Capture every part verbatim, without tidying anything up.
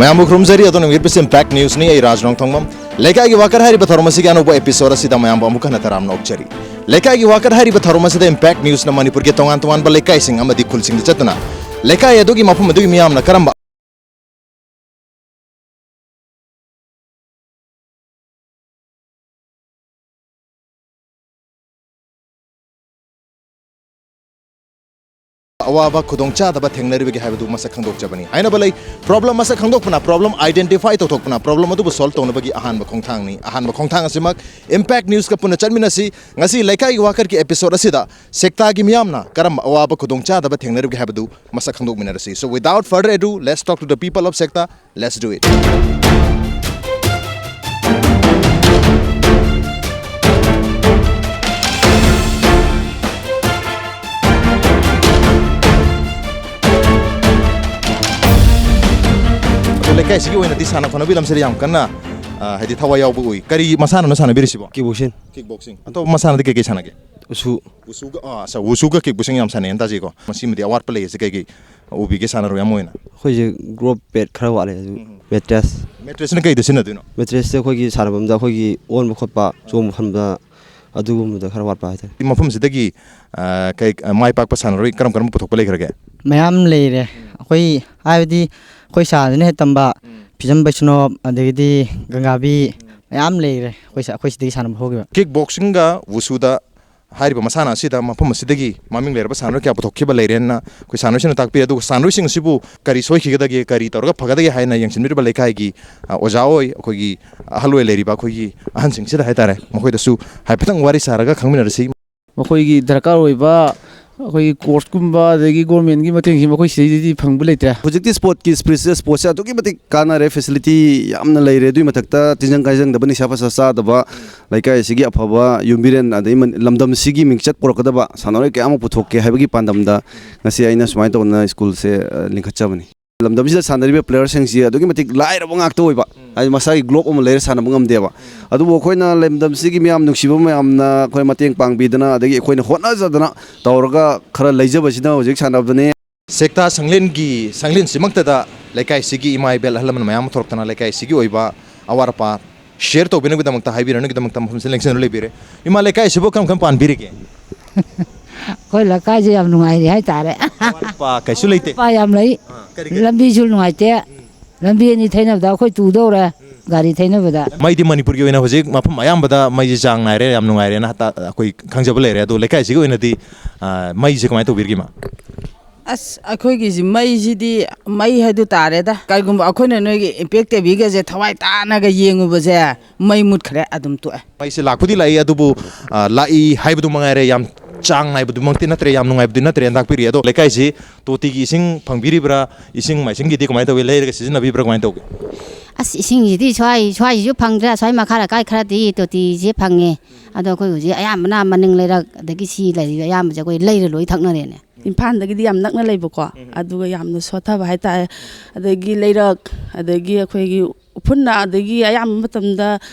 ꯃꯌꯥꯝꯕꯨ ꯈꯨꯔꯨꯝꯖꯔꯤ꯫ ꯑꯗꯣꯝꯅ ꯌꯦꯡꯕꯤꯔꯤꯕꯁꯤ Impact Newsꯅꯤ꯫ ꯑꯩ ꯔꯥꯖ ꯅꯣꯡꯊꯣꯡꯕꯝ꯫ ꯂꯩꯀꯥꯏꯒꯤ ꯋꯥꯀꯔ ꯍꯥꯏꯔꯤꯕ ꯊꯧꯔꯝ ꯑꯁꯤꯒꯤ ꯑꯅꯧꯕ episode ꯑꯁꯤꯗ ꯃꯌꯥꯝꯕꯨ ꯑꯃꯨꯛ ꯍꯟꯅ ꯇꯔꯥꯝꯅ ꯑꯣꯛꯆꯔꯤ꯫ ꯂꯩꯀꯥꯏꯒꯤ ꯋꯥꯀꯔ ꯍꯥꯏꯔꯤꯕ ꯊꯧꯔꯝ ꯑꯁꯤꯗ Impact Newsꯅ ꯃꯅꯤꯄꯨꯔꯒꯤ ꯇꯣꯉꯥꯟ ꯇꯣꯉꯥꯟꯕ ꯂꯩꯀꯥꯏꯁꯤꯡ ꯑꯃꯗꯤ ꯈꯨꯜꯁꯤꯡꯗ ꯆꯠꯇꯨꯅ ꯂꯩꯀꯥꯏ ꯑꯗꯨꯒꯤ ꯃꯐꯝ ꯑꯗꯨꯒꯤ ꯃꯤꯌꯥꯝꯅ ꯀꯔꯝꯕ ꯑꯋꯥꯕ ꯈꯨꯗꯣꯡꯆꯥꯗꯕ ꯊꯦꯡꯅꯔꯤꯕꯒꯦ ꯍꯥꯏꯕꯗꯨ ꯃꯁꯛ ꯈꯪꯗꯣꯛꯆꯕꯅꯤ꯫ ꯍꯥꯏꯅꯕ ꯂꯩ, problem ꯃꯁꯛ ꯈꯪꯗꯣꯛꯄꯅ, problem identify ꯇꯧꯊꯣꯛꯄꯅ, problem ꯑꯗꯨꯕꯨ solve ꯇꯧꯅꯕꯒꯤ ꯑꯍꯥꯟꯕ ꯈꯣꯡꯊꯥꯡꯅꯤ꯫ ꯑꯍꯥꯟꯕ ꯈꯣꯡꯊꯥꯡ ꯑꯁꯤꯃꯛ Impact Newsꯀ ꯄꯨꯟꯅ ꯆꯠꯃꯤꯟꯅꯁꯤ꯫ ꯉꯁꯤ ꯂꯩꯀꯥꯏꯒꯤ ꯋꯥꯀꯔꯒꯤ episode ꯑꯁꯤꯗ ꯁꯦꯛꯇꯥꯒꯤ ꯃꯤꯌꯥꯝꯅ ꯀꯔꯝꯕ ꯑꯋꯥꯕ ꯈꯨꯗꯣꯡꯆꯥꯗꯕ ꯊꯦꯡꯅꯔꯤꯕꯒꯦ ꯍꯥꯏꯕꯗꯨ ꯃꯁꯛ ꯈꯪꯗꯣꯛꯃꯤꯟꯅꯔꯁꯤ꯫ So without further ado, let's talk to the people of Sekta. Let's do it. ꯑꯗꯣ ꯂꯩꯀꯥꯏꯁꯤꯒꯤ ꯑꯣꯏꯅꯗꯤ ꯁꯥꯟꯅ ꯈꯣꯠꯅꯕꯒꯤ ꯂꯝꯁꯤꯗ ꯌꯥꯝ ꯀꯟꯅ, ꯑ, ꯍꯥꯏꯗꯤ ꯊꯋꯥꯏ ꯌꯥꯎꯕ ꯎꯏ꯫ ꯀꯔꯤ ꯃꯁꯥꯟꯅꯅꯣ ꯁꯥꯟꯅꯕꯤꯔꯤꯁꯤꯕꯣ? Kickboxing꯫ Kickboxing꯫ ꯑꯇꯣꯞꯄ ꯃꯁꯥꯟꯅꯗꯤ ꯀꯩꯀꯩ ꯁꯥꯟꯅꯒꯦ? ꯎꯁꯨ꯫ ꯎꯁꯨꯒ, ꯑ, ꯁ-, ꯎꯁꯨꯒ kickboxing ꯌꯥꯝ ꯁꯥꯟꯅꯩꯅ ꯇꯥꯖꯩꯀꯣ꯫ ꯃꯁꯤꯃꯗꯤ ꯑꯋꯥꯠꯄ ꯂꯩ꯫ ꯑꯁꯤ ꯀꯩꯀꯩ ꯎꯕꯤꯒꯦ ꯁꯥꯟꯅꯔꯣꯏ ꯑꯃ ꯑꯣꯏꯅ? ꯑꯩꯈꯣꯏꯁꯦ growth plate ꯈꯔ ꯋꯥꯠꯂꯦ ꯑꯗꯨ꯫ ꯎꯝ꯫ Mattress꯫ Mattressꯅ ꯀꯩꯗ ꯁꯤꯖꯤꯟꯅꯗꯣꯏꯅꯣ? Mattressꯁꯦ ꯑꯩꯈꯣꯏꯒꯤ ꯁꯥꯟꯅꯐꯝꯗ ꯑꯩꯈꯣꯏꯒꯤ ꯑꯣꯟꯕ ꯈꯣꯠꯄ, ꯆꯣꯡꯕ ꯐꯟꯕ ꯑꯗꯨꯒꯨꯝꯕꯗ ꯈꯔ ꯋꯥꯠꯄ ꯍꯥꯏꯇꯥꯔꯦ꯫ ꯃꯐꯝꯁꯤꯗꯒꯤ, ꯑ, ꯀꯩ, ꯑ, ꯃꯥꯏ ꯄꯥꯛꯄ ꯁꯥꯟꯅꯔꯣꯏ ꯀꯔꯝ ꯀꯔꯝꯕ ꯄꯨꯊꯣꯛꯄ ꯂꯩꯈ꯭ꯔꯒꯦ? ꯃꯌꯥꯝ ꯂꯩꯔꯦ꯫ ꯑꯩꯈꯣꯏ ꯍꯥꯏꯕꯗꯤ ꯑꯩꯈꯣꯏ ꯁꯥꯟꯅꯗꯨꯅ ꯍꯦꯛ ꯇꯝꯕ ꯎꯝ꯫ ꯐꯤꯖꯝ ꯕꯩꯁꯅꯣꯞ, ꯑꯗꯒꯤꯗꯤ ꯒꯪꯒꯥꯕꯤ, ꯎꯝ꯫ ꯃꯌꯥꯝ ꯂꯩꯔꯦ ꯑꯩꯈꯣꯏ ꯁ-, ꯑꯩꯈꯣꯏ ꯁꯤꯗꯒꯤ ꯁꯥꯟꯅꯕ ꯍꯧꯈꯤꯕ꯫ Kickboxingꯒ ꯎꯁꯨꯗ ꯍꯥꯏꯔꯤꯕ ꯃꯁꯥꯟꯅ ꯑꯁꯤꯗ ꯃꯐꯝ ꯑꯁꯤꯗꯒꯤ ꯃꯃꯤꯡ ꯂꯩꯔꯕ ꯁꯥꯟꯅꯔꯣꯏ ꯀꯌꯥ ꯄꯨꯊꯣꯛꯈꯤꯕ ꯂꯩꯔꯦꯅ ꯑꯩꯈꯣꯏ ꯁꯥꯟꯅꯔꯣꯏꯁꯤꯡꯅ ꯇꯥꯛꯄꯤ꯫ ꯑꯗꯨꯒ ꯁꯥꯟꯅꯔꯣꯏꯁꯤꯡ ꯑꯁꯤꯕꯨ ꯀꯔꯤ ꯁꯣꯏꯈꯤꯒꯗꯒꯦ, ꯀꯔꯤ ꯇꯧꯔꯒ ꯐꯒꯗꯒꯦ ꯍꯥꯏꯅ ꯌꯦꯡꯁꯤꯟꯕꯤꯔꯤꯕ ꯂꯩꯀꯥꯏꯒꯤ, ꯑ, ꯑꯣꯖꯥ ꯑꯣꯏ, ꯑꯩꯈꯣꯏꯒꯤ ꯑꯍꯜ ꯑꯣꯏ ꯂꯩꯔꯤꯕ ꯑꯩꯈꯣꯏꯒꯤ ꯑꯍꯟꯁꯤꯡꯁꯤꯗ ꯍꯥꯏꯇꯥꯔꯦ, ꯃꯈꯣꯏꯗꯁꯨ ꯍꯥꯏꯐꯦꯠꯇꯪ ꯋꯥꯔꯤ ꯁꯥꯔꯒ ꯈꯪꯃꯤꯟꯅꯔꯁꯤ꯫ ꯃꯈꯣꯏꯒꯤ ꯗꯔꯀꯥꯔ ꯑꯣꯏꯕ ꯑꯩꯈꯣꯏꯒꯤ coachꯀꯨꯝꯕ ꯑꯗꯒꯤ governmentꯀꯤ ꯃꯇꯦꯡꯁꯤ ꯃꯈꯣꯏ ꯁꯤꯗꯩꯗꯗꯤ ꯐꯪꯕ ꯂꯩꯇ꯭ꯔꯦ꯫ ꯍꯧꯖꯤꯛꯇꯤ sportꯀꯤ spiritꯁꯦ, sportꯁꯦ ꯑꯗꯨꯛꯀꯤ ꯃꯇꯤꯛ ꯀꯥꯟꯅꯔꯦ, facility ꯌꯥꯝꯅ ꯂꯩꯔꯦ꯫ ꯑꯗꯨꯒꯤ ꯃꯊꯛꯇ ꯇꯤꯟꯖꯪ ꯀꯥꯏꯖꯪꯗꯕ, ꯅꯤꯁꯥ ꯄꯁꯥ ꯆꯥꯗꯕ, ꯂꯩꯀꯥꯏ ꯑꯁꯤꯒꯤ ꯑꯐꯕ ꯌꯨꯝꯕꯤꯔꯦꯟ, ꯑꯗꯩ ꯃꯟ-, ꯂꯝꯗꯝꯁꯤꯒꯤ ꯃꯤꯡꯆꯠ ꯄꯨꯔꯛꯀꯗꯕ ꯁꯥꯟꯅꯔꯣꯏ ꯀꯌꯥ ꯑꯃ ꯄꯨꯊꯣꯛꯀꯦ ꯍꯥꯏꯕꯒꯤ ꯄꯥꯟꯗꯝꯗ ꯉꯁꯤ ꯑꯩꯅ ꯁꯨꯃꯥꯏꯅ ꯇꯧꯗꯅ schoolꯁꯦ, ꯑ, ꯂꯤꯡꯈꯠꯆꯕꯅꯤ꯫ ꯂꯝꯗꯝꯁꯤꯗ ꯁꯥꯟꯅꯔꯤꯕ playerꯁꯤꯡꯁꯤ ꯑꯗꯨꯛꯀꯤ ꯃꯇꯤꯛ ꯂꯥꯏꯔꯕ ꯉꯥꯛꯇ ꯑꯣꯏꯕ, ꯎꯝ꯫ ꯍꯥꯏꯗꯤ ꯃꯁꯥꯒꯤ glove ꯑꯃ ꯂꯩꯔ ꯁꯥꯟꯅꯕ ꯉꯝꯗꯦꯕ꯫ ꯎꯝ꯫ ꯑꯗꯨꯕꯨ ꯑꯩꯈꯣꯏꯅ ꯂꯝꯗꯝꯁꯤꯒꯤ ꯃꯤꯌꯥꯝ ꯅꯨꯡꯁꯤꯕ ꯃꯌꯥꯝꯅ ꯑꯩꯈꯣꯏ ꯃꯇꯦꯡ ꯄꯥꯡꯕꯤꯗꯅ, ꯑꯗꯒꯤ ꯑꯩꯈꯣꯏꯅ ꯍꯣꯠꯅꯖꯗꯅ ꯇꯧꯔꯒ ꯈꯔ ꯂꯩꯖꯕꯁꯤꯅ ꯍꯧꯖꯤꯛ ꯁꯥꯟꯅꯕꯅꯤ꯫ ꯁꯦꯛꯇꯥ ꯁꯪꯂꯦꯟꯒꯤ, ꯁꯪꯂꯦꯟꯁꯤꯃꯛꯇꯗ ꯂꯩꯀꯥꯏꯁꯤꯒꯤ ꯏꯃꯥ ꯏꯕꯦꯜ ꯑꯍꯜ ꯂꯃꯟ ꯃꯌꯥꯝ ꯑꯃ ꯊꯣꯔꯛꯇꯅ ꯂꯩꯀꯥꯏꯁꯤꯒꯤ ꯑꯣꯏꯕ ꯑꯋꯥꯠ ꯑꯄꯥ ꯁꯤꯌꯔ ꯇꯧꯕꯤꯅꯕꯒꯤꯗꯃꯛꯇ ꯍꯥꯏꯕꯤꯔꯅꯕꯒꯤꯗꯃꯛꯇ ꯃꯐꯝꯁꯤꯗ ꯂꯦꯡꯁꯤꯟꯗꯨꯅ ꯂꯩꯕꯤꯔꯦ꯫ ꯏꯃꯥ, ꯂꯩꯀꯥꯏꯁꯤꯕꯨ ꯀꯔꯝ ꯀꯔꯝ ꯄꯥꯟꯕꯤꯔꯤꯒꯦ? ꯑꯩꯈꯣꯏ ꯂꯩꯀꯥꯏꯁꯦ ꯌꯥꯝ ꯅꯨꯡꯉꯥꯏꯔꯤ ꯍꯥꯏꯇꯥꯔꯦ꯫ ꯑꯋꯥꯠ ꯑꯄꯥ ꯀꯩꯁꯨ ꯂꯩꯇꯦ꯫ ꯑꯋꯥꯠ ꯑꯄꯥ ꯌꯥꯝ ꯂꯩ꯫ ꯑꯥ, ꯀꯔꯤ ꯀꯔꯤ? ꯂꯝꯕꯤꯁꯨ ꯅꯨꯡꯉꯥꯏꯇꯦ꯫ ꯂꯝꯕꯤ ꯑꯅꯤ ꯊꯩꯅꯕꯗ ꯑꯩꯈꯣꯏ ꯇꯨꯗꯧꯔꯦ꯫ ꯒꯥꯔꯤ ꯊꯩꯅꯕꯗ꯫ ꯃꯩꯗꯤ ꯃꯅꯤꯄꯨꯔꯒꯤ ꯑꯣꯏꯅ ꯍꯧꯖꯤꯛ ꯃꯐꯝ ꯑꯌꯥꯝꯕꯗ ꯃꯩꯁꯤ ꯆꯥꯡ ꯅꯥꯏꯔꯦ, ꯌꯥꯝ ꯅꯨꯡꯉꯥꯏꯔꯦꯅ ꯍꯥ-, ꯑꯩꯈꯣꯏ ꯈꯪꯖꯕ ꯂꯩꯔꯦ꯫ ꯑꯗꯣ ꯂꯩꯀꯥꯏꯁꯤꯒꯤ ꯑꯣꯏꯅꯗꯤ, ꯑꯥ, ꯃꯩꯁꯦ ꯀꯃꯥꯏꯅ ꯇꯧꯕꯤꯔꯤꯒꯦ, ꯏꯃꯥ? ꯑꯁ, ꯑꯩꯈꯣꯏꯒꯤꯁꯤ ꯃꯩꯁꯤꯗꯤ ꯃꯩ ꯍꯥꯏꯗꯨ ꯇꯥꯔꯦꯗ꯫ ꯀꯔꯤꯒꯨꯝꯕ ꯑꯩꯈꯣꯏꯅ ꯅꯣꯏꯒꯤ ꯏꯝꯄꯦꯛ ꯇꯤꯚꯤꯒꯁꯦ ꯊꯋꯥꯏ ꯇꯥꯅꯒ ꯌꯦꯡꯉꯨꯕꯁꯦ, ꯃꯩ ꯃꯨꯠꯈ꯭ꯔꯦ, ꯑꯗꯨꯝ ꯇꯣꯛꯑꯦ꯫ ꯃꯩꯁꯦ ꯂꯥꯛꯄꯨꯗꯤ ꯂꯥꯛꯏ, ꯑꯗꯨꯕꯨ, ꯑ, ꯂꯥꯛꯏ ꯍꯥꯏꯕꯗꯨ ꯃꯉꯥꯏꯔꯦ, ꯌꯥꯝ ꯆꯥꯡ ꯅꯥꯏꯕꯗꯨꯃꯛꯇꯤ ꯅꯠꯇ꯭ꯔꯦ, ꯌꯥꯝ ꯅꯨꯡꯉꯥꯏꯕꯗꯤ ꯅꯠꯇ꯭ꯔꯦꯅ ꯇꯥꯛꯄꯤꯔꯤ꯫ ꯑꯗꯣ ꯂꯩꯀꯥꯏꯁꯤ ꯇꯣꯇꯤꯒꯤ ꯏꯁꯤꯡ ꯐꯪꯕꯤꯔꯤꯕ꯭ꯔꯥ? ꯏꯁꯤꯡ ꯃꯥꯏꯁꯤꯡꯒꯤꯗꯤ ꯀꯃꯥꯏꯅ ꯇꯧꯏ? ꯂꯩꯔꯒ ꯁꯤꯖꯤꯟꯅꯕꯤꯕ꯭ꯔꯥ? ꯀꯃꯥꯏꯅ ꯇꯧꯒꯦ? ꯑꯁ, ꯏꯁꯤꯡꯁꯤꯗꯤ ꯁ꯭ꯋꯥꯏ, ꯁ꯭ꯋꯥꯏꯁꯤꯁꯨ ꯐꯪꯗ꯭ꯔꯦ꯫ ꯁ꯭ꯋꯥꯏ ꯃꯈꯥ ꯂꯩꯀꯥꯏ ꯈꯔꯗꯤ ꯇꯣꯇꯤꯁꯦ ꯐꯪꯉꯦ꯫ ꯑꯗꯣ ꯑꯩꯈꯣꯏ ꯍꯧꯖꯤꯛ ꯑꯌꯥꯝꯕꯅ ꯃꯅꯤꯡ ꯂꯩꯔꯛ, ꯑꯗꯒꯤ ꯁꯤ ꯂꯩꯔꯤꯕ ꯑꯌꯥꯝꯕꯁꯦ ꯑꯩꯈꯣꯏ ꯂꯩꯔ ꯂꯣꯏ ꯊꯛꯅꯔꯦꯅꯦ꯫ ꯏꯝꯐꯥꯜꯗꯒꯤꯗꯤ ꯌꯥꯝ ꯅꯛꯅ ꯂꯩꯕꯀꯣ, ꯑꯗꯨꯒ ꯌꯥꯝꯅ ꯁꯣꯠꯊꯕ ꯍꯥꯏꯇꯥꯔꯦ꯫ ꯑꯗꯒꯤ ꯂꯩꯔꯛ, ꯑꯗꯒꯤ ꯑꯩꯈꯣꯏꯒꯤ ꯎꯐꯨꯟꯅ, ꯑꯗꯒꯤ ꯑꯌꯥꯝꯕ ꯃꯇꯝꯗ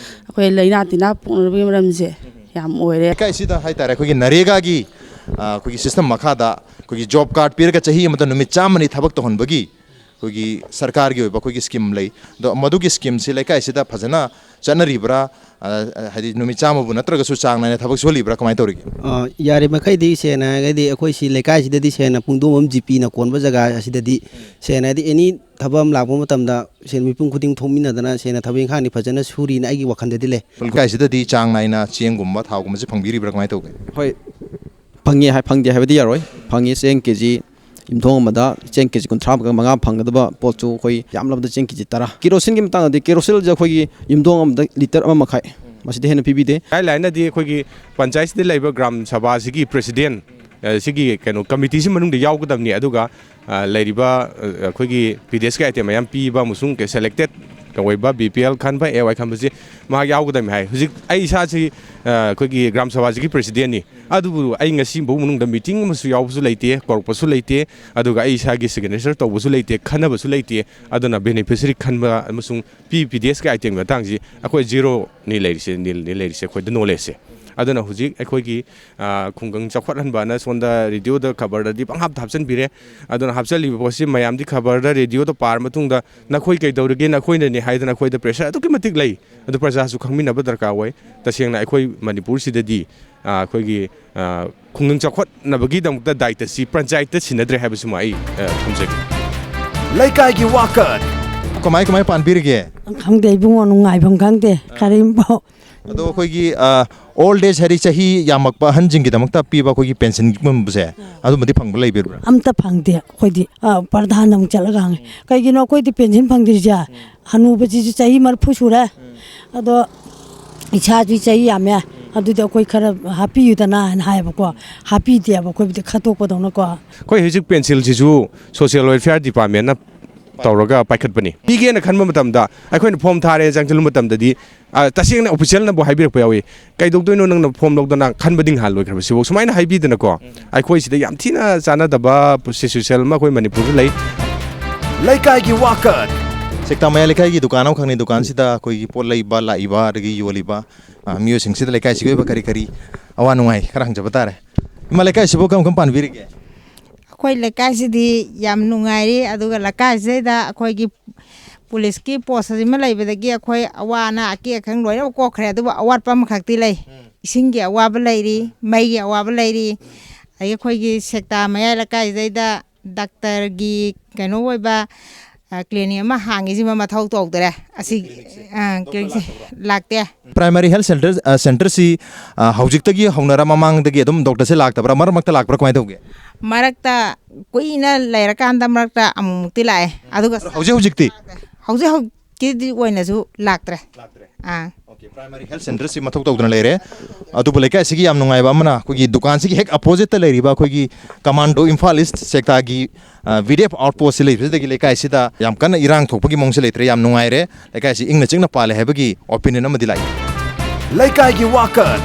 ꯑꯩꯈꯣꯏ ꯂꯥꯏꯅꯥ ꯇꯤꯟꯅꯥ ꯄꯣꯛꯅꯕꯒꯤ ꯃꯔꯝꯁꯦ ꯌꯥꯝ ꯑꯣꯏꯔꯦ꯫ ꯂꯩꯀꯥꯏꯁꯤꯗ ꯍꯥꯏꯇꯥꯔꯦ, ꯑꯩꯈꯣꯏꯒꯤ ꯅꯔꯦꯒꯥꯒꯤ, ꯑ, ꯑꯩꯈꯣꯏꯒꯤ ꯁꯤꯁꯇꯦꯝ ꯃꯈꯥꯗ ꯑꯩꯈꯣꯏꯒꯤ ꯖꯣꯕ ꯀꯥꯔꯗ ꯄꯤꯔꯒ ꯆꯍꯤ ꯑꯃꯗ ꯅꯨꯃꯤꯠ ꯆꯥꯝꯃꯅꯤ ꯊꯕꯛ ꯇꯧꯍꯟꯕꯒꯤ ꯑꯩꯈꯣꯏꯒꯤ ꯁꯔꯀꯥꯔꯒꯤ ꯑꯣꯏꯕ ꯑꯩꯈꯣꯏꯒꯤ ꯁ꯭ꯀꯤꯝ ꯂꯩ꯫ ꯑꯗꯣ ꯃꯗꯨꯒꯤ ꯁ꯭ꯀꯤꯝꯁꯤ ꯂꯩꯀꯥꯏꯁꯤꯗ ꯐꯖꯅ ꯆꯠꯅꯔꯤꯕ꯭ꯔꯥ? ꯑ, ꯑ, ꯍꯥꯏꯗꯤ ꯅꯨꯃꯤꯠ ꯆꯥꯝꯃꯕꯨ ꯅꯠꯇ꯭ꯔꯒꯁꯨ ꯆꯥꯡ ꯅꯥꯏꯅ ꯊꯕꯛ ꯁꯨꯍꯜꯂꯤꯕ꯭ꯔꯥ? ꯀꯃꯥꯏꯅ ꯇꯧꯔꯤꯒꯦ? ꯑ, ꯌꯥꯔꯤꯃꯈꯩꯗꯤ ꯁꯦꯡꯅ ꯍꯥꯏꯔꯒꯗꯤ ꯑꯩꯈꯣꯏ ꯁꯤ ꯂꯩꯀꯥꯏꯁꯤꯗꯗꯤ ꯁꯦꯡꯅ ꯄꯨꯡꯗꯣꯡꯕꯝ ꯖꯤꯄꯤꯅ ꯀꯣꯟꯕ ꯖꯒꯥ ꯑꯁꯤꯗꯗꯤ ꯁꯦꯡꯅ ꯍꯥꯏꯗꯤ ꯑꯦꯅꯤ ꯊꯕꯛ ꯑꯃ ꯂꯥꯛꯄ ꯃꯇꯝꯗ ꯁꯦꯟ ꯃꯤꯄꯨꯝ ꯈꯨꯗꯤꯡ ꯊꯣꯛꯃꯤꯟꯅꯗꯅ ꯁꯦꯡꯅ ꯊꯕꯛ ꯏꯪꯈꯥꯡꯗꯤ ꯐꯖꯅ ꯁꯨꯔꯤꯅ ꯑꯩꯒꯤ ꯋꯥꯈꯜꯗꯗꯤ ꯂꯩ꯫ ꯂꯩꯀꯥꯏꯁꯤꯗꯗꯤ ꯆꯥꯡ ꯅꯥꯏꯅ ꯆꯦꯡꯒꯨꯝꯕ ꯊꯥꯎꯒꯨꯝꯕꯁꯦ ꯐꯪꯕꯤꯔꯤꯕ꯭ꯔꯥ? ꯀꯃꯥꯏꯅ ꯇꯧꯒꯦ? ꯍꯣꯏ, ꯐꯪꯉꯤ ꯍꯥꯏ-, ꯐꯪꯗꯦ ꯍꯥꯏꯕꯗꯤ ꯌꯥꯔꯣꯏ꯫ ꯐꯪꯉꯤ, ꯆꯦꯡ ꯀꯦ ꯖꯤ, ꯌꯨꯝꯊꯣꯡ ꯑꯃꯗ ꯆꯦꯡ ꯀꯦ ꯖꯤ ꯀꯨꯟꯊ꯭ꯔꯥ ꯃꯉꯥ ꯐꯪꯒꯗꯕ ꯄꯣꯠꯁꯨ ꯑꯩꯈꯣꯏ ꯌꯥꯝꯂꯕꯗ ꯆꯦꯡ ꯀꯦ ꯖꯤ ꯇꯔꯥ꯫ ꯀꯦꯔꯣꯁꯤꯟꯒꯤ ꯃꯇꯥꯡꯗꯗꯤ, ꯀꯦꯔꯣꯁꯤꯟꯁꯦ ꯑꯩꯈꯣꯏꯒꯤ ꯌꯨꯝꯊꯣꯡ ꯑꯃꯗ ꯂꯤꯇꯔ ꯑꯃ ꯃꯈꯥꯏ, ꯃꯁꯤꯗꯤ ꯍꯦꯟꯅ ꯄꯤꯕꯤꯗꯦ꯫ ꯒꯥꯏꯗꯂꯥꯏꯟꯅꯗꯤ ꯑꯩꯈꯣꯏꯒꯤ ꯄꯟꯆꯥꯌꯠꯁꯤꯗ ꯂꯩꯕ ꯒ꯭ꯔꯥꯝ ꯁꯚꯥꯁꯤꯒꯤ ꯄ꯭ꯔꯦꯁꯤꯗꯦꯟ, ꯑ, ꯁꯤꯒꯤ ꯀꯩꯅꯣ ꯀꯃꯤꯇꯤꯁꯤ ꯃꯅꯨꯡꯗ ꯌꯥꯎꯒꯗꯕꯅꯤ꯫ ꯑꯗꯨꯒ, ꯑ, ꯂꯩꯔꯤꯕ, ꯑ, ꯑꯩꯈꯣꯏꯒꯤ ꯄꯤ ꯗꯤ ꯑꯦꯁꯀꯤ ꯑꯥꯏꯇꯦꯝ ꯃꯌꯥꯝ ꯄꯤꯕ ꯑꯃꯁꯨꯡ ꯁꯦꯂꯦꯛꯇꯦꯠ ꯑꯣꯏꯕ ꯕꯤ ꯄꯤ ꯑꯦꯜ ꯈꯟꯕ, ꯑꯦ ꯋꯥꯏ ꯈꯟꯕꯁꯤ ꯃꯍꯥꯛ ꯌꯥꯎꯒꯗꯕꯅꯤ ꯍꯥꯏ꯫ ꯍꯧꯖꯤꯛ ꯑꯩ ꯏꯁꯥꯁꯤ, ꯑ, ꯑꯩꯈꯣꯏꯒꯤ ꯒ꯭ꯔꯥꯝ ꯁꯚꯥꯁꯤꯒꯤ ꯄ꯭ꯔꯦꯁꯤꯗꯦꯟꯅꯤ꯫ ꯑꯗꯨꯕꯨ ꯑꯩ ꯉꯁꯤꯐꯥꯎ ꯃꯅꯨꯡꯗ ꯃꯤꯇꯤꯡ ꯑꯃꯁꯨ ꯌꯥꯎꯕꯁꯨ ꯂꯩꯇꯦ, ꯀꯧꯔꯛꯄꯁꯨ ꯂꯩꯇꯦ, ꯑꯗꯨꯒ ꯑꯩ ꯏꯁꯥꯒꯤ ꯁꯤꯒꯅꯦꯆꯔ ꯇꯧꯕꯁꯨ ꯂꯩꯇꯦ, ꯈꯟꯅꯕꯁꯨ ꯂꯩꯇꯦ꯫ ꯑꯗꯨꯅ ꯕꯦꯅꯤꯐꯤꯁꯔꯤ ꯈꯟꯕ ꯑꯃꯁꯨꯡ ꯄꯤ, ꯄꯤ ꯗꯤ ꯑꯦꯁꯀꯤ ꯑꯥꯏꯇꯦꯝꯒꯤ ꯃꯇꯥꯡꯁꯤ ꯑꯩꯈꯣꯏ ꯖꯤꯔꯣꯅꯤ ꯂꯩꯔꯤꯁꯦ, ꯅꯤꯜꯅꯤ ꯂꯩꯔꯤꯁꯦ ꯑꯩꯈꯣꯏꯗ ꯅꯣꯂꯦꯖꯁꯦ꯫ ꯑꯗꯨꯅ ꯍꯧꯖꯤꯛ ꯑꯩꯈꯣꯏꯒꯤ, ꯑ, ꯈꯨꯡꯒꯪ ꯆꯥꯎꯈꯠꯍꯟꯕꯅ ꯁꯣꯝꯗ ꯔꯦꯗꯤꯑꯣꯗ ꯈꯕꯔꯗꯗꯤ ꯄꯪꯍꯥꯞꯇ ꯍꯥꯞꯆꯤꯟꯕꯤꯔꯦ꯫ ꯑꯗꯨꯅ ꯍꯥꯞꯆꯤꯜꯂꯤꯕ ꯄꯣꯠꯁꯤ ꯃꯌꯥꯝꯗꯤ ꯈꯕꯔꯗ, ꯔꯦꯗꯤꯑꯣꯗ ꯄꯥꯔ ꯃꯇꯨꯡꯗ "ꯅꯈꯣꯏ ꯀꯩꯗꯧꯔꯒꯦ? ꯅꯈꯣꯏꯅꯅꯦ" ꯍꯥꯏꯗꯅ ꯑꯩꯈꯣꯏꯗ ꯄ꯭ꯔꯦꯁꯔ ꯑꯗꯨꯛꯀꯤ ꯃꯇꯤꯛ ꯂꯩ꯫ ꯑꯗꯨ ꯄ꯭ꯔꯖꯥꯁꯨ ꯈꯪꯃꯤꯟꯅꯕ ꯗꯔꯀꯥꯔ ꯑꯣꯏ꯫ ꯇꯁꯦꯡꯅ ꯑꯩꯈꯣꯏ ꯃꯅꯤꯄꯨꯔꯁꯤꯗꯗꯤ, ꯑ, ꯑꯩꯈꯣꯏꯒꯤ, ꯑ, ꯈꯨꯡꯒꯪ ꯆꯥꯎꯈꯠꯅꯕꯒꯤꯗꯃꯛꯇ ꯗꯥꯏꯇꯁꯤ ꯄ꯭ꯔꯖꯥꯏꯠꯇ ꯁꯤꯟꯅꯗ꯭ꯔꯦ ꯍꯥꯏꯕꯁꯤꯃ ꯑꯩ, ꯑ, ꯊꯝꯖꯒꯦ꯫ ꯂꯩꯀꯥꯏꯒꯤ ꯋꯥꯀꯠ꯫ ꯀꯃꯥꯏ ꯀꯃꯥꯏ ꯄꯥꯟꯕꯤꯔꯤꯒꯦ? ꯈꯪꯗꯦ ꯏꯕꯨꯡꯉꯣ, ꯅꯨꯡꯉꯥꯏꯐꯝ ꯈꯪꯗꯦ ꯀꯔꯤꯝꯐꯥꯎ꯫ ꯑꯗꯣ ꯑꯩꯈꯣꯏꯒꯤ, ꯑ, ꯑꯣꯜ ꯑꯦꯖ ꯍꯥꯏꯗꯤ ꯆꯍꯤ ꯌꯥꯝꯃꯛꯄ ꯑꯍꯟꯁꯤꯡꯒꯤꯗꯃꯛꯇ ꯄꯤꯕ ꯑꯩꯈꯣꯏꯒꯤ ꯄꯦꯟꯁꯤꯟꯒꯨꯝꯕꯁꯦ, ꯑꯗꯨꯝꯕꯗꯤ ꯐꯪꯕ ꯂꯩꯕꯤꯕ꯭ꯔꯥ? ꯑꯝꯇ ꯐꯪꯗꯦ ꯑꯩꯈꯣꯏꯗꯤ꯫ ꯑ, ꯄ꯭ꯔꯙꯥꯟꯗ ꯑꯃꯨꯛ ꯆꯠꯂꯒ ꯍꯪꯉꯦ, "ꯀꯩꯒꯤꯅꯣ ꯑꯩꯈꯣꯏꯗꯤ ꯄꯦꯟꯁꯤꯟ ꯐꯪꯗ꯭ꯔꯤꯁꯦ? ꯍꯅꯨꯕꯁꯤꯁꯨ ꯆꯍꯤ ꯃꯔꯤꯐꯨ ꯁꯨꯔꯦ, ꯑꯗꯣ ꯏꯁꯥꯁꯨ ꯆꯍꯤ ꯌꯥꯝꯃꯦ, ꯑꯗꯨꯗꯤ ꯑꯩꯈꯣꯏ ꯈꯔ ꯍꯥꯞꯄꯤꯌꯨꯗꯅ" ꯍꯥꯏꯅ ꯍꯥꯏꯌꯦꯕꯀꯣ꯫ ꯍꯥꯞꯄꯤꯗꯦꯕ ꯑꯩꯈꯣꯏꯕꯨꯗꯤ ꯈꯠꯇꯣꯛꯄꯗꯧꯅꯀꯣ꯫ ꯑꯩꯈꯣꯏ ꯍꯧꯖꯤꯛ ꯄꯦꯟꯁꯤꯜꯁꯤꯁꯨ ꯁꯣꯁꯤꯌꯦꯜ ꯋꯦꯜꯐꯤꯌꯥꯔ ꯗꯤꯄꯥꯔꯠꯃꯦꯟꯅ ꯇꯧꯔꯒ ꯄꯥꯏꯈꯠꯄꯅꯤ꯫ ꯄꯤꯒꯦꯅ ꯈꯟꯕ ꯃꯇꯝꯗ ꯑꯩꯈꯣꯏꯅ ꯐꯣꯝ ꯊꯥꯔꯦ ꯆꯪꯁꯤꯜꯂꯨ ꯃꯇꯝꯗꯗꯤ, ꯑ, ꯇꯁꯦꯡꯅ ꯑꯣꯐꯤꯁꯤꯌꯦꯜꯅꯕꯨ ꯍꯥꯏꯕꯤꯔꯛꯄ ꯌꯥꯎꯏ, "ꯀꯩꯗꯧꯗꯣꯏꯅꯣ ꯅꯪꯅ ꯐꯣꯝ ꯂꯧꯗꯅ, ꯈꯟꯕꯗꯤ ꯉꯍꯥꯟ ꯂꯣꯏꯈ꯭ꯔꯕ ꯁꯤꯕꯨ?" ꯁꯨꯃꯥꯏꯅ ꯍꯥꯏꯕꯤꯗꯅꯀꯣ꯫ ꯑꯩꯈꯣꯏ ꯁꯤꯗ ꯌꯥꯝ ꯊꯤꯅ ꯆꯥꯟꯅꯗꯕ ꯁꯤꯆꯨꯋꯦꯁꯟ ꯑꯃ ꯑꯩꯈꯣꯏ ꯃꯅꯤꯄꯨꯔꯗ ꯂꯩ꯫ ꯂꯩꯀꯥꯏꯒꯤ ꯋꯥꯀꯠ꯫ ꯁꯦꯛꯇꯥ ꯃꯌꯥꯏ ꯂꯩꯀꯥꯏꯒꯤ ꯗꯨꯀꯥꯟ ꯑꯃꯈꯛꯅꯤ꯫ ꯗꯨꯀꯥꯟꯁꯤꯗ ꯑꯩꯈꯣꯏꯒꯤ ꯄꯣꯠ ꯂꯩꯕ ꯂꯥꯛꯏꯕ, ꯑꯗꯒꯤ ꯌꯣꯜꯂꯤꯕ, ꯑ, ꯃꯤꯑꯣꯏꯁꯤꯡꯁꯤꯗ ꯂꯩꯀꯥꯏꯁꯤꯒꯤ ꯑꯣꯏꯕ ꯀꯔꯤ ꯀꯔꯤ ꯑꯋꯥ ꯅꯨꯡꯉꯥꯏ ꯈꯔ ꯍꯪꯖꯕ ꯇꯥꯔꯦ꯫ ꯏꯃꯥ, ꯂꯩꯀꯥꯏꯁꯤꯕꯨ ꯀꯔꯝ ꯀꯔꯝ ꯄꯥꯟꯕꯤꯔꯤꯒꯦ? ꯑꯩꯈꯣꯏ ꯂꯩꯀꯥꯏꯁꯤꯗꯤ ꯌꯥꯝ ꯅꯨꯡꯉꯥꯏꯔꯤ, ꯑꯗꯨꯒ ꯂꯩꯀꯥꯏꯁꯤꯗꯩꯗ ꯑꯩꯈꯣꯏꯒꯤ ꯄꯨꯂꯤꯁꯀꯤ ꯄꯣꯁ ꯑꯁꯤꯃ ꯂꯩꯕꯗꯒꯤ ꯑꯩꯈꯣꯏ ꯑꯋꯥ ꯑꯅꯥ ꯑꯀꯦ ꯑꯈꯪ ꯂꯣꯏꯅꯃꯛ ꯀꯣꯛꯈ꯭ꯔꯦ, ꯑꯗꯨꯕꯨ ꯑꯋꯥꯠꯄ ꯑꯃꯈꯛꯇꯤ ꯂꯩ꯫ ꯏꯁꯤꯡꯒꯤ ꯑꯋꯥꯕ ꯂꯩꯔꯤ, ꯃꯩꯒꯤ ꯑꯋꯥꯕ ꯂꯩꯔꯤ, ꯑꯗꯒꯤ ꯑꯩꯈꯣꯏꯒꯤ ꯁꯦꯛꯇꯥ ꯃꯌꯥꯏ ꯂꯩꯀꯥꯏꯁꯤꯗꯩꯗ ꯗꯥꯛꯇꯔꯒꯤ ꯀꯩꯅꯣ ꯑꯣꯏꯕ, ꯑ, ꯀ꯭ꯂꯤꯅꯤꯛ ꯑꯃ ꯍꯥꯡꯉꯤꯁꯤꯃ ꯃꯊꯧ ꯇꯧꯗ꯭ꯔꯦ꯫ ꯑꯁꯤ, ꯑ, ꯀ꯭ꯂꯤꯅꯤꯛꯁꯦ ꯂꯥꯛꯇꯦ꯫ ꯄ꯭ꯔꯥꯏꯃꯥꯔꯤ ꯍꯦꯜꯊ ꯁꯦꯟꯇꯔ, ꯑ, ꯁꯦꯟꯇꯔꯁꯤ, ꯑ, ꯍꯧꯖꯤꯛꯇꯒꯤ ꯍꯧꯅꯔ ꯃꯃꯥꯡꯗꯒꯤ ꯑꯗꯨꯝ ꯗꯣꯛꯇꯔꯁꯦ ꯂꯥꯛꯇꯕ꯭ꯔꯥ? ꯃꯔꯛ ꯃꯔꯛꯇ ꯂꯥꯛꯄ꯭ꯔꯥ? ꯀꯃꯥꯏꯅ ꯇꯧꯒꯦ? ꯃꯔꯛꯇ ꯀꯨꯏꯅ ꯂꯩꯔꯀꯥꯟꯗ ꯃꯔꯛꯇ ꯑꯃꯨꯛꯃꯨꯛꯇꯤ ꯂꯥꯛꯑꯦ꯫ ꯑꯗꯨꯒ ꯍꯧꯖꯤꯛ ꯍꯧꯖꯤꯛꯇꯤ? ꯍꯧꯖꯤꯛ ꯍꯧꯖꯤꯛꯀꯤꯗꯤ ꯑꯣꯏꯅꯁꯨ ꯂꯥꯛꯇ꯭ꯔꯦ꯫ ꯑꯥ꯫ ꯑꯣꯀꯦ, ꯄ꯭ꯔꯥꯏꯃꯥꯔꯤ ꯍꯦꯜꯊ ꯁꯦꯟꯇꯔꯁꯤ ꯃꯊꯧ ꯇꯧꯗꯅ ꯂꯩꯔꯦ꯫ ꯑꯗꯨꯕꯨ ꯂꯩꯀꯥꯏꯁꯤꯒꯤ ꯌꯥꯝ ꯅꯨꯡꯉꯥꯏꯕ ꯑꯃꯅ, ꯑꯩꯈꯣꯏꯒꯤ ꯗꯨꯀꯥꯟꯁꯤꯒꯤ ꯍꯦꯛ ꯑꯄꯣꯖꯤꯠꯇ ꯂꯩꯔꯤꯕ ꯑꯩꯈꯣꯏꯒꯤ ꯀꯃꯥꯟꯗꯣ ꯏꯝꯐꯥꯜ ꯏꯁ ꯁꯦꯛꯇꯥꯒꯤ, ꯑ, ꯚꯤ ꯗꯤ ꯑꯦꯐ ꯑꯥꯎꯠ ꯄꯣꯁꯁꯤ ꯂꯩꯕꯁꯤꯗꯒꯤ ꯂꯩꯀꯥꯏꯁꯤꯗ ꯌꯥꯝ ꯀꯟꯅ ꯏꯔꯥꯡ ꯊꯣꯛꯄꯒꯤ ꯃꯑꯣꯡꯁꯦ ꯂꯩꯇ꯭ꯔꯦ꯫ ꯌꯥꯝ ꯅꯨꯡꯉꯥꯏꯔꯦ꯫ ꯂꯩꯀꯥꯏꯁꯤ ꯏꯪꯅ ꯆꯤꯛꯅ ꯄꯥꯜꯂꯦ ꯍꯥꯏꯕꯒꯤ ꯑꯣꯄꯤꯅꯤꯌꯟ ꯑꯃꯗꯤ ꯂꯥꯛꯏ꯫ ꯂꯩꯀꯥꯏꯒꯤ ꯋꯥꯀꯠ꯫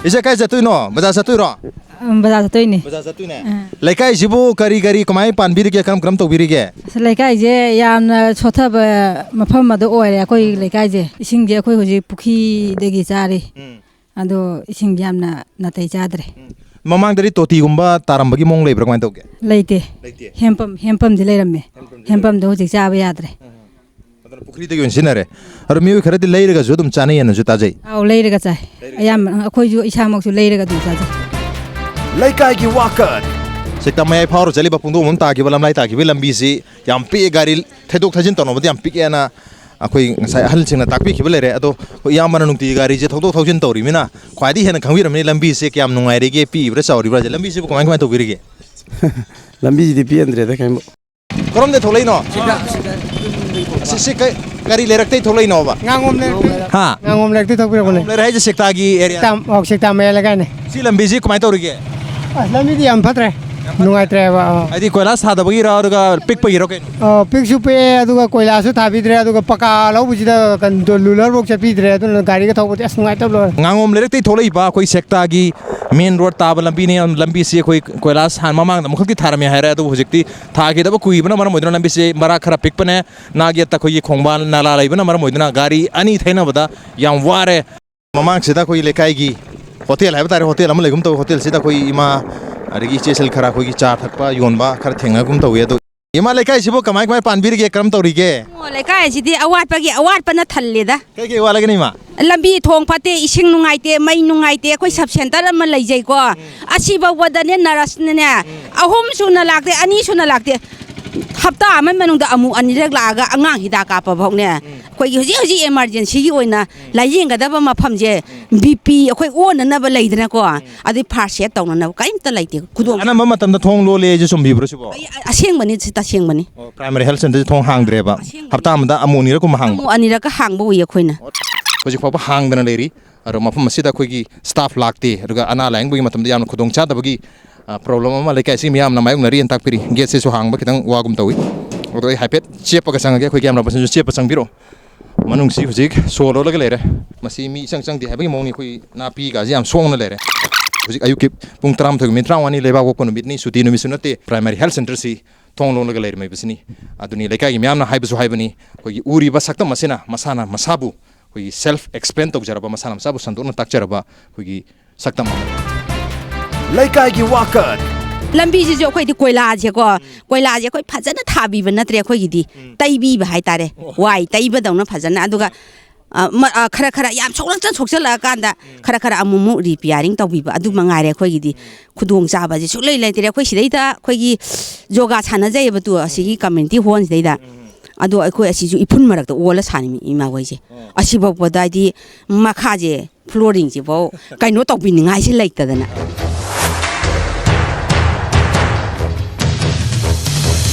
ꯏꯆꯦ, ꯀꯥꯏ ꯆꯠꯇꯣꯏꯅꯣ? ꯕꯖꯥꯔ ꯆꯠꯇꯣꯏꯔꯣ? ꯎꯝ, ꯕꯖꯥꯔ ꯆꯠꯇꯣꯏꯅꯦ꯫ ꯕꯖꯥꯔ ꯆꯠꯇꯣꯏꯅꯦ? ꯑꯥ꯫ ꯂꯩꯀꯥꯏꯁꯤꯕꯨ ꯀꯔꯤ ꯀꯔꯤ ꯀꯃꯥꯏꯅ ꯄꯥꯟꯕꯤꯔꯤꯒꯦ, ꯀꯔꯝ ꯀꯔꯝ ꯇꯧꯕꯤꯔꯤꯒꯦ? ꯑꯁ, ꯂꯩꯀꯥꯏꯁꯦ ꯌꯥꯝꯅ ꯁꯣꯠꯊꯕ ꯃꯐꯝ ꯑꯃꯗ ꯑꯣꯏꯔꯦ ꯑꯩꯈꯣꯏ ꯂꯩꯀꯥꯏꯁꯦ꯫ ꯏꯁꯤꯡꯁꯦ ꯑꯩꯈꯣꯏ ꯍꯧꯖꯤꯛ ꯄꯨꯈ꯭ꯔꯤꯗꯒꯤ ꯆꯥꯔꯤ꯫ ꯎꯝ꯫ ꯑꯗꯣ ꯏꯁꯤꯡ ꯌꯥꯝꯅ ꯅꯥꯇꯩ ꯆꯥꯗ꯭ꯔꯦ꯫ ꯎꯝ꯫ ꯃꯃꯥꯡꯗꯗꯤ ꯇꯣꯇꯤꯒꯨꯝꯕ ꯇꯥꯔꯝꯕꯒꯤ ꯃꯑꯣꯡ ꯂꯩꯕ꯭ꯔꯥ, ꯀꯃꯥꯏꯅ ꯇꯧꯒꯦ? ꯂꯩꯇꯦ꯫ ꯂꯩꯇꯦ꯫ ꯍꯦꯟꯄꯝ, ꯍꯦꯟꯄꯝꯗꯤ ꯂꯩꯔꯝꯃꯦ꯫ ꯍꯦꯟꯄꯝꯗꯤ ꯍꯦꯟꯄꯝꯗꯣ ꯍꯧꯖꯤꯛ ꯆꯥꯕ ꯌꯥꯗ꯭ꯔꯦ꯫ ꯎꯝ꯫ ꯑꯗꯨꯅ ꯄꯨꯈ꯭ꯔꯤꯗꯒꯤ ꯑꯣꯏꯅ ꯁꯤꯖꯤꯟꯅꯔꯦ꯫ ꯑꯗꯣ ꯃꯤꯑꯣꯏ ꯈꯔꯗꯤ ꯂꯩꯔꯒꯁꯨ ꯑꯗꯨꯝ ꯆꯥꯅꯩꯌꯦꯅꯁꯨ ꯇꯥꯖꯩ꯫ ꯑꯧ, ꯂꯩꯔꯒ ꯆꯥꯏ꯫ ꯂꯩꯔꯒ ꯆꯥꯏ꯫ ꯑꯌꯥꯝꯕꯅ ꯑꯩꯈꯣꯏꯁꯨ ꯏꯁꯥꯃꯛꯁꯨ ꯂꯩꯔꯒ ꯑꯗꯨꯝ ꯆꯥꯖꯩ꯫ ꯂꯩꯀꯥꯏꯒꯤ ꯋꯥꯀꯠ꯫ ꯁꯦꯛꯇꯥ ꯃꯌꯥꯏ ꯐꯥꯎꯔ ꯆꯠꯂꯤꯕ ꯄꯨꯡꯗꯣꯡ ꯑꯃ ꯇꯥꯈꯤꯕ, ꯂꯝꯂꯥꯏ ꯇꯥꯈꯤꯕꯒꯤ ꯂꯝꯕꯤꯁꯤ ꯌꯥꯝ ꯄꯤꯛꯑꯦ, ꯒꯥꯔꯤ ꯊꯩꯗꯣꯛ ꯊꯩꯖꯤꯟ ꯇꯧꯅꯕꯗꯤ ꯌꯥꯝ ꯄꯤꯛꯑꯦꯅ ꯑꯩꯈꯣꯏ ꯉꯁꯥꯏ ꯑꯍꯜꯁꯤꯡꯅ ꯇꯥꯛꯄꯤꯈꯤꯕ ꯂꯩꯔꯦ꯫ ꯑꯗꯣ ꯍꯣꯏ, ꯏꯌꯥꯝꯕꯅ ꯅꯨꯡꯇꯤꯒꯤ ꯒꯥꯔꯤꯁꯦ ꯊꯧꯗꯣꯛ ꯊꯧꯖꯤꯟ ꯇꯧꯔꯤꯃꯤꯅ ꯈ꯭ꯋꯥꯏꯗꯒꯤ ꯍꯦꯟꯅ ꯈꯪꯕꯤꯔꯝꯃꯅꯤ ꯂꯝꯕꯤꯁꯦ ꯀꯌꯥꯝ ꯅꯨꯡꯉꯥꯏꯔꯤꯒꯦ, ꯄꯤꯛꯏꯕ꯭ꯔꯥ ꯆꯥꯎꯔꯤꯕ꯭ꯔꯥꯁꯦ꯫ ꯂꯝꯕꯤꯁꯤꯕꯨ ꯀꯃꯥꯏ ꯀꯃꯥꯏ ꯇꯧꯕꯤꯔꯤꯒꯦ? ꯂꯝꯕꯤꯁꯤꯗꯤ ꯄꯤꯛꯍꯟꯗ꯭ꯔꯦꯗ ꯀꯩꯝꯕꯨ꯫ ꯀꯔꯣꯝꯗꯩ ꯊꯣꯛꯂꯛꯏꯅꯣ? ꯁꯤ, ꯁꯤ ꯀꯩ, ꯀꯔꯤ ꯂꯩꯔꯛꯇꯩ ꯊꯣꯛꯂꯛꯏꯅꯣꯕ? ꯉꯥꯉꯣꯝ ꯂꯩꯔꯛꯇꯩ꯫ ꯍꯥ? ꯉꯥꯉꯣꯝ ꯂꯩꯔꯛꯇꯩ ꯊꯣꯛꯄꯤꯔꯛꯄꯅꯦ꯫ ꯉꯥꯉꯣꯝ ꯂꯩꯔꯛ ꯍꯥꯏꯁꯦ ꯁꯦꯛꯇꯥꯒꯤ ꯑꯦꯔꯤꯌꯥ? ꯁꯦꯛꯇꯥ, ꯑꯣ, ꯁꯦꯛꯇꯥ ꯃꯌꯥꯏ ꯂꯩꯀꯥꯏꯅꯦ꯫ ꯁꯤ ꯂꯝꯕꯤꯁꯤ ꯀꯃꯥꯏꯅ ꯇꯧꯔꯤꯒꯦ? ꯑꯁ, ꯂꯝꯕꯤꯗꯤ ꯌꯥꯝ ꯐꯠꯇ꯭ꯔꯦ꯫ ꯌꯥꯝ ꯐꯠꯇ꯭ꯔꯦ? ꯅꯨꯡꯉꯥꯏꯇ꯭ꯔꯦꯕ, ꯑꯥ꯫ ꯍꯥꯏꯗꯤ ꯀꯣꯏꯂꯥꯁ ꯊꯥꯗꯕꯒꯤꯔꯣ, ꯑꯗꯨꯒ ꯄꯤꯛꯄꯒꯤꯔꯣ ꯀꯩꯅꯣ? ꯑꯣ, ꯄꯤꯛꯁꯨ ꯄꯤꯛꯑꯦ, ꯑꯗꯨꯒ ꯀꯣꯏꯂꯥꯁꯁꯨ ꯊꯥꯕꯤꯗ꯭ꯔꯦ, ꯑꯗꯨꯒ ꯄꯀꯥ ꯂꯧꯕꯁꯤꯗ ꯀꯩꯅꯣ, ꯂꯨꯂꯔꯐꯧ ꯆꯠꯄꯤꯗ꯭ꯔꯦ, ꯑꯗꯨꯅ ꯒꯥꯔꯤꯒ ꯊꯧꯕꯗꯤ ꯑꯁ ꯅꯨꯡꯉꯥꯏꯇꯕ ꯂꯣꯏꯔꯦ꯫ ꯉꯥꯉꯣꯝ ꯂꯩꯔꯛꯇꯩ ꯊꯣꯛꯂꯛꯏꯕ ꯑꯩꯈꯣꯏ ꯁꯦꯛꯇꯥꯒꯤ ꯃꯦꯟ ꯔꯣꯗ ꯇꯥꯕ ꯂꯝꯕꯤꯅꯦ꯫ ꯂꯝꯕꯤꯁꯤ ꯑꯩꯈꯣꯏ ꯀꯣꯏꯂꯥꯁ ꯍꯥꯟꯅ ꯃꯃꯥꯡꯗ ꯑꯃꯨꯛꯈꯛꯇꯤ ꯊꯥꯔꯝꯃꯦ ꯍꯥꯏꯔꯦ, ꯑꯗꯨꯕꯨ ꯍꯧꯖꯤꯛꯇꯤ ꯊꯥꯈꯤꯗꯕ ꯀꯨꯏꯕꯅ ꯃꯔꯝ ꯑꯣꯏꯗꯨꯅ ꯂꯝꯕꯤꯁꯦ ꯃꯔꯥꯛ ꯈꯔ ꯄꯤꯛꯄꯅꯦ꯫ ꯅꯥꯛ ꯌꯦꯠꯇ ꯑꯩꯈꯣꯏꯒꯤ ꯈꯣꯡꯕꯥꯟ ꯅꯥꯂꯥ ꯂꯩꯕꯅ ꯃꯔꯝ ꯑꯣꯏꯗꯨꯅ ꯒꯥꯔꯤ ꯑꯅꯤ ꯊꯩꯅꯕꯗ ꯌꯥꯝ ꯋꯥꯔꯦ꯫ ꯃꯃꯥꯡꯁꯤꯗ ꯑꯩꯈꯣꯏꯒꯤ ꯂꯩꯀꯥꯏꯒꯤ ꯍꯣꯇꯦꯜ ꯍꯥꯏꯕ ꯇꯥꯔꯦ, ꯍꯣꯇꯦꯜ ꯑꯃ ꯂꯩꯒꯨꯝ ꯇꯧ, ꯍꯣꯇꯦꯜꯁꯤꯗ ꯑꯩꯈꯣꯏ ꯏꯃꯥ ꯑꯗꯒꯤ ꯏꯆꯦ ꯁꯤꯜ ꯈꯔ ꯑꯩꯈꯣꯏꯒꯤ ꯆꯥ ꯊꯛꯄ ꯌꯣꯟꯕ ꯈꯔ ꯊꯦꯡꯅꯒꯨꯝ ꯇꯧꯏ꯫ ꯑꯗꯣ ꯏꯃꯥ, ꯂꯩꯀꯥꯏꯁꯤꯕꯨ ꯀꯃꯥꯏ ꯀꯃꯥꯏ ꯄꯥꯟꯕꯤꯔꯤꯒꯦ, ꯀꯔꯝ ꯇꯧꯔꯤꯒꯦ? ꯑꯣ, ꯂꯩꯀꯥꯏꯁꯤꯗꯤ ꯑꯋꯥꯠꯄꯒꯤ ꯑꯋꯥꯠꯄꯅ ꯊꯜꯂꯦꯗ꯫ ꯀꯩ ꯀꯩ ꯋꯥꯠꯂꯒꯦꯅꯦ, ꯏꯃꯥ? ꯂꯝꯕꯤ ꯊꯣꯡ ꯐꯠꯇꯦ, ꯏꯁꯤꯡ ꯅꯨꯡꯉꯥꯏꯇꯦ, ꯃꯩ ꯅꯨꯡꯉꯥꯏꯇꯦ꯫ ꯑꯩꯈꯣꯏ ꯁꯕ ꯁꯦꯟꯇꯔ ꯑꯃ ꯂꯩꯖꯩꯀꯣ, ꯑꯁꯤꯐꯥꯎꯕꯗꯅꯦ ꯅꯔꯁꯅꯅꯦ ꯑꯍꯨꯝ ꯁꯨꯅ ꯂꯥꯛꯇꯦ, ꯑꯅꯤ ꯁꯨꯅ ꯂꯥꯛꯇꯦ꯫ ꯍꯞꯇꯥ ꯑꯃꯒꯤ ꯃꯅꯨꯡꯗ ꯑꯃꯨꯛ ꯑꯅꯤꯔꯛ ꯂꯥꯛꯑꯒ ꯑꯉꯥꯡ ꯍꯤꯗꯥꯛ ꯀꯥꯞꯄ ꯐꯥꯎꯅꯦ꯫ ꯑꯩꯈꯣꯏꯒꯤ ꯍꯧꯖꯤꯛ ꯍꯧꯖꯤꯛ ꯏꯃꯥꯔꯖꯦꯟꯁꯤꯒꯤ ꯑꯣꯏꯅ ꯂꯥꯏꯌꯦꯡꯒꯗꯕ ꯃꯐꯝꯁꯦ, ꯕꯤ ꯄꯤ ꯑꯩꯈꯣꯏ ꯑꯣꯟꯅꯅꯕ ꯂꯩꯗꯅꯀꯣ, ꯑꯗꯨꯏ ꯐꯥꯔꯁ ꯑꯦꯗ ꯇꯧꯅꯅꯕ ꯀꯔꯤꯝꯇ ꯂꯩꯇꯦ꯫ ꯈꯨꯗꯣꯡ ꯑꯅꯝꯕ ꯃꯇꯝꯗ ꯊꯣꯡ ꯂꯣꯜꯂꯦ ꯍꯥꯏꯁꯦ ꯆꯨꯝꯕꯤꯕ꯭ꯔꯣ ꯁꯤꯕꯣ? ꯑꯩ, ꯑꯁꯦꯡꯕꯅꯤ, ꯁꯤ ꯇꯁꯦꯡꯕꯅꯤ꯫ ꯑꯣ, ꯄ꯭ꯔꯥꯏꯃꯥꯔꯤ ꯍꯦꯜꯊ ꯁꯦꯟꯇꯔꯁꯦ ꯊꯣꯡ ꯍꯥꯡꯗ꯭ꯔꯦꯕ? ꯑꯁꯦꯡꯕꯅꯤ꯫ ꯍꯞꯇꯥ ꯑꯃꯗ ꯑꯃꯨꯛ ꯑꯅꯤꯔꯛꯀꯨꯝꯕ ꯍꯥꯡꯕ? ꯑꯃꯨꯛ ꯑꯅꯤꯔꯛꯀ ꯍꯥꯡꯕ ꯎꯏ ꯑꯩꯈꯣꯏꯅ꯫ ꯍꯧꯖꯤꯛ ꯐꯥꯎꯕ ꯍꯥꯡꯗꯅ ꯂꯩꯔꯤ꯫ ꯑꯗꯣ ꯃꯐꯝ ꯑꯁꯤꯗ ꯑꯩꯈꯣꯏꯒꯤ ꯁ꯭ꯇꯥꯐ ꯂꯥꯛꯇꯦ, ꯑꯗꯨꯒ ꯑꯅꯥ ꯂꯥꯌꯦꯡꯕꯒꯤ ꯃꯇꯝꯗ ꯌꯥꯝꯅ ꯈꯨꯗꯣꯡ ꯆꯥꯗꯕꯒꯤ, ꯑ, ꯄ꯭ꯔꯣꯕ꯭ꯂꯦꯝ ꯑꯃ ꯂꯩꯀꯥꯏ ꯑꯁꯤꯒꯤ ꯃꯤꯌꯥꯝꯅ ꯃꯥꯌꯣꯛꯅꯔꯤꯅ ꯇꯥꯛꯄꯤꯔꯤ꯫ ꯒꯦꯠꯁꯤꯁꯨ ꯍꯥꯡꯕ ꯈꯤꯇꯪ ꯋꯥꯒꯨꯝ ꯇꯧꯏ꯫ ꯑꯗꯣ ꯑꯩ ꯍꯥꯏꯐꯦꯠ ꯆꯦꯞꯄꯒ ꯆꯪꯉꯒꯦ, ꯑꯩꯈꯣꯏ ꯀꯦꯃꯦꯔꯥ ꯄꯔꯁꯟꯁꯨ ꯆꯦꯞꯄ ꯆꯪꯕꯤꯔꯣ꯫ ꯃꯅꯨꯡꯁꯤ ꯍꯧꯖꯤꯛ ꯁꯣ ꯂꯣꯜꯂꯒ ꯂꯩꯔꯦ꯫ ꯃꯁꯤ ꯃꯤ ꯏꯆꯪ ꯆꯪꯗꯦ ꯍꯥꯏꯕꯒꯤ ꯃꯑꯣꯡꯅꯤ꯫ ꯑꯩꯈꯣꯏ ꯅꯥꯄꯤꯒꯁꯦ ꯌꯥꯝ ꯁꯣꯡꯅ ꯂꯩꯔꯦ꯫ ꯍꯧꯖꯤꯛ ꯑꯌꯨꯛꯀꯤ ꯄꯨꯡ ꯇꯔꯥꯃꯥꯊꯣꯏꯒꯤ ꯃꯤꯅꯤꯠ ꯇꯔꯥꯃꯉꯥꯅꯤ, ꯂꯩꯕꯥꯛ ꯄꯣꯛꯄ ꯅꯨꯃꯤꯠꯅꯤ, ꯁꯨꯇꯤ ꯅꯨꯃꯤꯠꯁꯨ ꯅꯠꯇꯦ, ꯄ꯭ꯔꯥꯏꯃꯥꯔꯤ ꯍꯦꯜꯊ ꯁꯦꯟꯇꯔꯁꯤ ꯊꯣꯡ ꯂꯣꯜꯂꯒ ꯂꯩꯔꯝꯃꯤꯕꯁꯤꯅꯤ꯫ ꯑꯗꯨꯅꯤ ꯂꯩꯀꯥꯏꯒꯤ ꯃꯤꯌꯥꯝꯅ ꯍꯥꯏꯕꯁꯨ ꯍꯥꯏꯕꯅꯤ, ꯑꯩꯈꯣꯏꯒꯤ ꯎꯔꯤꯕ ꯁꯛꯇꯝ ꯑꯁꯤꯅ ꯃꯁꯥꯅ ꯃꯁꯥꯕꯨ ꯑꯩꯈꯣꯏꯒꯤ ꯁꯦꯜꯐ ꯑꯦꯛꯁꯄ꯭ꯂꯦꯟ ꯇꯧꯖꯔꯕ, ꯃꯁꯥꯅ ꯃꯁꯥꯕꯨ ꯁꯟꯗꯣꯛꯅ ꯇꯥꯛꯆꯔꯕ ꯑꯩꯈꯣꯏꯒꯤ ꯁꯛꯇꯝ ꯑꯃꯅꯤ꯫ ꯂꯩꯀꯥꯏꯒꯤ ꯋꯥꯀꯠ꯫ ꯂꯝꯕꯤꯁꯤꯁꯨ ꯑꯩꯈꯣꯏꯗꯤ ꯀꯣꯏꯂꯥꯁꯦꯀꯣ, ꯀꯣꯏꯂꯥꯁꯦ ꯑꯩꯈꯣꯏ ꯐꯖꯅ ꯊꯥꯕꯤꯕ ꯅꯠꯇ꯭ꯔꯦ, ꯑꯩꯈꯣꯏꯒꯤꯗꯤ ꯇꯩꯕꯤꯕ ꯍꯥꯏꯇꯥꯔꯦ, ꯋꯥꯏ ꯇꯩꯕꯗꯧꯅ ꯐꯖꯅ꯫ ꯑꯗꯨꯒ ꯑ, ꯃ-, ꯑ, ꯈꯔ ꯈꯔ ꯌꯥꯝ ꯁꯣꯛꯂꯛꯇ ꯁꯣꯛꯆꯜꯂꯛꯑꯀꯥꯟꯗ ꯈꯔ ꯈꯔ ꯑꯃꯨꯛꯃꯨꯛ ꯔꯤꯄꯤꯌꯥꯔꯤꯡ ꯇꯧꯕꯤꯕ ꯑꯗꯨ ꯃꯉꯥꯏꯔꯦ꯫ ꯑꯩꯈꯣꯏꯒꯤꯗꯤ ꯈꯨꯗꯣꯡ ꯆꯥꯕꯁꯦ ꯁꯨꯛꯂꯩ ꯂꯩꯇ꯭ꯔꯦ꯫ ꯑꯩꯈꯣꯏ ꯁꯤꯗꯩꯗ ꯑꯩꯈꯣꯏꯒꯤ ꯌꯣꯒꯥ ꯁꯥꯟꯅꯖꯩꯑꯕ ꯇꯨ ꯑꯁꯤꯒꯤ ꯀꯝꯃ꯭ꯌꯨꯅꯤꯇꯤ ꯍꯣꯜꯁꯤꯗꯩꯗ꯫ ꯑꯗꯣ ꯑꯩꯈꯣꯏ ꯑꯁꯤꯁꯨ ꯏꯐꯨꯟ ꯃꯔꯛꯇ ꯑꯣꯜꯂ ꯁꯥꯟꯅꯃꯤ ꯏꯃꯥꯈꯣꯏꯁꯦ꯫ ꯑꯁꯤꯐꯥꯎꯕꯗ ꯍꯥꯏꯗꯤ ꯃꯈꯥꯁꯦ ꯐ꯭ꯂꯣꯔꯤꯡꯁꯤꯐꯥꯎ ꯀꯩꯅꯣ ꯇꯧꯕꯤꯅꯤꯡꯉꯥꯏꯁꯦ ꯂꯩꯇꯗꯅ꯫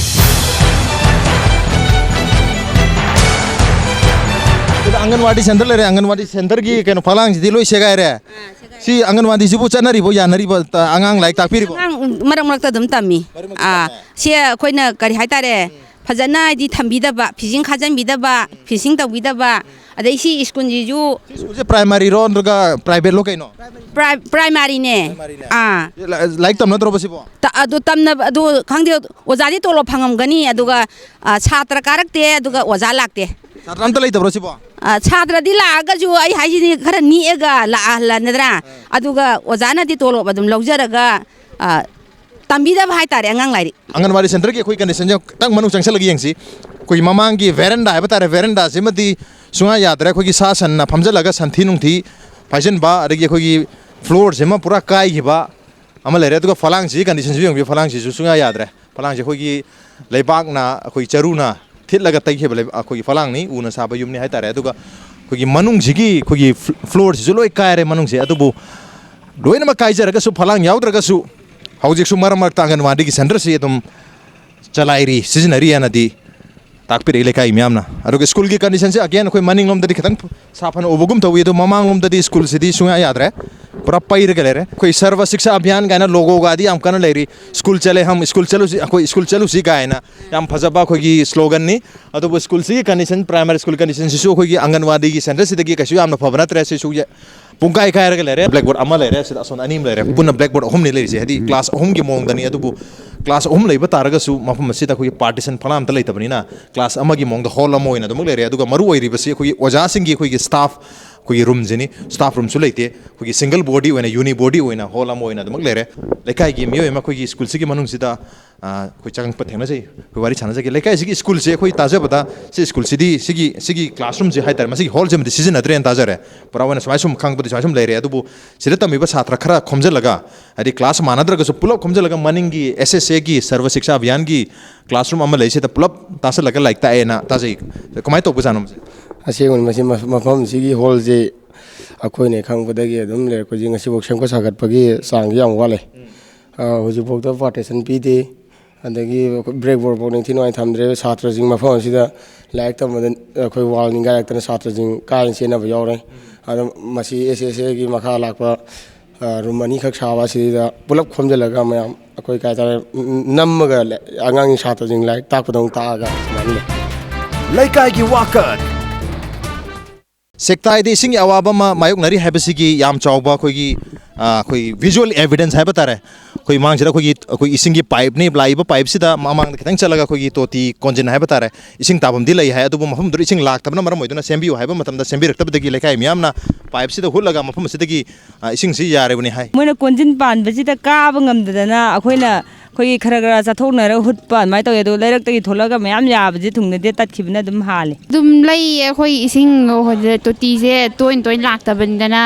ꯁꯤꯗ ꯑꯪꯒꯟꯋꯥꯗꯤ ꯁꯦꯟꯇꯔ ꯂꯩꯔꯦ꯫ ꯑꯪꯒꯟꯋꯥꯗꯤ ꯁꯦꯟꯇꯔꯒꯤ ꯀꯩꯅꯣ ꯐꯛꯂꯥꯡꯁꯤꯗꯤ ꯂꯣꯏ ꯁꯦꯒꯥꯏꯔꯦ꯫ ꯁꯤ ꯑꯪꯒꯟꯋꯥꯗꯤꯁꯤꯕꯨ ꯆꯠꯅꯔꯤꯕꯣ, ꯌꯥꯅꯔꯤꯕꯣ, ꯇ-, ꯑꯉꯥꯡ ꯂꯥꯏꯔꯤꯛ ꯇꯥꯛꯄꯤꯔꯤꯕꯣ? ꯑꯉꯥꯡ ꯃꯔꯛ ꯃꯔꯛꯇ ꯑꯗꯨꯝ ꯇꯝꯃꯤ꯫ ꯃꯔꯛ ꯃꯔꯛꯇ ꯑꯥ, ꯇꯝꯃꯦ꯫ ꯁꯦ ꯑꯩꯈꯣꯏꯅ ꯀꯔꯤ ꯍꯥꯏꯇꯥꯔꯦ, ꯐꯖꯅ ꯍꯥꯏꯗꯤ ꯊꯝꯕꯤꯗꯕ, ꯐꯤꯖꯤꯡ ꯈꯥꯖꯤꯟꯕꯤꯗꯕ, ꯐꯤꯁꯤꯡ ꯇꯧꯕꯤꯗꯕ, ꯑꯗꯩ ꯁꯤ ꯁ꯭ꯀꯨꯜꯁꯤꯁꯨ ꯁꯤ ꯁ꯭ꯀꯨꯜꯁꯦ ꯄ꯭ꯔꯥꯏꯃꯥꯔꯤꯔꯣ ꯅꯠꯇ꯭ꯔꯒ ꯄ꯭ꯔꯥꯏꯚꯦꯠꯂꯣ ꯀꯩꯅꯣ? ꯄ꯭ꯔꯥꯏ-, ꯄ꯭ꯔꯥꯏꯃꯥꯔꯤꯅꯦ꯫ ꯄ꯭ꯔꯥꯏꯃꯥꯔꯤꯅꯦ꯫ ꯑꯥ꯫ ꯂꯥ-, ꯂꯥꯏꯔꯤꯛ ꯇꯝꯅꯗ꯭ꯔꯣꯕ ꯁꯤꯕꯣ? ꯇ-, ꯑꯗꯨ ꯇꯝꯅꯕ, ꯑꯗꯨ ꯈꯪꯗꯦ, ꯑꯣꯖꯥꯗꯤ ꯇꯣꯂꯣꯞ ꯐꯪꯉꯝꯒꯅꯤ, ꯑꯗꯨꯒ, ꯑ, ꯁꯥꯇ꯭ꯔ ꯀꯥꯔꯛꯇꯦ, ꯑꯗꯨꯒ ꯑꯣꯖꯥ ꯂꯥꯛꯇꯦ꯫ ꯁꯥꯇ꯭ꯔ ꯑꯝꯇ ꯂꯩꯇꯕ꯭ꯔꯣ ꯁꯤꯕꯣ? ꯑ, ꯁꯥꯇ꯭ꯔꯗꯤ ꯂꯥꯛꯑꯒꯁꯨ ꯑꯩ ꯍꯥꯏꯁꯤꯅꯤ, ꯈꯔ ꯅꯦꯛꯑꯒ ꯂꯥꯛꯍꯜꯂꯅꯗ꯭ꯔꯥ? ꯑꯗꯨꯒ ꯑꯣꯖꯥꯅꯗꯤ ꯇꯣꯂꯣꯞ ꯑꯗꯨꯝ ꯂꯧꯖꯔꯒ, ꯑ, ꯇꯝꯕꯤꯗꯕ ꯍꯥꯏꯇꯥꯔꯦ ꯑꯉꯥꯡ ꯂꯥꯏꯔꯤꯛ꯫ ꯑꯪꯒꯟꯋꯥꯗꯤ ꯁꯦꯟꯇꯔꯒꯤ ꯑꯩꯈꯣꯏ ꯀꯟꯗꯤꯁꯟꯁꯦ ꯈꯤꯇꯪ ꯃꯅꯨꯡ ꯆꯪꯁꯜꯂꯒ ꯌꯦꯡꯁꯤ꯫ ꯑꯩꯈꯣꯏꯒꯤ ꯃꯃꯥꯡꯒꯤ ꯚꯦꯔꯟꯗꯥ ꯍꯥꯏꯕ ꯇꯥꯔꯦ, ꯚꯦꯔꯟꯗꯥꯁꯤꯃꯗꯤ ꯁꯨꯡꯌꯥ ꯌꯥꯗ꯭ꯔꯦ꯫ ꯑꯩꯈꯣꯏꯒꯤ ꯁꯥ ꯁꯟꯅ ꯐꯝꯖꯜꯂꯒ ꯁꯟꯊꯤ ꯅꯨꯡꯊꯤ ꯐꯥꯏꯖꯤꯟꯕ, ꯑꯗꯒꯤ ꯑꯩꯈꯣꯏꯒꯤ ꯐ꯭ꯂꯣꯔꯁꯤꯃ ꯄꯨꯔꯥ ꯀꯥꯏꯈꯤꯕ ꯑꯃ ꯂꯩꯔꯦ꯫ ꯑꯗꯨꯒ ꯐꯂꯥꯡꯁꯤꯒꯤ ꯀꯟꯗꯤꯁꯟꯁꯨ ꯌꯦꯡꯕꯤꯌꯨ, ꯐꯂꯥꯡꯁꯤꯁꯨ ꯁꯨꯡꯌꯥ ꯌꯥꯗ꯭ꯔꯦ꯫ ꯐꯂꯥꯡꯁꯦ ꯑꯩꯈꯣꯏꯒꯤ ꯂꯩꯕꯥꯛꯅ, ꯑꯩꯈꯣꯏ ꯆꯔꯨꯅ ꯊꯤꯠꯂꯒ ꯇꯩꯈꯤꯕ ꯂꯩꯕ-, ꯑꯩꯈꯣꯏꯒꯤ ꯐꯂꯥꯡꯅꯤ, ꯎꯅ ꯁꯥꯕ ꯌꯨꯝꯅꯤ ꯍꯥꯏꯇꯥꯔꯦ꯫ ꯑꯗꯨꯒ ꯑꯩꯈꯣꯏꯒꯤ ꯃꯅꯨꯡꯁꯤꯒꯤ ꯑꯩꯈꯣꯏꯒꯤ ꯐ꯭ꯂ-, ꯐ꯭ꯂꯣꯔꯁꯤꯁꯨ ꯂꯣꯏ ꯀꯥꯏꯔꯦ ꯃꯅꯨꯡꯁꯦ꯫ ꯑꯗꯨꯕꯨ ꯂꯣꯏꯅꯃꯛ ꯀꯥꯏꯖꯔꯒꯁꯨ, ꯐꯂꯥꯡ ꯌꯥꯎꯗ꯭ꯔꯒꯁꯨ ꯍꯧꯖꯤꯛꯁꯨ ꯃꯔꯛ ꯃꯔꯛꯇ ꯑꯪꯒꯟꯋꯥꯗꯤꯒꯤ ꯁꯦꯟꯇꯔꯁꯤ ꯑꯗꯨꯝ ꯆꯂꯥꯏꯔꯤ, ꯁꯤꯖꯤꯟꯅꯔꯤ ꯍꯥꯏꯅꯗꯤ ꯇꯥꯛꯄꯤꯔꯛꯏ ꯂꯩꯀꯥꯏ ꯃꯤꯌꯥꯝꯅ꯫ ꯑꯗꯨꯒ ꯁ꯭ꯀꯨꯜꯒꯤ ꯀꯟꯗꯤꯁꯟꯁꯦ again ꯑꯩꯈꯣꯏ ꯃꯅꯤꯡꯂꯣꯝꯗꯗꯤ ꯈꯤꯇꯪ ꯁꯥꯐꯅ ꯎꯕꯒꯨꯝ ꯇꯧꯏ, ꯑꯗꯣ ꯃꯃꯥꯡꯂꯣꯝꯗꯗꯤ ꯁ꯭ꯀꯨꯜꯁꯤꯗꯤ ꯁꯨꯡꯌꯥ ꯌꯥꯗ꯭ꯔꯦ, ꯄꯨꯔꯥ ꯄꯩꯔꯒ ꯂꯩꯔꯦ꯫ ꯑꯩꯈꯣꯏ ꯁꯔꯕ ꯁꯤꯛꯁꯥ ꯑꯚꯤꯌꯥꯟ ꯀꯥꯏꯅ ꯂꯣꯒꯣꯒꯗꯤ ꯌꯥꯝ ꯀꯟꯅ ꯂꯩꯔꯤ, ꯁ꯭ꯀꯨꯜ ꯆꯠꯂꯦ ꯍꯝ, ꯁ꯭ꯀꯨꯜ ꯆꯠꯂꯨꯁꯤ, ꯑꯩꯈꯣꯏ ꯁ꯭ꯀꯨꯜ ꯆꯠꯂꯨꯁꯤ ꯀꯥꯏꯅ ꯌꯥꯝ ꯐꯖꯕ ꯑꯩꯈꯣꯏꯒꯤ ꯁ꯭ꯂꯣꯒꯟꯅꯤ꯫ ꯑꯗꯨꯕꯨ ꯁ꯭ꯀꯨꯜꯁꯤꯒꯤ ꯀꯟꯗꯤꯁꯟ, ꯄ꯭ꯔꯥꯏꯃꯥꯔꯤ ꯁ꯭ꯀꯨꯜ ꯀꯟꯗꯤꯁꯟꯁꯤꯁꯨ ꯑꯩꯈꯣꯏꯒꯤ ꯑꯪꯒꯟꯋꯥꯗꯤꯒꯤ ꯁꯦꯟꯇꯔꯁꯤꯗꯒꯤ ꯀꯩꯁꯨ ꯌꯥꯝꯅ ꯐꯕ ꯅꯠꯇ꯭ꯔꯦ꯫ ꯁꯤꯁꯨ ꯌ-, ꯄꯨꯡꯈꯥꯏ ꯀꯥꯏꯔꯒ ꯂꯩꯔꯦ꯫ ꯕ꯭ꯂꯦꯛꯕꯣꯔꯗ ꯑꯃ ꯂꯩꯔꯦ, ꯁꯤꯗ ꯑꯁꯣꯝꯗ ꯑꯅꯤ ꯑꯃ ꯂꯩꯔꯦ꯫ ꯄꯨꯟꯅ ꯕ꯭ꯂꯦꯛꯕꯣꯔꯗ ꯑꯍꯨꯝꯅꯤ ꯂꯩꯔꯤꯁꯦ, ꯍꯥꯏꯗꯤ ꯀ꯭ꯂꯥꯁ ꯑꯍꯨꯝꯒꯤ ꯃꯑꯣꯡꯗꯅꯤ꯫ ꯑꯗꯨꯕꯨ ꯀ꯭ꯂꯥꯁ ꯑꯍꯨꯝ ꯂꯩꯕ ꯇꯥꯔꯒꯁꯨ ꯃꯐꯝ ꯑꯁꯤꯗ ꯑꯩꯈꯣꯏꯒꯤ ꯄꯥꯔꯇꯤꯁꯟ ꯐꯛꯂꯥꯡ ꯑꯝꯇ ꯂꯩꯇꯕꯅꯤꯅ, ꯀ꯭ꯂꯥꯁ ꯑꯃꯒꯤ ꯃꯑꯣꯡꯗ ꯍꯣꯜ ꯑꯃ ꯑꯣꯏꯅ ꯑꯗꯨꯃꯛ ꯂꯩꯔꯦ꯫ ꯑꯗꯨꯒ ꯃꯔꯨ ꯑꯣꯏꯔꯤꯕꯁꯤ ꯑꯩꯈꯣꯏꯒꯤ ꯑꯣꯖꯥꯁꯤꯡꯒꯤ ꯑꯩꯈꯣꯏꯒꯤ ꯁ꯭ꯇꯥꯐ, ꯑꯩꯈꯣꯏꯒꯤ ꯔꯨꯝꯁꯤꯅꯤ꯫ ꯁ꯭ꯇꯥꯐ ꯔꯨꯝꯁꯨ ꯂꯩꯇꯦ, ꯑꯩꯈꯣꯏꯒꯤ ꯁꯤꯡꯒꯜ ꯕꯣꯔꯗꯤ ꯑꯣꯏꯅ, ꯌꯨꯅꯤ ꯕꯣꯔꯗꯤ ꯑꯣꯏꯅ ꯍꯣꯜ ꯑꯃ ꯑꯣꯏꯅ ꯑꯗꯨꯃꯛ ꯂꯩꯔꯦ꯫ ꯂꯩꯀꯥꯏꯒꯤ ꯃꯤꯑꯣꯏ ꯑꯃ ꯑꯩꯈꯣꯏꯒꯤ ꯁ꯭ꯀꯨꯜꯁꯤꯒꯤ ꯃꯅꯨꯡꯁꯤꯗ, ꯑ, ꯑꯩꯈꯣꯏ ꯆꯪꯉꯛꯄ ꯊꯦꯡꯅꯖꯩ, ꯑꯩꯈꯣꯏ ꯋꯥꯔꯤ ꯁꯥꯟꯅꯖꯒꯦ꯫ ꯂꯩꯀꯥꯏꯁꯤꯒꯤ ꯁ꯭ꯀꯨꯜꯁꯦ ꯑꯩꯈꯣꯏ ꯇꯥꯖꯕꯗ, ꯁꯤ ꯁ꯭ꯀꯨꯜꯁꯤꯗꯤ, ꯁꯤꯒꯤ, ꯁꯤꯒꯤ ꯀ꯭ꯂꯥꯁꯔꯨꯝꯁꯦ ꯍꯥꯏꯇꯥꯔꯦ, ꯃꯁꯤꯒꯤ ꯍꯣꯜꯁꯤꯃꯗꯤ ꯁꯤꯖꯤꯟꯅꯗ꯭ꯔꯦꯅ ꯇꯥꯖꯔꯦ꯫ ꯄꯨꯔꯥ ꯑꯣꯏꯅ ꯁꯨꯃꯥꯏ ꯁꯨꯝ ꯈꯪꯕꯗꯤ ꯁꯨꯃꯥꯏ ꯁꯨꯝ ꯂꯩꯔꯦ꯫ ꯑꯗꯨꯕꯨ ꯁꯤꯗ ꯇꯝꯃꯤꯕ ꯁꯥꯇ꯭ꯔ ꯈꯔ ꯈꯣꯝꯖꯤꯜꯂꯒ, ꯍꯥꯏꯗꯤ ꯀ꯭ꯂꯥꯁ ꯃꯥꯟꯅꯗ꯭ꯔꯒꯁꯨ ꯄꯨꯂꯞ ꯈꯣꯝꯖꯤꯜꯂꯒ, ꯃꯅꯤꯡꯒꯤ ꯑꯦꯁ ꯑꯦꯁ ꯑꯦꯒꯤ ꯁꯔꯕ ꯁꯤꯛꯁꯥ ꯑꯚꯤꯌꯥꯟꯒꯤ ꯀ꯭ꯂꯥꯁꯔꯨꯝ ꯑꯃ ꯂꯩ, ꯁꯤꯗ ꯄꯨꯂꯞ ꯇꯥꯁꯤꯜꯂꯒ ꯂꯥꯏꯔꯤꯛ ꯇꯥꯛꯑꯦꯅ ꯇꯥꯖꯩ꯫ ꯀꯃꯥꯏꯅ ꯇꯧꯕꯖꯥꯠꯅꯣ ꯃꯁꯤ? ꯑꯁꯦꯡꯕꯅꯤ, ꯃꯁꯤ ꯃꯐꯝꯁꯤꯒꯤ ꯍꯣꯜꯁꯤ ꯑꯩꯈꯣꯏꯅ ꯈꯪꯕꯗꯒꯤ ꯑꯗꯨꯝ ꯂꯩꯔꯛꯄꯁꯤ ꯉꯁꯤꯐꯥꯎ ꯁꯦꯝꯒꯠ ꯁꯥꯒꯠꯄꯒꯤ ꯆꯥꯡꯁꯤ ꯌꯥꯝ ꯋꯥꯠꯂꯦ꯫ ꯑ, ꯍꯧꯖꯤꯛꯐꯥꯎꯗ ꯄꯥꯔꯇꯤꯁꯟ ꯄꯤꯗꯦ꯫ ꯑꯗꯒꯤ ꯑꯩꯈꯣꯏ ꯕ꯭ꯂꯦꯛꯕꯣꯔꯗꯐꯥꯎ ꯅꯤꯡꯊꯤ ꯅꯨꯡꯉꯥꯏꯅ ꯊꯝꯗ꯭ꯔꯦ꯫ ꯁꯥꯇ꯭ꯔꯁꯤꯡ ꯃꯐꯝ ꯑꯁꯤꯗ ꯂꯥꯏꯔꯤꯛ ꯇꯝꯕꯗ ꯑꯩꯈꯣꯏ ꯋꯥꯜ ꯅꯤꯡꯒꯥꯏꯔꯛꯇꯅ ꯁꯥꯇ꯭ꯔꯁꯤꯡ ꯀꯥꯏꯅ ꯆꯦꯟꯅꯕ ꯌꯥꯎꯔꯦ꯫ ꯑꯗꯣ ꯃꯁꯤ ꯑꯦꯁ ꯑꯦꯁ ꯑꯦꯒꯤ ꯃꯈꯥ ꯂꯥꯛꯄ, ꯑ, ꯔꯨꯝ ꯑꯅꯤꯈꯛ ꯁꯥꯕ ꯑꯁꯤꯗ ꯄꯨꯂꯞ ꯈꯣꯝꯖꯤꯜꯂꯒ ꯃꯌꯥꯝ ꯑꯩꯈꯣꯏ ꯀꯩ ꯍꯥꯏꯇꯥꯔꯦ, ꯅꯝꯃꯒ ꯑꯉꯥꯡ ꯁꯥꯇ꯭ꯔꯁꯤꯡ ꯂꯥꯏꯔꯤꯛ ꯇꯥꯛꯄꯗꯧꯅ ꯇꯥꯛꯑꯒ ꯁꯨꯃꯥꯏꯅ ꯂꯩ꯫ ꯂꯩꯀꯥꯏꯒꯤ ꯋꯥꯀꯠ꯫ ꯁꯦꯛꯇꯥꯏꯗ ꯏꯁꯤꯡꯒꯤ ꯑꯋꯥꯕ ꯑꯃ ꯃꯥꯌꯣꯛꯅꯔꯤ ꯍꯥꯏꯕꯁꯤꯒꯤ ꯌꯥꯝ ꯆꯥꯎꯕ ꯑꯩꯈꯣꯏꯒꯤ, ꯑ, ꯑꯩꯈꯣꯏ ꯚꯤꯖꯨꯋꯦꯜ ꯑꯦꯚꯤꯗꯦꯟꯁ ꯍꯥꯏꯕ ꯇꯥꯔꯦ꯫ ꯑꯩꯈꯣꯏ ꯃꯥꯡꯁꯤꯗ ꯑꯩꯈꯣꯏꯒꯤ, ꯑꯩꯈꯣꯏ ꯏꯁꯤꯡꯒꯤ ꯄꯥꯏꯞꯅꯤ, ꯂꯥꯛꯏꯕ ꯄꯥꯏꯞꯁꯤꯗ ꯃꯃꯥꯡꯗ ꯈꯤꯇꯪ ꯆꯠꯂꯒ ꯑꯩꯈꯣꯏꯒꯤ ꯇꯣꯇꯤ ꯀꯣꯟꯖꯤꯟ ꯍꯥꯏꯕ ꯇꯥꯔꯦ, ꯏꯁꯤꯡ ꯇꯥꯐꯝꯗꯤ ꯂꯩ ꯍꯥꯏ, ꯑꯗꯨꯕꯨ ꯃꯐꯝꯗꯨꯗ ꯏꯁꯤꯡ ꯂꯥꯛꯇꯕꯅ ꯃꯔꯝ ꯑꯣꯏꯗꯨꯅ ꯁꯦꯝꯕꯤꯌꯨ ꯍꯥꯏꯕ ꯃꯇꯝꯗ ꯁꯦꯝꯕꯤꯔꯛꯇꯕꯗꯒꯤ ꯂꯩꯀꯥꯏ ꯃꯤꯌꯥꯝꯅ ꯄꯥꯏꯞꯁꯤꯗ ꯍꯨꯠꯂꯒ ꯃꯐꯝ ꯑꯁꯤꯗꯒꯤ, ꯑ, ꯏꯁꯤꯡꯁꯤ ꯌꯥꯔꯤꯕꯅꯤ ꯍꯥꯏ꯫ ꯃꯣꯏꯅ ꯀꯣꯟꯖꯤꯟ ꯄꯥꯟꯕꯁꯤꯗ ꯀꯥꯕ ꯉꯝꯗꯗꯅ ꯑꯩꯈꯣꯏꯅ ꯑꯩꯈꯣꯏꯒꯤ ꯈꯔ ꯈꯔ ꯆꯠꯊꯣꯛꯅꯔꯒ ꯍꯨꯠꯄ ꯑꯗꯨꯃꯥꯏꯅ ꯇꯧꯋꯦ꯫ ꯑꯗꯣ ꯂꯩꯔꯛꯇꯒꯤ ꯊꯣꯛꯂꯛꯑꯒ ꯃꯌꯥꯝ ꯌꯥꯕꯁꯦ ꯊꯨꯡꯅꯗꯦ, ꯇꯠꯈꯤꯕꯅ ꯑꯗꯨꯝ ꯍꯥꯜꯂꯦ꯫ ꯑꯗꯨꯝ ꯂꯩꯌꯦ ꯑꯩꯈꯣꯏ ꯏꯁꯤꯡ, ꯍꯧꯖꯤꯛ ꯇꯣꯇꯤꯁꯦ ꯇꯣꯏꯅ ꯇꯣꯏꯅ ꯂꯥꯛꯇꯕꯅꯤꯅ,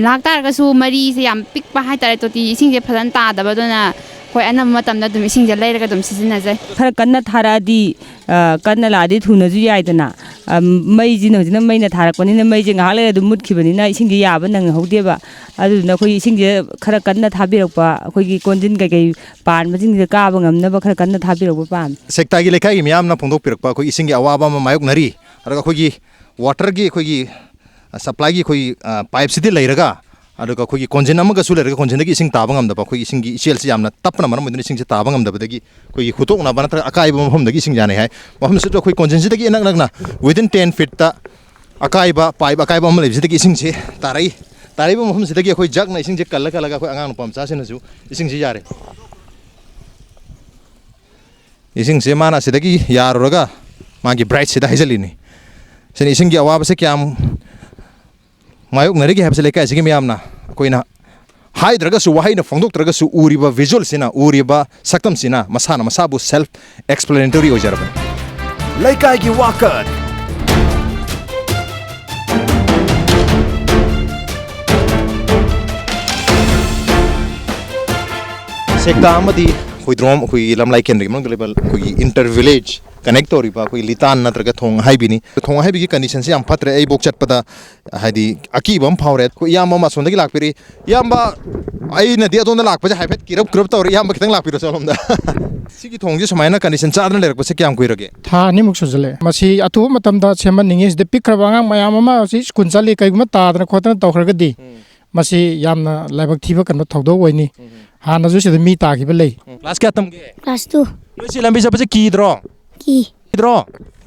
ꯂꯥꯛꯇꯥꯔꯒꯁꯨ ꯃꯔꯤꯁꯦ ꯌꯥꯝ ꯄꯤꯛꯄ ꯍꯥꯏꯇꯥꯔꯦ, ꯇꯣꯇꯤ ꯏꯁꯤꯡꯁꯦ ꯐꯖꯅ ꯇꯥꯗꯕ, ꯑꯗꯨꯅ ꯑꯩꯈꯣꯏ ꯑꯅꯝꯕ ꯃꯇꯝꯗ ꯑꯗꯨꯝ ꯏꯁꯤꯡꯁꯦ ꯂꯩꯔꯒ ꯑꯗꯨꯝ ꯁꯤꯖꯤꯟꯅꯖꯩ꯫ ꯈꯔ ꯀꯟꯅ ꯊꯥꯔꯛꯑꯗꯤ, ꯑ, ꯀꯟꯅ ꯂꯥꯛꯑꯗꯤ ꯊꯨꯅꯁꯨ ꯌꯥꯏꯗꯅ꯫ ꯑ, ꯃꯩꯁꯤꯅ ꯍꯧꯖꯤꯛꯅ ꯃꯩꯅ ꯊꯥꯔꯛꯄꯅꯤꯅ ꯃꯩꯁꯦ ꯉꯥꯏꯍꯥꯛ ꯂꯩꯔ ꯑꯗꯨꯝ ꯃꯨꯠꯈꯤꯕꯅꯤꯅ ꯏꯁꯤꯡꯁꯦ ꯌꯥꯕ ꯅꯪꯍꯧꯗꯦꯕ꯫ ꯑꯗꯨꯗꯨꯅ ꯑꯩꯈꯣꯏ ꯏꯁꯤꯡꯁꯦ ꯈꯔ ꯀꯟꯅ ꯊꯥꯕꯤꯔꯛꯄ, ꯑꯩꯈꯣꯏꯒꯤ ꯀꯣꯟꯖꯤꯟ ꯀꯩꯀꯩ ꯄꯥꯟꯕꯁꯤꯡꯁꯦ ꯀꯥꯕ ꯉꯝꯅꯕ ꯈꯔ ꯀꯟꯅ ꯊꯥꯕꯤꯔꯛꯄ ꯄꯥꯝꯃꯤ꯫ ꯁꯦꯛꯇꯥꯒꯤ ꯂꯩꯀꯥꯏꯒꯤ ꯃꯤꯌꯥꯝꯅ ꯐꯣꯡꯗꯣꯛꯄꯤꯔꯛꯄ ꯑꯩꯈꯣꯏ ꯏꯁꯤꯡꯒꯤ ꯑꯋꯥꯕ ꯑꯃ ꯃꯥꯌꯣꯛꯅꯔꯤ꯫ ꯑꯗꯨꯒ ꯑꯩꯈꯣꯏꯒꯤ ꯋꯥꯇꯔꯒꯤ ꯑꯩꯈꯣꯏꯒꯤ, ꯑ, ꯁꯄ꯭ꯂꯥꯏꯒꯤ ꯑꯩꯈꯣꯏꯒꯤ, ꯑ, ꯄꯥꯏꯞꯁꯤꯗꯤ ꯂꯩꯔꯒ, ꯑꯗꯨꯒ ꯑꯩꯈꯣꯏꯒꯤ ꯀꯣꯟꯖꯤꯟ ꯑꯃꯒꯁꯨ ꯂꯩꯔꯒ ꯀꯣꯟꯖꯤꯟꯗꯒꯤ ꯏꯁꯤꯡ ꯇꯥꯕ ꯉꯝꯗꯕ, ꯑꯩꯈꯣꯏꯒꯤ ꯏꯁꯤꯡꯒꯤ ꯏꯆꯦꯜꯁꯤ ꯌꯥꯝꯅ ꯇꯞꯄꯅ ꯃꯔꯝ ꯑꯣꯏꯗꯨꯅ ꯏꯁꯤꯡꯁꯤ ꯇꯥꯕ ꯉꯝꯗꯕꯗꯒꯤ ꯑꯩꯈꯣꯏꯒꯤ ꯍꯨꯠꯇꯣꯛꯅꯕ ꯅꯠꯇ꯭ꯔꯒ ꯑꯀꯥꯏꯕ ꯃꯐꯝꯗꯒꯤ ꯏꯁꯤꯡ ꯌꯥꯅꯩ ꯍꯥꯏ꯫ ꯃꯐꯝꯁꯤꯗ ꯑꯩꯈꯣꯏ ꯀꯣꯟꯖꯤꯟꯁꯤꯗꯒꯤ ꯏꯅꯛ ꯅꯛꯅ within ten feetꯇ ꯑꯀꯥꯏꯕ, ꯄꯥꯏꯞ ꯑꯀꯥꯏꯕ ꯑꯃ ꯂꯩꯕꯁꯤꯗꯒꯤ ꯏꯁꯤꯡꯁꯤ ꯇꯥꯔꯛꯏ꯫ ꯇꯥꯔꯤꯕ ꯃꯐꯝꯁꯤꯗꯒꯤ ꯑꯩꯈꯣꯏ ꯖꯛꯅ ꯏꯁꯤꯡꯁꯦ ꯀꯜꯂ ꯀꯜꯂꯒ ꯑꯩꯈꯣꯏ ꯑꯉꯥꯡ ꯅꯨꯄꯥ ꯃꯆꯥꯁꯤꯅꯁꯨ ꯏꯁꯤꯡꯁꯤ ꯌꯥꯔꯦ꯫ ꯏꯁꯤꯡꯁꯦ ꯃꯥꯅ ꯑꯁꯤꯗꯒꯤ ꯌꯥꯔꯨꯔꯒ ꯃꯥꯒꯤ ꯕ꯭ꯔꯥꯏꯠꯁꯤꯗ ꯍꯩꯖꯤꯜꯂꯤꯅꯤ꯫ ꯁꯤꯅ ꯏꯁꯤꯡꯒꯤ ꯑꯋꯥꯕꯁꯦ ꯀꯌꯥꯝ ꯃꯥꯌꯣꯛꯅꯔꯤꯒꯦ ꯍꯥꯏꯕꯁꯦ ꯂꯩꯀꯥꯏꯁꯤꯒꯤ ꯃꯤꯌꯥꯝꯅ ꯑꯩꯈꯣꯏꯅ ꯍꯥꯏꯗ꯭ꯔꯒꯁꯨ, ꯋꯥꯍꯩꯅ ꯐꯣꯡꯗꯣꯛꯇ꯭ꯔꯒꯁꯨ, ꯎꯔꯤꯕ ꯚꯤꯖꯨꯋꯦꯜꯁꯤꯅ, ꯎꯔꯤꯕ ꯁꯛꯇꯝꯁꯤꯅ ꯃꯁꯥꯅ ꯃꯁꯥꯕꯨ ꯁꯦꯜꯐ ꯑꯦꯛꯁꯄ꯭ꯂꯦꯅꯦꯇꯣꯔꯤ ꯑꯣꯏꯖꯔꯕꯅꯤ꯫ ꯂꯩꯀꯥꯏꯒꯤ ꯋꯥꯀꯠ꯫ ꯁꯦꯛꯇꯥ ꯑꯃꯗꯤ ꯍꯨꯏꯗ꯭ꯔꯣꯝ, ꯑꯩꯈꯣꯏꯒꯤ ꯂꯝꯂꯥꯏ ꯀꯦꯟꯗ꯭ꯔꯒꯤ ꯃꯅꯨꯡꯗ ꯂꯩꯕ ꯑꯩꯈꯣꯏꯒꯤ ꯏꯟꯇꯔ ꯚꯤꯂꯦꯖ ꯀꯅꯦꯛ ꯇꯧꯔꯤꯕ ꯑꯩꯈꯣꯏꯒꯤ ꯂꯤꯇꯥꯟ ꯅꯠꯇ꯭ꯔꯒ ꯊꯣꯡ ꯍꯥꯏꯕꯤꯅꯤ꯫ ꯊꯣꯡ ꯍꯥꯏꯕꯤꯒꯤ ꯀꯟꯗꯤꯁꯟꯁꯤ ꯌꯥꯝ ꯐꯠꯇ꯭ꯔꯦ꯫ ꯑꯩꯕꯨꯛ ꯆꯠꯄꯗ ꯍꯥꯏꯗꯤ ꯑꯀꯤꯕ ꯑꯃ ꯐꯥꯎꯔꯦ꯫ ꯑꯩꯈꯣꯏ ꯏꯌꯥꯝꯕ ꯑꯃ ꯑꯁꯣꯝꯗꯒꯤ ꯂꯥꯛꯄꯤꯔꯤ꯫ ꯏꯌꯥꯝꯕ, ꯑꯩꯅꯗꯤ ꯑꯗꯣꯝꯗ ꯂꯥꯛꯄꯁꯦ ꯍꯥꯏꯐꯦꯠ ꯀꯤꯔꯞ ꯀꯤꯔꯞ ꯇꯧꯔꯦ꯫ ꯏꯌꯥꯝꯕ ꯈꯤꯇꯪ ꯂꯥꯛꯄꯤꯔꯣ ꯁꯣꯝꯗ꯫ ꯁꯤꯒꯤ ꯊꯣꯡꯁꯦ ꯁꯨꯃꯥꯏꯅ ꯀꯟꯗꯤꯁꯟ ꯆꯥꯗꯅ ꯂꯩꯔꯛꯄꯁꯦ ꯀꯌꯥꯝ ꯀꯨꯏꯔꯒꯦ? ꯊꯥ ꯑꯅꯤꯃꯨꯛ ꯁꯨꯖꯜꯂꯛꯑꯦ꯫ ꯃꯁꯤ ꯑꯊꯨꯕ ꯃꯇꯝꯗ ꯁꯦꯝꯍꯟꯅꯤꯡꯉꯤ꯫ ꯁꯤꯗ ꯄꯤꯛꯈ꯭ꯔꯕ ꯑꯉꯥꯡ ꯃꯌꯥꯝ ꯑꯃ ꯁꯤ ꯁ꯭ꯀꯨꯜ ꯆꯠꯂꯤ, ꯀꯩꯒꯨꯝꯕ ꯇꯥꯗꯅ ꯈꯣꯠꯇꯅ ꯇꯧꯈ꯭ꯔꯒꯗꯤ ꯎꯝ꯫ ꯃꯁꯤ ꯌꯥꯝꯅ ꯂꯥꯏꯕꯛ ꯊꯤꯕ ꯀꯩꯅꯣ ꯊꯧꯗꯣꯛ ꯑꯣꯏꯅꯤ꯫ ꯎꯝ꯫ ꯍꯥꯟꯅꯁꯨ ꯁꯤꯗ ꯃꯤ ꯇꯥꯈꯤꯕ ꯂꯩ꯫ ꯎꯝ꯫ ꯀ꯭ꯂꯥꯁ ꯀꯌꯥ ꯇꯝꯒꯦ? Class two. ꯅꯣꯏ ꯁꯤ ꯂꯝꯕꯤ ꯆꯠꯄꯁꯦ ꯀꯤꯗ꯭ꯔꯣ? ꯀꯤ꯫ ꯀꯤꯗ꯭ꯔꯣ?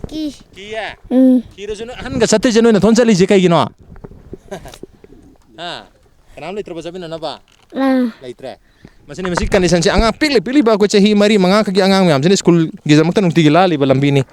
ꯀꯤ꯫ ꯀꯤꯌꯦ? ꯎꯝ꯫ ꯀꯤꯔꯁꯨ ꯅꯣꯏ ꯑꯍꯟꯒ ꯆꯠꯇꯣꯏꯁꯦ ꯅꯣꯏ ꯅꯊꯣꯟ ꯆꯠꯂꯤꯁꯦ ꯀꯩꯒꯤꯅꯣ? ꯍꯥ? ꯀꯅꯥꯝ ꯂꯩꯇ꯭ꯔꯕ ꯆꯠꯃꯤꯟꯅꯅꯕ? ꯑꯥ꯫ ꯂꯩꯇ꯭ꯔꯦ? ꯃꯁꯤꯅꯤ, ꯃꯁꯤ ꯀꯟꯗꯤꯁꯟꯁꯤ ꯑꯉꯥꯡ ꯄꯤꯛꯂꯤ ꯄꯤꯛꯂꯤꯕ ꯑꯩꯈꯣꯏ ꯆꯍꯤ ꯃꯔꯤ ꯃꯉꯥ ꯈꯛꯀꯤ ꯑꯉꯥꯡ ꯃꯌꯥꯝꯁꯤꯅ ꯁ꯭ꯀꯨꯜꯒꯤꯗꯃꯛꯇ ꯅꯨꯡꯇꯤꯒꯤ ꯂꯥꯜꯂꯤꯕ ꯂꯝꯕꯤꯅꯤ꯫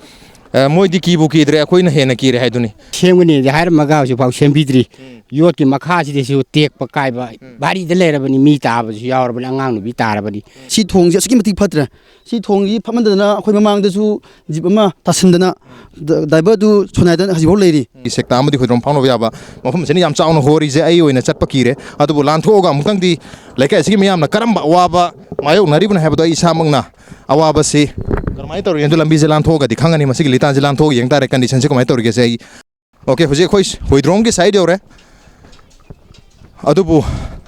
ꯑ, ꯃꯣꯏꯗꯤ ꯀꯤꯕꯨ ꯀꯤꯗ꯭ꯔꯦ, ꯑꯩꯈꯣꯏꯅ ꯍꯦꯟꯅ ꯀꯤꯔꯦ ꯍꯥꯏꯗꯨꯅꯤ꯫ ꯁꯦꯝꯒꯅꯤꯗꯤ ꯍꯥꯏꯔꯝꯃꯒ ꯍꯧꯖꯤꯛꯐꯥꯎ ꯁꯦꯝꯕꯤꯗ꯭ꯔꯤ꯫ ꯎꯝ꯫ ꯌꯣꯠꯀꯤ ꯃꯈꯥꯁꯤꯗꯁꯨ ꯇꯦꯛꯄ ꯀꯥꯏꯕ ꯎꯝ꯫ ꯚꯥꯔꯤꯗ ꯂꯩꯔꯕꯅꯤ, ꯃꯤ ꯇꯥꯕꯁꯨ ꯌꯥꯎꯔꯕꯅꯤ, ꯑꯉꯥꯡ ꯅꯨꯄꯤ ꯇꯥꯔꯕꯅꯤ꯫ ꯁꯤ ꯊꯣꯡꯁꯤ ꯑꯁꯨꯛꯀꯤ ꯃꯇꯤꯛ ꯐꯠꯇ꯭ꯔꯦ꯫ ꯁꯤ ꯊꯣꯡꯁꯤ ꯐꯠꯃꯟꯗꯗꯅ ꯑꯩꯈꯣꯏ ꯃꯃꯥꯡꯗꯁꯨ ꯖꯤꯞ ꯑꯃ ꯇꯥꯁꯤꯟꯗꯅ ꯗ-, ꯗ꯭ꯔꯥꯏꯚꯔꯗꯨ ꯁꯣꯅꯥꯏꯗ ꯍꯧꯖꯤꯛꯐꯥꯎ ꯂꯩꯔꯤ꯫ ꯁꯦꯛꯇꯥ ꯑꯃꯗꯤ ꯍꯨꯏꯗ꯭ꯔꯣꯝ ꯐꯥꯎꯅꯕ ꯌꯥꯕ ꯃꯐꯝꯁꯤꯅ ꯌꯥꯝ ꯆꯥꯎꯅ ꯍꯣꯔꯤꯁꯦ ꯑꯩ ꯑꯣꯏꯅ ꯆꯠꯄ ꯀꯤꯔꯦ꯫ ꯑꯗꯨꯕꯨ ꯂꯥꯟꯊꯣꯛꯑꯒ ꯑꯃꯨꯛꯇꯪꯗꯤ ꯂꯩꯀꯥꯏ ꯑꯁꯤꯒꯤ ꯃꯤꯌꯥꯝꯅ ꯀꯔꯝꯕ ꯑꯋꯥꯕ ꯃꯥꯌꯣꯛꯅꯔꯤꯕꯅꯣ ꯍꯥꯏꯕꯗꯣ ꯑꯩ ꯏꯁꯥꯃꯛꯅ ꯑꯋꯥꯕꯁꯤ ꯀꯔꯝꯍꯥꯏꯅ ꯇꯧꯔꯤꯒꯦ ꯑꯗꯨ ꯂꯝꯕꯤꯁꯦ ꯂꯥꯟꯊꯣꯛꯑꯒꯗꯤ ꯈꯪꯒꯅꯤ꯫ ꯃꯁꯤꯒꯤ ꯂꯤꯇꯥꯟꯁꯦ ꯂꯥꯟꯊꯣꯛꯑꯒ ꯌꯦꯡ ꯇꯥꯔꯦ, ꯀꯟꯗꯤꯁꯟꯁꯦ ꯀꯃꯥꯏꯅ ꯇꯧꯔꯤꯒꯦꯁꯦ ꯑꯩ꯫ ꯑꯣꯀꯦ, ꯍꯧꯖꯤꯛ ꯑꯩꯈꯣꯏ ꯍꯨꯏꯗ꯭ꯔꯣꯝꯒꯤ ꯁꯥꯏꯠ ꯌꯧꯔꯦ꯫ ꯑꯗꯨꯕꯨ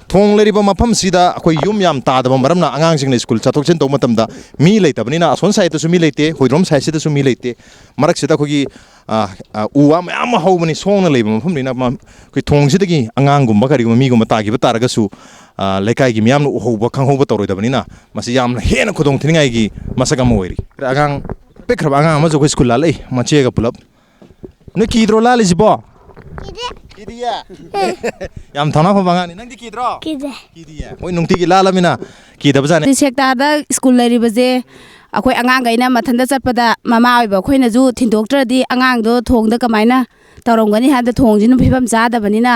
ꯊꯣꯡ ꯂꯩꯔꯤꯕ ꯃꯐꯝꯁꯤꯗ ꯑꯩꯈꯣꯏ ꯌꯨꯝ ꯌꯥꯝ ꯇꯥꯗꯕ ꯃꯔꯝꯅ ꯑꯉꯥꯡꯁꯤꯡꯅ ꯁ꯭ꯀꯨꯜ ꯆꯠꯊꯣꯛ ꯆꯠꯁꯤꯟ ꯇꯧꯕ ꯃꯇꯝꯗ ꯃꯤ ꯂꯩꯇꯕꯅꯤꯅ, ꯑꯁꯣꯝ ꯁꯥꯏꯠꯇꯁꯨ ꯃꯤ ꯂꯩꯇꯦ, ꯍꯨꯏꯗ꯭ꯔꯣꯝ ꯁꯥꯏꯠꯁꯤꯗꯁꯨ ꯃꯤ ꯂꯩꯇꯦ꯫ ꯃꯔꯛꯁꯤꯗ ꯑꯩꯈꯣꯏꯒꯤ, ꯑ, ꯑ, ꯎ ꯋꯥ ꯃꯌꯥꯝ ꯑꯃ ꯍꯧꯕꯅꯤ, ꯁꯣꯡꯅ ꯂꯩꯕ ꯃꯐꯝꯅꯤꯅ ꯃ-, ꯑꯩꯈꯣꯏ ꯊꯣꯡꯁꯤꯗꯒꯤ ꯑꯉꯥꯡꯒꯨꯝꯕ ꯀꯔꯤꯒꯨꯝꯕ ꯃꯤꯒꯨꯝꯕ ꯇꯥꯈꯤꯕ ꯇꯥꯔꯒꯁꯨ, ꯑ, ꯂꯩꯀꯥꯏꯒꯤ ꯃꯤꯌꯥꯝꯅ ꯎꯍꯧꯕ ꯈꯪꯍꯧꯕ ꯇꯧꯔꯣꯏꯗꯕꯅꯤꯅ ꯃꯁꯤ ꯌꯥꯝꯅ ꯍꯦꯟꯅ ꯈꯨꯗꯣꯡ ꯊꯤꯅꯤꯡꯉꯥꯏꯒꯤ ꯃꯁꯛ ꯑꯃ ꯑꯣꯏꯔꯤ꯫ ꯑꯉꯥꯡ ꯄꯤꯛꯈ꯭ꯔꯕ ꯑꯉꯥꯡ ꯑꯃꯁꯨ ꯑꯩꯈꯣꯏ ꯁ꯭ꯀꯨꯜ ꯂꯥꯜꯂꯛꯏ ꯃꯆꯦꯒ ꯄꯨꯂꯞ꯫ ꯅꯣꯏ ꯀꯤꯗ꯭ꯔꯣ ꯂꯥꯜꯂꯤꯁꯤꯕꯣ? ꯀꯤꯗꯦ꯫ ꯀꯤꯗꯤꯌꯦ? ꯌꯥꯝ ꯊꯧꯅꯥ ꯐꯕ ꯑꯉꯥꯡꯅꯤ꯫ ꯅꯪꯗꯤ ꯀꯤꯗ꯭ꯔꯣ? ꯀꯤꯗꯦ꯫ ꯀꯤꯗꯤꯌꯦ? ꯍꯣꯏ, ꯅꯨꯡꯇꯤꯒꯤ ꯂꯥꯜꯂꯃꯤꯅ ꯀꯤꯗꯕꯖꯥꯠꯅꯤ꯫ ꯁꯦꯛꯇꯥꯗ ꯁ꯭ꯀꯨꯜ ꯂꯩꯔꯤꯕꯁꯦ ꯑꯩꯈꯣꯏ ꯑꯉꯥꯡꯈꯩꯅ ꯃꯊꯟꯇ ꯆꯠꯄꯗ ꯃꯃꯥ ꯑꯣꯏꯕ ꯑꯩꯈꯣꯏꯅꯁꯨ ꯊꯤꯟꯗꯣꯛꯇ꯭ꯔꯗꯤ ꯑꯉꯥꯡꯗꯣ ꯊꯣꯡꯗ ꯀꯃꯥꯏꯅ ꯇꯧꯔꯝꯒꯅꯤ ꯍꯥꯏꯕꯗ ꯊꯣꯡꯁꯤꯅ ꯐꯤꯕꯝ ꯆꯥꯗꯕꯅꯤꯅ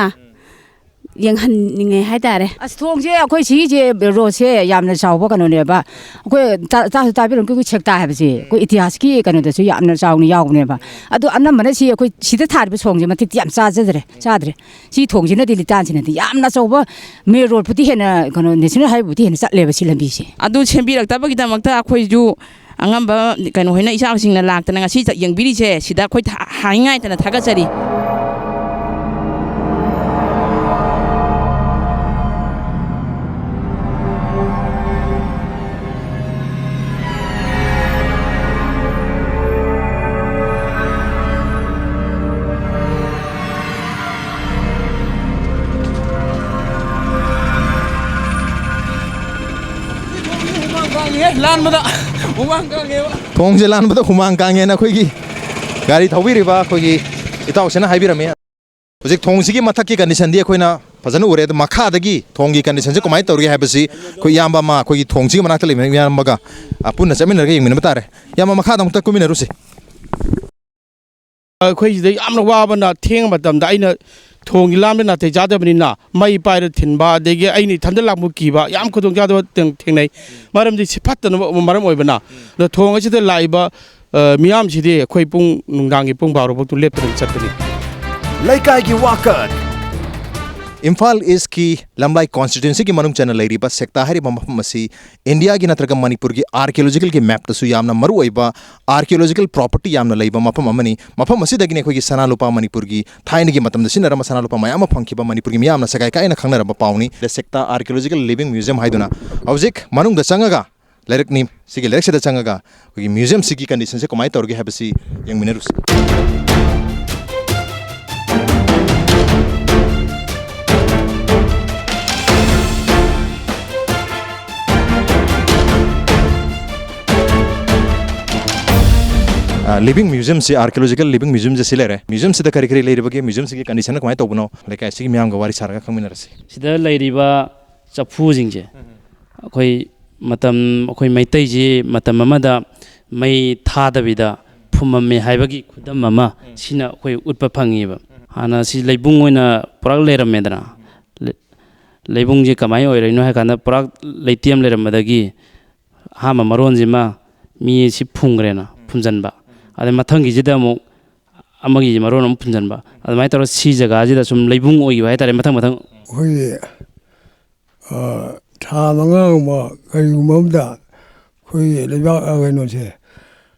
ꯌꯦꯡꯍꯟꯅꯤꯡꯉꯦ ꯍꯥꯏꯇꯥꯔꯦ꯫ ꯑꯁ, ꯊꯣꯡꯁꯦ ꯑꯩꯈꯣꯏ ꯁꯤꯒꯤꯁꯦ ꯔꯣꯗꯁꯦ ꯌꯥꯝꯅ ꯆꯥꯎꯕ ꯀꯩꯅꯣꯅꯦꯕ꯫ ꯑꯩꯈꯣꯏ ꯇꯥ-, ꯇꯥꯁꯨ ꯇꯥꯕꯤꯔꯝꯒꯅꯤ, ꯑꯩꯈꯣꯏ ꯁꯦꯛꯇꯥ ꯍꯥꯏꯕꯁꯦ ꯑꯩꯈꯣꯏ ꯏꯇꯤꯍꯥꯁꯀꯤ ꯀꯩꯅꯣꯗꯁꯨ ꯌꯥꯝꯅ ꯆꯥꯎꯅ ꯌꯥꯎꯕꯅꯦꯕ꯫ ꯑꯗꯣ ꯑꯅꯝꯕꯅ ꯁꯤ ꯑꯩꯈꯣꯏ ꯁꯤꯗ ꯊꯥꯔꯤꯕ ꯊꯣꯡꯁꯦ ꯃꯇꯤꯛꯇꯤ ꯌꯥꯝ ꯆꯥꯖꯗ꯭ꯔꯦ, ꯆꯥꯗ꯭ꯔꯦ꯫ ꯁꯤ ꯊꯣꯡꯁꯤꯅꯗꯤ ꯂꯤꯇꯥꯟꯁꯤꯅꯗꯤ ꯌꯥꯝꯅ ꯑꯆꯧꯕ ꯃꯦꯟ ꯔꯣꯗꯄꯨꯗꯤ ꯍꯦꯟꯅ, ꯀꯩꯅꯣ, ꯅꯦꯁꯅꯦꯜ ꯍꯥꯏꯋꯦꯕꯨꯗꯤ ꯍꯦꯟꯅ ꯆꯠꯂꯦꯕ ꯁꯤ ꯂꯝꯕꯤꯁꯦ꯫ ꯑꯗꯨ ꯁꯦꯝꯕꯤꯔꯛꯇꯕꯒꯤꯗꯃꯛꯇ ꯑꯩꯈꯣꯏꯁꯨ ꯑꯉꯝꯕ ꯀꯩꯅꯣ ꯍꯣꯏꯅ ꯏꯆꯥꯁꯤꯡꯅ ꯂꯥꯛꯇꯅ ꯉꯁꯤ ꯆꯠ-, ꯌꯦꯡꯕꯤꯔꯤꯁꯦ ꯁꯤꯗ ꯑꯩꯈꯣꯏ ꯊ-, ꯍꯥꯏꯉꯥꯏꯇꯅ ꯊꯥꯒꯠꯆꯔꯤ꯫ ꯍꯨꯃꯥꯡ ꯀꯥꯡꯉꯦ, ꯂꯥꯟꯕꯗ ꯍꯨꯃꯥꯡ ꯀꯥꯡꯉꯦꯕ꯫ ꯊꯣꯡꯁꯦ ꯂꯥꯟꯕꯗ ꯍꯨꯃꯥꯡ ꯀꯥꯡꯉꯦꯅ ꯑꯩꯈꯣꯏꯒꯤ ꯒꯥꯔꯤ ꯊꯧꯕꯤꯔꯤꯕ ꯑꯩꯈꯣꯏꯒꯤ ꯏꯇꯥꯎꯁꯤꯅ ꯍꯥꯏꯕꯤꯔꯝꯃꯤ꯫ ꯍꯧꯖꯤꯛ ꯊꯣꯡꯁꯤꯒꯤ ꯃꯊꯛꯀꯤ ꯀꯟꯗꯤꯁꯟꯗꯤ ꯑꯩꯈꯣꯏꯅ ꯐꯖꯅ ꯎꯔꯦ, ꯑꯗꯣ ꯃꯈꯥꯗꯒꯤ ꯊꯣꯡꯒꯤ ꯀꯟꯗꯤꯁꯟꯁꯦ ꯀꯃꯥꯏꯅ ꯇꯧꯔꯤꯒꯦ ꯍꯥꯏꯕꯁꯤ ꯑꯩꯈꯣꯏ ꯏꯌꯥꯝꯕ ꯑꯃ, ꯑꯩꯈꯣꯏꯒꯤ ꯊꯣꯡꯁꯤꯒꯤ ꯃꯅꯥꯛꯇ ꯂꯩꯕ ꯏꯌꯥꯝꯕꯒ, ꯑ, ꯄꯨꯟꯅ ꯆꯠꯃꯤꯟꯅꯔꯒ ꯌꯦꯡꯃꯤꯟꯅꯕ ꯇꯥꯔꯦ꯫ ꯏꯌꯥꯝꯕ, ꯃꯈꯥꯗ ꯑꯃꯨꯛꯇ ꯀꯨꯝꯃꯤꯟꯅꯔꯨꯁꯤ꯫ ꯑꯩꯈꯣꯏ ꯁꯤꯗ ꯌꯥꯝꯅ ꯋꯥꯕꯅ ꯊꯦꯡꯕ ꯃꯇꯝꯗ ꯑꯩꯅ ꯊꯣꯡꯒꯤ ꯂꯥꯝꯗ ꯅꯥꯇꯩ ꯆꯥꯗꯕꯅꯤꯅ ꯃꯩ ꯄꯥꯏꯔ ꯊꯤꯟꯕ, ꯑꯗꯒꯤ ꯑꯩꯅ ꯏꯊꯟꯗ ꯂꯥꯛꯄ ꯀꯤꯕ, ꯌꯥꯝ ꯈꯨꯗꯣꯡꯆꯥꯗꯕ ꯊꯦꯡ-, ꯊꯦꯡꯅꯩ꯫ ꯃꯔꯝꯗꯤ ꯁꯤ ꯐꯠꯇꯅꯕ ꯃꯔꯝ ꯑꯣꯏꯕꯅ꯫ ꯑꯗꯣ ꯊꯣꯡ ꯑꯁꯤꯗ ꯂꯥꯛꯏꯕ, ꯑ, ꯃꯤꯌꯥꯝꯁꯤꯗꯤ ꯑꯩꯈꯣꯏ ꯄꯨꯡ, ꯅꯨꯡꯗꯥꯡꯒꯤ ꯄꯨꯡ ꯕꯥꯔꯣ ꯐꯥꯎ ꯂꯦꯞꯇꯅ ꯆꯠꯄꯅꯤ꯫ ꯂꯩꯀꯥꯏꯒꯤ ꯋꯥꯀꯠ꯫ ꯏꯝꯐꯥꯜ ꯏꯁꯀꯤ ꯂꯝꯂꯥꯏ ꯀꯣꯟꯁꯇꯤꯇ꯭ꯋꯦꯟꯁꯤꯒꯤ ꯃꯅꯨꯡ ꯆꯟꯅ ꯂꯩꯔꯤꯕ ꯁꯦꯛꯇꯥ ꯍꯥꯏꯔꯤꯕ ꯃꯐꯝ ꯑꯁꯤ ꯏꯟꯗꯤꯌꯥꯒꯤ ꯅꯠꯇ꯭ꯔꯒ ꯃꯅꯤꯄꯨꯔꯒꯤ ꯑꯥꯔꯀꯤꯑꯣꯂꯣꯖꯤꯀꯦꯜꯒꯤ ꯃꯦꯞꯇꯁꯨ ꯌꯥꯝꯅ ꯃꯔꯨꯑꯣꯏꯕ ꯑꯥꯔꯀꯤꯑꯣꯂꯣꯖꯤꯀꯦꯜ ꯄ꯭ꯔꯣꯄꯔꯇꯤ ꯌꯥꯝꯅ ꯂꯩꯕ ꯃꯐꯝ ꯑꯃꯅꯤ꯫ ꯃꯐꯝ ꯑꯁꯤꯗꯒꯤꯅꯤ ꯑꯩꯈꯣꯏꯒꯤ ꯁꯅꯥ ꯂꯨꯄꯥ, ꯃꯅꯤꯄꯨꯔꯒꯤ ꯊꯥꯏꯅꯒꯤ ꯃꯇꯝꯗ ꯁꯤꯖꯤꯟꯅꯔꯝꯕ ꯁꯅꯥ ꯂꯨꯄꯥ ꯃꯌꯥꯝ ꯑꯃ ꯐꯪꯈꯤꯕ ꯃꯅꯤꯄꯨꯔꯒꯤ ꯃꯤꯌꯥꯝꯅ ꯁꯒꯥꯏ ꯀꯥꯏꯅ ꯈꯪꯅꯔꯝꯕ ꯄꯥꯎꯅꯤ꯫ The Sekta Archaeological Living Museum ꯍꯥꯏꯗꯨꯅ ꯍꯧꯖꯤꯛ ꯃꯅꯨꯡꯗ ꯆꯪꯉꯒ ꯂꯩꯔꯛꯅꯤ꯫ ꯁꯤꯒꯤ ꯂꯩꯔꯛꯁꯤꯗ ꯆꯪꯉꯒ ꯑꯩꯈꯣꯏꯒꯤ ꯃ꯭ꯌꯨꯖꯤꯌꯝꯁꯤꯒꯤ ꯀꯟꯗꯤꯁꯟꯁꯦ ꯀꯃꯥꯏꯅ ꯇꯧꯔꯒꯦ ꯍꯥꯏꯕꯁꯤ ꯌꯦꯡꯃꯤꯟꯅꯔꯨꯁꯤ꯫ ꯂꯤꯕꯤꯡ ꯃ꯭ꯌꯨꯖꯤꯌꯝꯁꯤ, ꯑꯥꯔꯀꯤꯑꯣꯂꯣꯖꯤꯀꯦꯜ ꯂꯤꯕꯤꯡ ꯃ꯭ꯌꯨꯖꯤꯌꯝꯁꯦ ꯁꯤ ꯂꯩꯔꯦ꯫ ꯃ꯭ꯌꯨꯖꯤꯌꯝꯁꯤꯗ ꯀꯔꯤ ꯀꯔꯤ ꯂꯩꯔꯤꯕꯒꯦ, ꯃ꯭ꯌꯨꯖꯤꯌꯝꯁꯤꯒꯤ ꯀꯟꯗꯤꯁꯟꯅ ꯀꯃꯥꯏꯅ ꯇꯧꯕꯅꯣ, ꯂꯩꯀꯥꯏ ꯑꯁꯤꯒꯤ ꯃꯤꯌꯥꯝꯒ ꯋꯥꯔꯤ ꯁꯥꯔꯒ ꯈꯪꯃꯤꯟꯅꯔꯁꯤ꯫ ꯁꯤꯗ ꯂꯩꯔꯤꯕ ꯆꯐꯨꯁꯤꯡꯁꯦ ꯑꯩꯈꯣꯏ ꯃꯇꯝ, ꯑꯩꯈꯣꯏ ꯃꯩꯇꯩꯁꯤ ꯃꯇꯝ ꯑꯃꯗ ꯃꯩ ꯊꯥꯗꯕꯤꯗ ꯐꯨꯝꯃꯝꯃꯦ ꯍꯥꯏꯕꯒꯤ ꯈꯨꯗꯝ ꯑꯃ ꯁꯤꯅ ꯑꯩꯈꯣꯏ ꯎꯠꯄ ꯐꯪꯉꯦꯕ꯫ ꯍꯥꯟꯅ ꯁꯤ ꯂꯩꯕꯨꯡ ꯑꯣꯏꯅ ꯄꯨꯔꯥ ꯂꯩꯔꯝꯃꯦꯗꯅ꯫ ꯂꯩ-, ꯂꯩꯕꯨꯡꯁꯦ ꯀꯃꯥꯏꯅ ꯑꯣꯏꯔꯛꯏꯅꯣ ꯍꯥꯏ ꯀꯥꯟꯗ, ꯄꯨꯔꯥ ꯂꯩꯇꯦꯝ ꯂꯩꯔꯝꯕꯗꯒꯤ ꯑꯍꯥꯟꯕ ꯃꯔꯣꯟꯁꯤꯃ ꯃꯤ ꯁꯤ ꯐꯨꯝꯈ꯭ꯔꯦꯅ, ꯐꯨꯝꯖꯤꯟꯕ꯫ ꯑꯗꯩ ꯃꯊꯪꯒꯤꯁꯤꯗ ꯑꯃꯨꯛ ꯑꯃꯒꯤ ꯃꯔꯣꯟ ꯑꯃꯨꯛ ꯐꯨꯝꯖꯤꯟꯕ꯫ ꯑꯗꯨꯃꯥꯏꯅ ꯇꯧꯔꯒ ꯁꯤ ꯖꯒꯥꯁꯤꯗ ꯁꯨꯝ ꯂꯩꯕꯨꯡ ꯑꯣꯏꯈꯤꯕ ꯍꯥꯏꯇꯥꯔꯦ, ꯃꯊꯪ ꯃꯊꯪ꯫ ꯑꯩꯈꯣꯏꯒꯤ, ꯑ, ꯊꯥ ꯃꯉꯥꯒꯨꯝꯕ ꯀꯔꯤꯒꯨꯝꯕ ꯑꯝꯗ ꯑꯩꯈꯣꯏꯒꯤ ꯂꯩꯕꯥꯛ, ꯑ, ꯀꯩꯅꯣꯁꯦ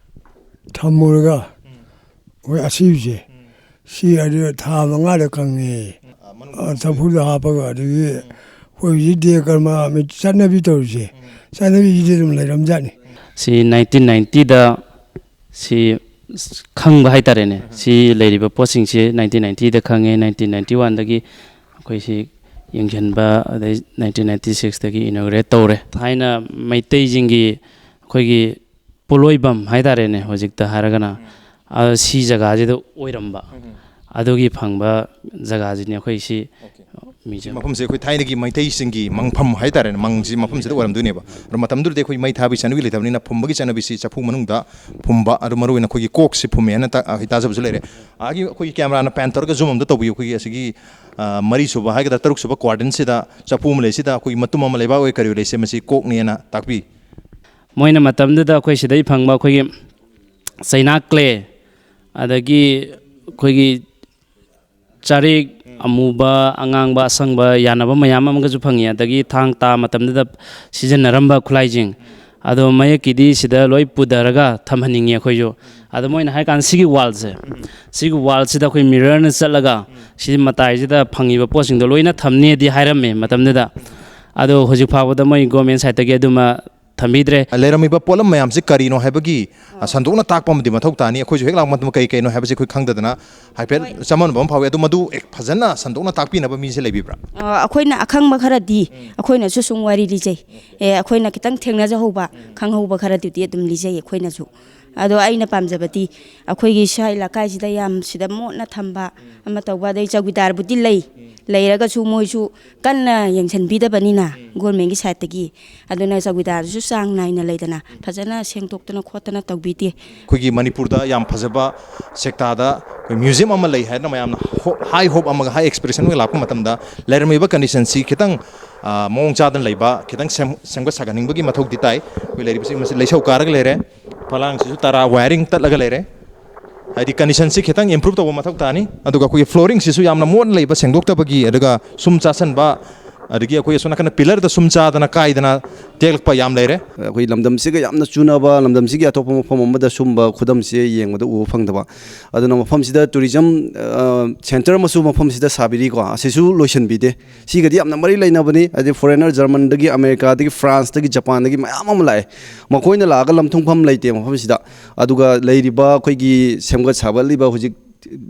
ꯊꯝꯃꯨꯔꯒ, ꯑꯩꯈꯣꯏ ꯑꯁꯤꯕꯁꯦ, ꯁꯤ ꯑꯗꯨ ꯊꯥ ꯃꯉꯥꯗ ꯀꯪꯉꯦ꯫ ꯑ, ꯆꯐꯨꯗ ꯍꯥꯞꯄꯒ, ꯑꯗꯒꯤ ꯑꯩꯈꯣꯏ ꯍꯧꯖꯤꯛ ꯗꯦ ꯀꯔꯃ ꯆꯠꯅꯕꯤ ꯇꯧꯔꯤꯁꯦ, ꯆꯠꯅꯕꯤꯁꯤꯗꯤ ꯑꯗꯨꯝ ꯂꯩꯔꯝꯖꯥꯠꯅꯤ꯫ ꯁꯤ ꯅꯥꯏꯟꯇꯤꯟ ꯅꯥꯏꯟꯇꯤꯗ ꯁꯤ ꯈꯪꯕ ꯍꯥꯏꯇꯥꯔꯦꯅꯦ꯫ ꯁꯤ ꯂꯩꯔꯤꯕ ꯄꯣꯠꯁꯤꯡꯁꯤ ꯅꯥꯏꯟꯇꯤꯟ ꯅꯥꯏꯟꯇꯤꯗ ꯈꯪꯉꯦ, ꯅꯥꯏꯟꯇꯤꯟ ꯅꯥꯏꯟꯇꯤ ꯋꯥꯟꯗꯒꯤ ꯑꯩꯈꯣꯏ ꯁꯤ ꯌꯦꯡꯁꯤꯟꯕ, ꯑꯗꯩ ꯅꯥꯏꯟꯇꯤꯟ ꯅꯥꯏꯟꯇꯤ ꯁꯤꯛꯁꯇꯒꯤ ꯏꯅꯣꯒ꯭ꯔꯦꯠ ꯇꯧꯔꯦ꯫ ꯊꯥꯏꯅ ꯃꯩꯇꯩꯁꯤꯡꯒꯤ ꯑꯩꯈꯣꯏꯒꯤ ꯄꯣꯠꯂꯣꯏꯕꯝ ꯍꯥꯏꯇꯥꯔꯦꯅꯦ, ꯍꯧꯖꯤꯛꯇ ꯍꯥꯏꯔꯒꯅ, ꯑ, ꯁꯤ ꯖꯒꯥꯁꯤꯗ ꯑꯣꯏꯔꯝꯕ꯫ ꯑꯗꯨꯒꯤ ꯐꯪꯕ ꯖꯒꯥꯁꯤꯅꯤ ꯑꯩꯈꯣꯏ ꯁꯤ ꯁꯤ ꯃ꯭ꯌꯨꯖꯤꯌꯝ꯫ ꯃꯐꯝꯁꯦ ꯑꯩꯈꯣꯏ ꯊꯥꯏꯅꯒꯤ ꯃꯩꯇꯩꯁꯤꯡꯒꯤ ꯃꯪꯐꯝ ꯍꯥꯏꯇꯥꯔꯦꯅꯦ, ꯃꯪꯁꯤ ꯃꯐꯝꯁꯤꯗ ꯑꯣꯏꯔꯝꯗꯣꯏꯅꯦꯕ꯫ ꯑꯗꯣ ꯃꯇꯝꯗꯨꯗꯗꯤ ꯑꯩꯈꯣꯏ ꯃꯩ ꯊꯥꯕꯒꯤ ꯆꯠꯅꯕꯤ ꯂꯩꯇꯕꯅꯤꯅ ꯐꯨꯝꯕꯒꯤ ꯆꯠꯅꯕꯤꯁꯤ ꯆꯐꯨ ꯃꯅꯨꯡꯗ ꯐꯨꯝꯕ, ꯑꯗꯨ ꯃꯔꯨꯑꯣꯏꯅ ꯑꯩꯈꯣꯏꯒꯤ ꯀꯣꯛꯁꯤ ꯐꯨꯝꯃꯦ ꯍꯥꯏꯅ ꯇꯥ-, ꯑꯩꯈꯣꯏ ꯇꯥꯖꯕꯁꯨ ꯂꯩꯔꯦ꯫ ꯑꯥꯒꯤ ꯑꯩꯈꯣꯏꯒꯤ ꯀꯦꯃꯦꯔꯥꯅ ꯄꯦꯟ ꯇꯧꯔꯒ ꯖꯨꯝ ꯑꯝꯇ ꯇꯧꯕꯤꯌꯨ꯫ ꯑꯩꯈꯣꯏꯒꯤ ꯑꯁꯤꯒꯤ, ꯑ, ꯃꯔꯤꯁꯨꯕ ꯍꯥꯏꯒꯗ꯭ꯔꯥ, ꯇꯔꯨꯛꯁꯨꯕ ꯀ꯭ꯋꯥꯗ꯭ꯔꯦꯟꯁꯤꯗ ꯆꯐꯨ ꯑꯃ ꯂꯩꯁꯤꯗ ꯑꯩꯈꯣꯏꯒꯤ ꯃꯇꯨꯝ ꯑꯃ ꯂꯩꯕꯥꯛ ꯑꯣꯏ ꯀꯔꯤ ꯑꯣꯏ ꯂꯩꯁꯦ, ꯃꯁꯤ ꯀꯣꯛꯅꯦꯅ ꯇꯥꯛꯄꯤ꯫ ꯃꯣꯏꯅ ꯃꯇꯝꯗꯨꯗ ꯑꯩꯈꯣꯏ ꯁꯤꯗꯩ ꯐꯪꯕ ꯑꯩꯈꯣꯏꯒꯤ ꯆꯩꯅꯥ ꯀ꯭ꯂꯦ, ꯑꯗꯒꯤ ꯑꯩꯈꯣꯏꯒꯤ ꯆꯔꯦꯛ ꯑꯃꯨꯕ, ꯑꯉꯥꯡꯕ, ꯑꯁꯪꯕ ꯌꯥꯟꯅꯕ ꯃꯌꯥꯝ ꯑꯃꯒꯁꯨ ꯐꯪꯉꯤ꯫ ꯑꯗꯒꯤ ꯊꯥꯡ ꯇꯥ ꯃꯇꯝꯗꯨꯗ ꯁꯤꯖꯤꯟꯅꯔꯝꯕ ꯈꯨꯠꯂꯥꯏꯁꯤꯡ, ꯑꯗꯣ ꯃꯌꯦꯛꯀꯤꯗꯤ ꯁꯤꯗ ꯂꯣꯏ ꯄꯨꯊꯔꯒ ꯊꯝꯍꯟꯅꯤꯡꯉꯤ ꯑꯩꯈꯣꯏꯁꯨ꯫ ꯑꯗꯣ ꯃꯣꯏꯅ ꯍꯥꯏ ꯀꯥꯟꯗ ꯁꯤꯒꯤ ꯋꯥꯜꯁꯦ, ꯁꯤꯒꯤ ꯋꯥꯜꯁꯤꯗ ꯑꯩꯈꯣꯏ ꯃꯤꯔꯔꯅ ꯆꯠꯂꯒ ꯁꯤ ꯃꯇꯥꯏꯁꯤꯗ ꯐꯪꯉꯤꯕ ꯄꯣꯠꯁꯤꯡꯗꯣ ꯂꯣꯏꯅ ꯊꯝꯅꯦꯗꯤ ꯍꯥꯏꯔꯝꯃꯦ ꯃꯇꯝꯗꯨꯗ꯫ ꯑꯗꯣ ꯍꯧꯖꯤꯛ ꯐꯥꯎꯕꯗ ꯃꯣꯏ ꯒꯣꯔꯃꯦꯟ ꯁꯥꯏꯠꯇꯒꯤ ꯑꯗꯨꯃ ꯊꯝꯕꯤꯗ꯭ꯔꯦ꯫ ꯂꯩꯔꯝꯃꯤꯕ ꯄꯣꯠꯂꯝ ꯃꯌꯥꯝꯁꯤ ꯀꯔꯤꯅꯣ ꯍꯥꯏꯕꯒꯤ, ꯑ, ꯁꯟꯗꯣꯛꯅ ꯇꯥꯛꯄ ꯑꯃꯗꯤ ꯃꯊꯧ ꯇꯥꯅꯤ꯫ ꯑꯩꯈꯣꯏꯁꯨ ꯍꯦꯛ ꯂꯥꯛꯄ ꯃꯇꯝꯗ ꯀꯩ ꯀꯩꯅꯣ ꯍꯥꯏꯕꯁꯤ ꯑꯩꯈꯣꯏ ꯈꯪꯗꯗꯅ ꯍꯥꯏꯐꯦꯠ ꯍꯣꯏ꯫ ꯆꯃꯝꯅꯕ ꯑꯃ ꯐꯥꯎꯏ꯫ ꯑꯗꯨ ꯃꯗꯨ, ꯑꯦ, ꯐꯖꯅ ꯁꯟꯗꯣꯛꯅ ꯇꯥꯛꯄꯤꯅꯕ ꯃꯤꯁꯦ ꯂꯩꯕꯤꯕ꯭ꯔꯥ? ꯑ, ꯑꯩꯈꯣꯏꯅ ꯑꯈꯪꯕ ꯈꯔꯗꯤ ꯎꯝ꯫ ꯑꯩꯈꯣꯏꯅꯁꯨ ꯁꯨꯝ ꯋꯥꯔꯤ ꯂꯤꯖꯩ꯫ ꯑꯦ, ꯑꯩꯈꯣꯏꯅ ꯈꯤꯇꯪ ꯊꯦꯡꯅꯖꯍꯧꯕ, ꯎꯝ꯫ ꯈꯪꯍꯧꯕ ꯈꯔꯗꯨꯗꯤ ꯑꯗꯨꯝ ꯂꯤꯖꯩ ꯑꯩꯈꯣꯏꯅꯁꯨ꯫ ꯑꯗꯣ ꯑꯩꯅ ꯄꯥꯝꯖꯕꯗꯤ ꯑꯩꯈꯣꯏꯒꯤ ꯁ꯭ꯋꯥꯏ ꯂꯩꯀꯥꯏꯁꯤꯗ ꯌꯥꯝ ꯁꯤꯗ ꯃꯣꯠꯅ ꯊꯝꯕ ꯑꯃ ꯇꯧꯕ, ꯑꯗꯩ ꯆꯧꯀꯤꯗꯥꯔꯕꯨꯗꯤ ꯂꯩ, ꯂꯩꯔꯒꯁꯨ ꯃꯣꯏꯁꯨ ꯀꯟꯅ ꯌꯦꯡꯁꯤꯟꯕꯤꯗꯕꯅꯤꯅ ꯒꯣꯔꯃꯦꯟꯒꯤ ꯁꯥꯏꯠꯇꯒꯤ꯫ ꯑꯗꯨꯅ ꯆꯧꯀꯤꯗꯥꯔꯗꯨꯁꯨ ꯆꯥꯡ ꯅꯥꯏꯅ ꯂꯩꯗꯅ ꯐꯖꯅ ꯁꯦꯡꯗꯣꯛꯇꯅ ꯈꯣꯠꯇꯅ ꯇꯧꯕꯤꯗꯦ꯫ ꯑꯩꯈꯣꯏꯒꯤ ꯃꯅꯤꯄꯨꯔꯗ ꯌꯥꯝ ꯐꯖꯕ ꯁꯦꯛꯇꯥꯗ ꯑꯩꯈꯣꯏ ꯃ꯭ꯌꯨꯖꯤꯌꯝ ꯑꯃ ꯂꯩ ꯍꯥꯏꯗꯅ ꯃꯌꯥꯝꯅ ꯍꯥꯏ ꯍꯣꯞ ꯑꯃꯒ ꯍꯥꯏ ꯑꯦꯛꯁꯄꯦꯛꯇꯦꯁꯟ ꯑꯃꯒ ꯂꯥꯛꯄ ꯃꯇꯝꯗ ꯂꯩꯔꯝꯃꯤꯕ ꯀꯟꯗꯤꯁꯟꯁꯤ ꯈꯤꯇꯪ ꯃꯑꯣꯡ ꯆꯥꯗꯅ ꯂꯩꯕ, ꯈꯤꯇꯪ ꯁꯦꯝꯒꯠ ꯁꯥꯒꯠꯅꯤꯡꯕꯒꯤ ꯃꯊꯧꯗꯤ ꯇꯥꯏ꯫ ꯑꯩꯈꯣꯏ ꯂꯩꯔꯤꯕꯁꯤ ꯃꯁꯤ ꯂꯩꯁꯧ ꯀꯥꯔꯒ ꯂꯩꯔꯦ, ꯐꯂꯥꯡꯁꯤꯁꯨ ꯇꯔꯥ ꯋꯥꯌꯔꯤꯡ ꯇꯠꯂꯒ ꯂꯩꯔꯦ꯫ ꯍꯥꯏꯗꯤ ꯀꯟꯗꯤꯁꯟꯁꯤ ꯈꯤꯇꯪ ꯏꯝꯄ꯭ꯔꯨꯞ ꯇꯧꯕ ꯃꯊꯧ ꯇꯥꯅꯤ꯫ ꯑꯗꯨꯒ ꯑꯩꯈꯣꯏꯒꯤ ꯐ꯭ꯂꯣꯔꯤꯡꯁꯤꯁꯨ ꯌꯥꯝꯅ ꯃꯣꯠꯅ ꯂꯩꯕ, ꯁꯦꯡꯗꯣꯛꯇꯕꯒꯤ, ꯑꯗꯨꯒ ꯁꯨꯝ ꯆꯥꯁꯟꯕ, ꯑꯗꯒꯤ ꯑꯩꯈꯣꯏ ꯑꯁꯣꯝ ꯅꯥꯀꯟꯗ ꯄꯤꯂꯔꯗ ꯁꯨꯝ ꯆꯥꯗꯅ ꯀꯥꯏꯗꯅ ꯇꯦꯛꯂꯛꯄ ꯌꯥꯝ ꯂꯩꯔꯦ꯫ ꯑꯩꯈꯣꯏ ꯂꯝꯗꯝꯁꯤꯒ ꯌꯥꯝꯅ ꯆꯨꯅꯕ, ꯂꯝꯗꯝꯁꯤꯒꯤ ꯑꯇꯣꯞꯄ ꯃꯐꯝ ꯑꯃꯗ ꯁꯨꯝꯕ ꯈꯨꯗꯝꯁꯦ ꯌꯦꯡꯕꯗ ꯎꯕ ꯐꯪꯗꯕ꯫ ꯑꯗꯨꯅ ꯃꯐꯝꯁꯤꯗ ꯇꯨꯔꯤꯖꯝ ꯁꯦꯟꯇꯔ ꯑꯃꯁꯨ ꯃꯐꯝꯁꯤꯗ ꯁꯥꯕꯤꯔꯤꯀꯣ, ꯑꯁꯤꯁꯨ ꯂꯣꯏꯁꯤꯟꯕꯤꯗꯦ꯫ ꯁꯤꯒꯗꯤ ꯌꯥꯝꯅ ꯃꯔꯤ ꯂꯩꯅꯕꯅꯤ꯫ ꯍꯥꯏꯗꯤ ꯐꯣꯔꯦꯅꯔ ꯖꯔꯃꯟꯗꯒꯤ, ꯑꯃꯦꯔꯤꯀꯥꯗꯒꯤ, ꯐ꯭ꯔꯥꯟꯁꯇꯒꯤ, ꯖꯄꯥꯟꯗꯒꯤ ꯃꯌꯥꯝ ꯑꯃ ꯂꯥꯛꯑꯦ꯫ ꯃꯈꯣꯏꯅ ꯂꯥꯛꯑꯒ ꯂꯝꯊꯨꯡꯐꯝ ꯂꯩꯇꯦ ꯃꯐꯝꯁꯤꯗ꯫ ꯑꯗꯨꯒ ꯂꯩꯔꯤꯕ ꯑꯩꯈꯣꯏꯒꯤ ꯁꯦꯝꯒꯠ ꯁꯥꯒꯠꯂꯤꯕ ꯍꯧꯖꯤꯛ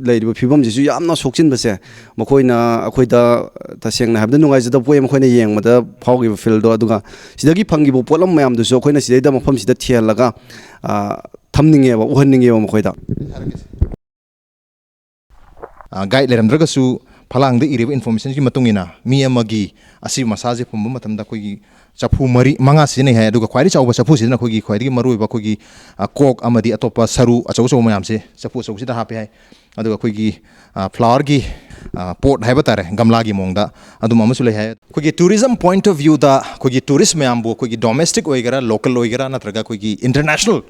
ꯂꯩꯔꯤꯕ ꯐꯤꯕꯝꯁꯤꯁꯨ ꯌꯥꯝꯅ ꯁꯣꯛꯆꯤꯟꯕꯁꯦ ꯃꯈꯣꯏꯅ ꯑꯩꯈꯣꯏꯗ ꯇꯁꯦꯡꯅ ꯍꯥꯏꯕꯗ ꯅꯨꯡꯉꯥꯏꯖꯗꯕ ꯄꯣꯛꯑꯦ꯫ ꯃꯈꯣꯏꯅ ꯌꯦꯡꯕꯗ ꯐꯥꯎꯈꯤꯕ ꯐꯤꯜꯗꯣ꯫ ꯑꯗꯨꯒ ꯁꯤꯗꯒꯤ ꯐꯪꯈꯤꯕ ꯄꯣꯠꯂꯝ ꯃꯌꯥꯝꯗꯨꯁꯨ ꯑꯩꯈꯣꯏꯅ ꯁꯤꯗꯩꯗ ꯃꯐꯝꯁꯤꯗ ꯊꯤꯍꯜꯂꯒ ꯊꯝꯅꯤꯡꯉꯦꯕ, ꯎꯍꯟꯅꯤꯡꯉꯦꯕ ꯃꯈꯣꯏꯗ꯫ ꯒꯥꯏꯗ ꯂꯩꯔꯝꯗ꯭ꯔꯒꯁꯨ ꯐꯂꯥꯡꯗ ꯏꯔꯤꯕ ꯏꯟꯐꯣꯔꯃꯦꯁꯟꯒꯤ ꯃꯇꯨꯡ ꯏꯟꯅ ꯃꯤ ꯑꯃꯒꯤ ꯑꯁꯤꯕ ꯃꯁꯥꯁꯦ ꯄꯨꯝꯕ ꯃꯇꯝꯗ ꯑꯩꯈꯣꯏꯒꯤ ꯆꯐꯨ ꯃꯔꯤ ꯃꯉꯥ ꯁꯤꯖꯤꯟꯅꯩ ꯍꯥꯏ꯫ ꯑꯗꯨꯒ ꯈ꯭ꯋꯥꯏꯗꯒꯤ ꯆꯥꯎꯕ ꯆꯐꯨꯁꯤꯗꯅ ꯑꯩꯈꯣꯏꯒꯤ ꯈ꯭ꯋꯥꯏꯗꯒꯤ ꯃꯔꯨꯑꯣꯏꯕ ꯑꯩꯈꯣꯏꯒꯤ ꯀꯣꯛ ꯑꯃꯗꯤ ꯑꯇꯣꯞꯄ ꯁꯔꯨ ꯑꯆꯧ ꯑꯆꯧꯕ ꯃꯌꯥꯝꯁꯦ ꯆꯐꯨ ꯑꯆꯧꯕꯁꯤꯗ ꯍꯥꯞꯄꯦ ꯍꯥꯏ꯫ ꯑꯗꯨꯒ ꯑꯩꯈꯣꯏꯒꯤ ꯐ꯭ꯂꯥꯋꯔꯒꯤ ꯄꯣꯠ ꯍꯥꯏꯕ ꯇꯥꯔꯦ, ꯒꯝꯂꯥꯒꯤ ꯃꯑꯣꯡꯗ ꯑꯗꯨꯝꯕ ꯑꯃꯁꯨ ꯂꯩ ꯍꯥꯏ꯫ ꯑꯩꯈꯣꯏꯒꯤ ꯇꯨꯔꯤꯖꯝ ꯄꯣꯏꯟꯠ ꯑꯣꯐ ꯚ꯭ꯌꯨꯗ ꯑꯩꯈꯣꯏꯒꯤ ꯇꯨꯔꯤꯁ ꯃꯌꯥꯝꯕꯨ ꯑꯩꯈꯣꯏꯒꯤ ꯗꯣꯃꯦꯁꯇꯤꯛ ꯑꯣꯏꯒꯦꯔꯥ, ꯂꯣꯀꯦꯜ ꯑꯣꯏꯒꯦꯔꯥ, ꯅꯠꯇ꯭ꯔꯒ ꯑꯩꯈꯣꯏꯒꯤ ꯏꯟꯇꯔꯅꯦꯁꯅꯦꯜ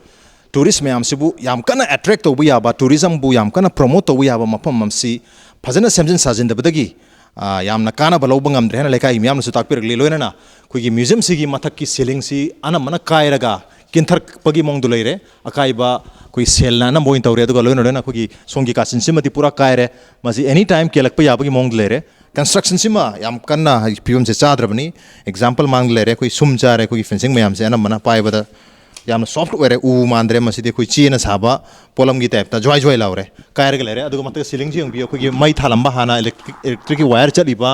ꯇꯨꯔꯤꯁ ꯃꯌꯥꯝꯁꯤꯕꯨ ꯌꯥꯝ ꯀꯟꯅ ꯑꯦꯇ꯭ꯔꯦꯛ ꯇꯧꯕ ꯌꯥꯕ, ꯇꯨꯔꯤꯖꯝꯕꯨ ꯌꯥꯝ ꯀꯟꯅ ꯄ꯭ꯔꯣꯃꯣꯠ ꯇꯧꯕ ꯌꯥꯕ ꯃꯐꯝ ꯑꯃꯁꯤ ꯐꯖꯅ ꯁꯦꯝꯖꯤꯟ ꯁꯥꯖꯤꯟꯗꯕꯗꯒꯤ ꯌꯥꯝꯅ ꯀꯥꯟꯅꯕ ꯂꯧꯕ ꯉꯝꯗ꯭ꯔꯦ ꯍꯥꯏꯅ ꯂꯩꯀꯥꯏꯒꯤ ꯃꯤꯌꯥꯝꯅꯁꯨ ꯇꯥꯛꯄꯤꯔꯛꯂꯤ꯫ ꯂꯣꯏꯅꯅ ꯑꯩꯈꯣꯏꯒꯤ ꯃ꯭ꯌꯨꯖꯤꯌꯝꯁꯤꯒꯤ ꯃꯊꯛꯀꯤ ꯁꯤꯂꯤꯡꯁꯤ ꯑꯅꯝꯕꯅ ꯀꯥꯏꯔꯒ ꯀꯤꯟꯊꯔꯛꯄꯒꯤ ꯃꯑꯣꯡꯗ ꯂꯩꯔꯦ꯫ ꯑꯀꯥꯏꯕ ꯑꯩꯈꯣꯏ ꯁꯦꯜꯅ ꯑꯅꯝꯕ ꯑꯣꯏꯅ ꯇꯧꯔꯦ꯫ ꯑꯗꯨꯒ ꯂꯣꯏꯅ ꯂꯣꯏꯅ ꯑꯩꯈꯣꯏꯒꯤ ꯁꯣꯝꯒꯤ ꯀꯥꯆꯤꯟꯁꯤꯃꯗꯤ ꯄꯨꯔꯥ ꯀꯥꯏꯔꯦ꯫ ꯃꯁꯤ ꯑꯦꯅꯤ ꯇꯥꯏꯝ ꯀꯦꯜꯂꯛꯄ ꯌꯥꯕꯒꯤ ꯃꯑꯣꯡꯗ ꯂꯩꯔꯦ꯫ ꯀꯟꯁꯇ꯭ꯔꯛꯁꯟꯁꯤꯃ ꯌꯥꯝ ꯀꯟꯅ ꯍꯥꯏꯗꯤ ꯐꯤꯕꯝꯁꯦ ꯆꯥꯗ꯭ꯔꯕꯅꯤ꯫ ꯑꯦꯛꯖꯥꯝꯄꯜ ꯃꯥꯡꯗ ꯂꯩꯔꯦ, ꯑꯩꯈꯣꯏ ꯁꯨꯝ ꯆꯥꯔꯦ, ꯑꯩꯈꯣꯏꯒꯤ ꯐꯦꯟꯁꯤꯡ ꯃꯌꯥꯝꯁꯦ ꯑꯅꯝꯕꯅ ꯄꯥꯏꯕꯗ ꯌꯥꯝꯅ ꯁꯣꯐ꯭ꯠ ꯑꯣꯏꯔꯦ꯫ ꯎ ꯃꯥꯟꯗ꯭ꯔꯦ, ꯃꯁꯤꯗꯤ ꯑꯩꯈꯣꯏ ꯆꯦꯅ ꯁꯥꯕ ꯄꯣꯠꯂꯝꯒꯤ ꯇꯥꯏꯞꯇ ꯖ꯭ꯋꯥꯏ ꯖ꯭ꯋꯥꯏ ꯂꯥꯎꯔꯦ꯫ ꯀꯥꯏꯔꯒ ꯂꯩꯔꯦ꯫ ꯑꯗꯨꯒ ꯃꯊꯛꯇ ꯁꯤꯂꯤꯡꯁꯤ ꯌꯦꯡꯕꯤꯌꯨ, ꯑꯩꯈꯣꯏꯒꯤ ꯃꯩ ꯊꯥꯜꯂꯝꯕ ꯍꯥꯟꯅ ꯏꯂꯦꯛꯇ꯭ꯔꯤꯛ ꯏꯂꯦꯛꯇ꯭ꯔꯤꯛꯀꯤ ꯋꯥꯌꯔ ꯆꯠꯂꯤꯕ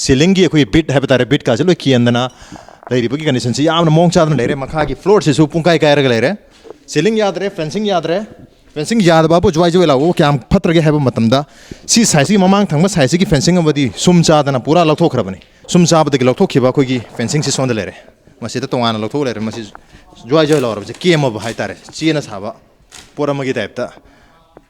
ꯁꯤꯂꯤꯡꯒꯤ ꯑꯩꯈꯣꯏꯒꯤ ꯕꯤꯠ ꯍꯥꯏꯕ ꯇꯥꯔꯦ, ꯕꯤꯠꯀꯥꯁꯦ ꯂꯣꯏ ꯀꯦꯟꯗꯅ ꯂꯩꯔꯤꯕꯒꯤ ꯀꯟꯗꯤꯁꯟꯁꯤ ꯌꯥꯝꯅ ꯃꯑꯣꯡ ꯆꯥꯗꯅ ꯂꯩꯔꯦ꯫ ꯃꯈꯥꯒꯤ ꯐ꯭ꯂꯣꯔꯁꯤꯁꯨ ꯄꯨꯡꯀꯥꯏ ꯀꯥꯏꯔꯒ ꯂꯩꯔꯦ꯫ ꯁꯤꯂꯤꯡ ꯌꯥꯗ꯭ꯔꯦ, ꯐꯦꯟꯁꯤꯡ ꯌꯥꯗ꯭ꯔꯦ꯫ ꯐꯦꯟꯁꯤꯡ ꯌꯥꯗꯕꯕꯨ ꯖ꯭ꯋꯥꯏ ꯖ꯭ꯋꯥꯏ ꯂꯥꯎꯕꯕꯨ ꯀꯌꯥꯝ ꯐꯠꯇ꯭ꯔꯒꯦ ꯍꯥꯏꯕ ꯃꯇꯝꯗ, ꯁꯤ ꯁꯥꯏꯠꯁꯤꯒꯤ ꯃꯃꯥꯡ ꯊꯪꯕ ꯁꯥꯏꯠꯁꯤꯒꯤ ꯐꯦꯟꯁꯤꯡ ꯑꯃꯗꯤ ꯁꯨꯝ ꯆꯥꯗꯅ ꯄꯨꯔꯥ ꯂꯧꯊꯣꯛꯈ꯭ꯔꯕꯅꯤ꯫ ꯁꯨꯝ ꯆꯥꯕꯗꯒꯤ ꯂꯧꯊꯣꯛꯈꯤꯕ ꯑꯩꯈꯣꯏꯒꯤ ꯐꯦꯟꯁꯤꯡꯁꯤ ꯁꯣꯝꯗ ꯂꯩꯔꯦ꯫ ꯃꯁꯤꯗ ꯇꯣꯉꯥꯟꯅ ꯂꯧꯊꯣꯛ ꯂꯩꯔꯦ꯫ ꯃꯁꯤ ꯖ꯭ꯋꯥꯏ ꯖ꯭ꯋꯥꯏ ꯂꯥꯎꯔꯕꯁꯦ ꯀꯦꯝꯃꯕ ꯍꯥꯏꯇꯥꯔꯦ, ꯆꯦꯅ ꯁꯥꯕ ꯄꯣꯠ ꯑꯃꯒꯤ ꯇꯥꯏꯞꯇ꯫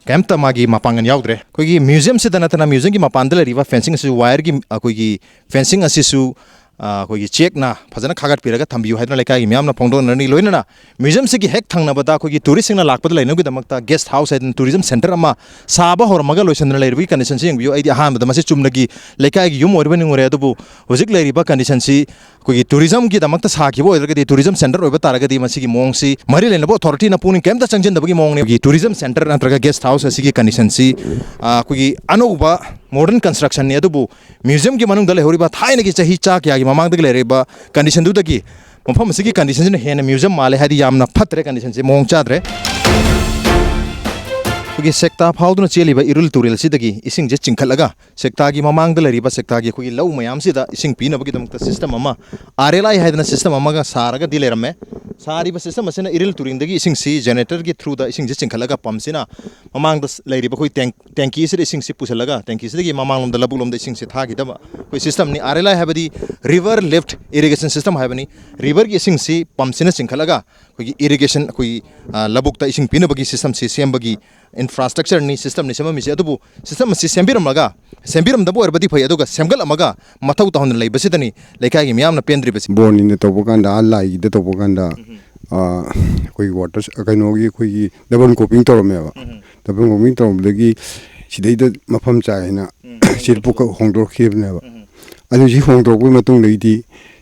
ꯀꯩꯝꯇ ꯃꯥꯒꯤ ꯃꯄꯥꯡꯒꯜ ꯌꯥꯎꯗ꯭ꯔꯦ꯫ ꯑꯩꯈꯣꯏꯒꯤ ꯃ꯭ꯌꯨꯖꯤꯌꯝꯁꯤꯗ ꯅꯠꯇꯅ ꯃ꯭ꯌꯨꯖꯤꯌꯝꯒꯤ ꯃꯄꯥꯟꯗ ꯂꯩꯔꯤꯕ ꯐꯦꯟꯁꯤꯡ ꯑꯁꯤꯁꯨ, ꯋꯥꯌꯔꯒꯤ ꯑꯩꯈꯣꯏꯒꯤ ꯐꯦꯟꯁꯤꯡ ꯑꯁꯤꯁꯨ, ꯑ, ꯑꯩꯈꯣꯏꯒꯤ ꯆꯦꯛꯅ ꯐꯖꯅ ꯈꯥꯒꯠꯄꯤꯔꯒ ꯊꯝꯕꯤꯌꯨ ꯍꯥꯏꯗꯨꯅ ꯂꯩꯀꯥꯏꯒꯤ ꯃꯤꯌꯥꯝꯅ ꯐꯣꯡꯗꯣꯛꯅꯔꯅꯤ꯫ ꯂꯣꯏꯅꯅ ꯃ꯭ꯌꯨꯖꯤꯌꯝꯁꯤꯒꯤ ꯍꯦꯛ ꯊꯪꯅꯕꯗ ꯑꯩꯈꯣꯏꯒꯤ ꯇꯨꯔꯤꯁꯁꯤꯡꯅ ꯂꯥꯛꯄꯗ ꯂꯩꯅꯕꯒꯤꯗꯃꯛꯇ ꯒꯦꯁ ꯍꯥꯎꯁ ꯍꯥꯏꯗꯅ ꯇꯨꯔꯤꯖꯝ ꯁꯦꯟꯇꯔ ꯑꯃ ꯁꯥꯕ ꯍꯧꯔꯝꯃꯒ ꯂꯣꯏꯁꯤꯟꯗꯅ ꯂꯩꯔꯤꯕꯒꯤ ꯀꯟꯗꯤꯁꯟꯁꯤ ꯌꯦꯡꯕꯤꯌꯨ꯫ ꯑꯩꯗꯤ ꯑꯍꯥꯟꯕꯗ ꯃꯁꯤ ꯆꯨꯝꯅꯒꯤ ꯂꯩꯀꯥꯏꯒꯤ ꯌꯨꯝ ꯑꯣꯏꯔꯤꯕ ꯅꯤꯡꯉꯨꯔꯦ, ꯑꯗꯨꯕꯨ ꯍꯧꯖꯤꯛ ꯂꯩꯔꯤꯕ ꯀꯟꯗꯤꯁꯟꯁꯤ ꯑꯩꯈꯣꯏꯒꯤ ꯇꯨꯔꯤꯖꯝꯒꯤꯗꯃꯛꯇ ꯁꯥꯈꯤꯕ ꯑꯣꯏꯔꯒꯗꯤ, ꯇꯨꯔꯤꯖꯝ ꯁꯦꯟꯇꯔ ꯑꯣꯏꯕ ꯇꯥꯔꯒꯗꯤ, ꯃꯁꯤꯒꯤ ꯃꯑꯣꯡꯁꯤ ꯃꯔꯤ ꯂꯩꯅꯕ ꯑꯣꯊꯣꯔꯤꯇꯤꯅ ꯄꯨꯛꯅꯤꯡ ꯀꯩꯝꯇ ꯆꯪꯁꯤꯟꯗꯕꯒꯤ ꯃꯑꯣꯡꯅꯤ꯫ ꯑꯩꯈꯣꯏꯒꯤ ꯇꯨꯔꯤꯖꯝ ꯁꯦꯟꯇꯔ ꯅꯠꯇ꯭ꯔꯒ ꯒꯦꯁ ꯍꯥꯎꯁ ꯑꯁꯤꯒꯤ ꯀꯟꯗꯤꯁꯟꯁꯤ, ꯑ, ꯑꯩꯈꯣꯏꯒꯤ ꯑꯅꯧꯕ ꯃꯣꯗꯔꯟ ꯀꯟꯁꯇ꯭ꯔꯛꯁꯟꯅꯤ, ꯑꯗꯨꯕꯨ ꯃ꯭ꯌꯨꯖꯤꯌꯝꯒꯤ ꯃꯅꯨꯡꯗ ꯂꯩꯍꯧꯔꯤꯕ ꯊꯥꯏꯅꯒꯤ ꯆꯍꯤ ꯆꯥ ꯀꯌꯥꯒꯤ ꯃꯃꯥꯡꯗꯒꯤ ꯂꯩꯔꯛꯏꯕ ꯀꯟꯗꯤꯁꯟꯗꯨꯗꯒꯤ ꯃꯐꯝ ꯑꯁꯤꯒꯤ ꯀꯟꯗꯤꯁꯟꯁꯤꯅ ꯍꯦꯟꯅ ꯃ꯭ꯌꯨꯖꯤꯌꯝ ꯃꯥꯜꯂꯦ, ꯍꯥꯏꯗꯤ ꯌꯥꯝꯅ ꯐꯠꯇ꯭ꯔꯦ ꯀꯟꯗꯤꯁꯟꯁꯤ, ꯃꯑꯣꯡ ꯆꯥꯗ꯭ꯔꯦ꯫ ꯑꯩꯈꯣꯏꯒꯤ ꯁꯦꯛꯇꯥ ꯐꯥꯎꯗꯨꯅ ꯆꯦꯜꯂꯤꯕ ꯏꯔꯤꯜ ꯇꯨꯔꯦꯜꯁꯤꯗꯒꯤ ꯏꯁꯤꯡꯁꯦ ꯆꯤꯡꯈꯠꯂꯒ ꯁꯦꯛꯇꯥꯒꯤ ꯃꯃꯥꯡꯗ ꯂꯩꯔꯤꯕ ꯁꯦꯛꯇꯥꯒꯤ ꯑꯩꯈꯣꯏꯒꯤ ꯂꯧ ꯃꯌꯥꯝꯁꯤꯗ ꯏꯁꯤꯡ ꯄꯤꯅꯕꯒꯤꯗꯃꯛꯇ ꯁꯤꯁꯇꯝ ꯑꯃ, ꯑꯥꯔ ꯑꯦꯜ ꯑꯥꯏ ꯍꯥꯏꯗꯅ ꯁꯤꯁꯇꯝ ꯑꯃꯒ ꯁꯥꯔꯒꯗꯤ ꯂꯩꯔꯝꯃꯦ꯫ ꯁꯥꯔꯤꯕ ꯁꯤꯁꯇꯝ ꯑꯁꯤꯅ ꯏꯔꯤꯜ ꯇꯨꯔꯦꯜꯗꯒꯤ ꯏꯁꯤꯡꯁꯤ ꯖꯦꯅꯦꯔꯦꯇꯔꯒꯤ ꯊ꯭ꯔꯨꯗ ꯏꯁꯤꯡꯁꯤ ꯆꯤꯡꯈꯠꯂꯒ ꯄꯝꯁꯤꯅ ꯃꯃꯥꯡꯗ ꯂꯩꯔꯤꯕ ꯑꯩꯈꯣꯏ ꯇꯦꯡ-, ꯇꯦꯡꯀꯤ ꯑꯁꯤꯗ ꯏꯁꯤꯡꯁꯤ ꯄꯨꯁꯤꯜꯂꯒ ꯇꯦꯡꯀꯤꯁꯤꯗꯒꯤ ꯃꯃꯥꯡꯂꯣꯝꯗ ꯂꯧꯕꯨꯛꯂꯣꯝꯗ ꯏꯁꯤꯡꯁꯤ ꯊꯥꯈꯤꯗꯕ ꯑꯩꯈꯣꯏ ꯁꯤꯁꯇꯝꯅꯤ꯫ ꯑꯥꯔ ꯑꯦꯜ ꯑꯥꯏ ꯍꯥꯏꯕꯗꯤ ꯔꯤꯚꯔ ꯂꯤꯐꯠ ꯏꯔꯤꯒꯦꯁꯟ ꯁꯤꯁꯇꯝ ꯍꯥꯏꯕꯅꯤ꯫ ꯔꯤꯚꯔꯒꯤ ꯏꯁꯤꯡꯁꯤ ꯄꯝꯁꯤꯅ ꯆꯤꯡꯈꯠꯂꯒ ꯑꯩꯈꯣꯏꯒꯤ ꯏꯔꯤꯒꯦꯁꯟ, ꯑꯩꯈꯣꯏꯒꯤ, ꯑ, ꯂꯧꯕꯨꯛꯇ ꯏꯁꯤꯡ ꯄꯤꯅꯕꯒꯤ ꯁꯤꯁꯇꯝꯁꯤ ꯁꯦꯝꯕꯒꯤ ꯏꯟꯐ꯭ꯔꯥꯁ꯭ꯇ꯭ꯔꯛꯆꯔꯅꯤ, ꯁꯤꯁꯇꯝꯅꯤ ꯁꯦꯝꯃꯝꯃꯤꯁꯦ꯫ ꯑꯗꯨꯕꯨ ꯁꯤꯁꯇꯝ ꯑꯁꯤ ꯁꯦꯝꯕꯤꯔꯝꯂꯒ, ꯁꯦꯝꯕꯤꯔꯝꯗꯕ ꯑꯣꯏꯔꯕꯗꯤ ꯐꯩ, ꯑꯗꯨꯒ ꯁꯦꯝꯒꯠꯂꯝꯃꯒ ꯃꯊꯧ ꯇꯧꯍꯟꯗꯅ ꯂꯩꯕꯁꯤꯗꯅꯤ ꯂꯩꯀꯥꯏꯒꯤ ꯃꯤꯌꯥꯝꯅ ꯄꯦꯟꯗ꯭ꯔꯤꯕꯁꯤ꯫ ꯕꯣꯔꯅꯤꯅ ꯇꯧꯕ ꯀꯥꯟꯗ, ꯑꯥ ꯂꯥꯏꯒꯤꯗ ꯇꯧꯕ ꯀꯥꯟꯗ, ꯑꯥ, ꯑꯩꯈꯣꯏꯒꯤ ꯋꯥꯇꯔ, ꯀꯩꯅꯣꯒꯤ, ꯑꯩꯈꯣꯏꯒꯤ ꯗꯕꯜ ꯀ꯭ꯔꯣꯞꯄꯤꯡ ꯇꯧꯔꯝꯃꯦꯕ꯫ ꯗꯕꯜ ꯀ꯭ꯔꯣꯞꯄꯤꯡ ꯇꯧꯔꯝꯕꯗꯒꯤ ꯁꯤꯗꯩꯗ ꯃꯐꯝ ꯆꯥꯏ ꯍꯥꯏꯅ ꯁꯤꯗ ꯄꯨꯈꯠ-, ꯍꯣꯡꯗꯣꯔꯛꯈꯤꯕꯅꯦꯕ꯫ ꯑꯗꯨ ꯁꯤ ꯍꯣꯡꯗꯣꯔꯛꯄꯒꯤ ꯃꯇꯨꯡꯗꯒꯤꯗꯤ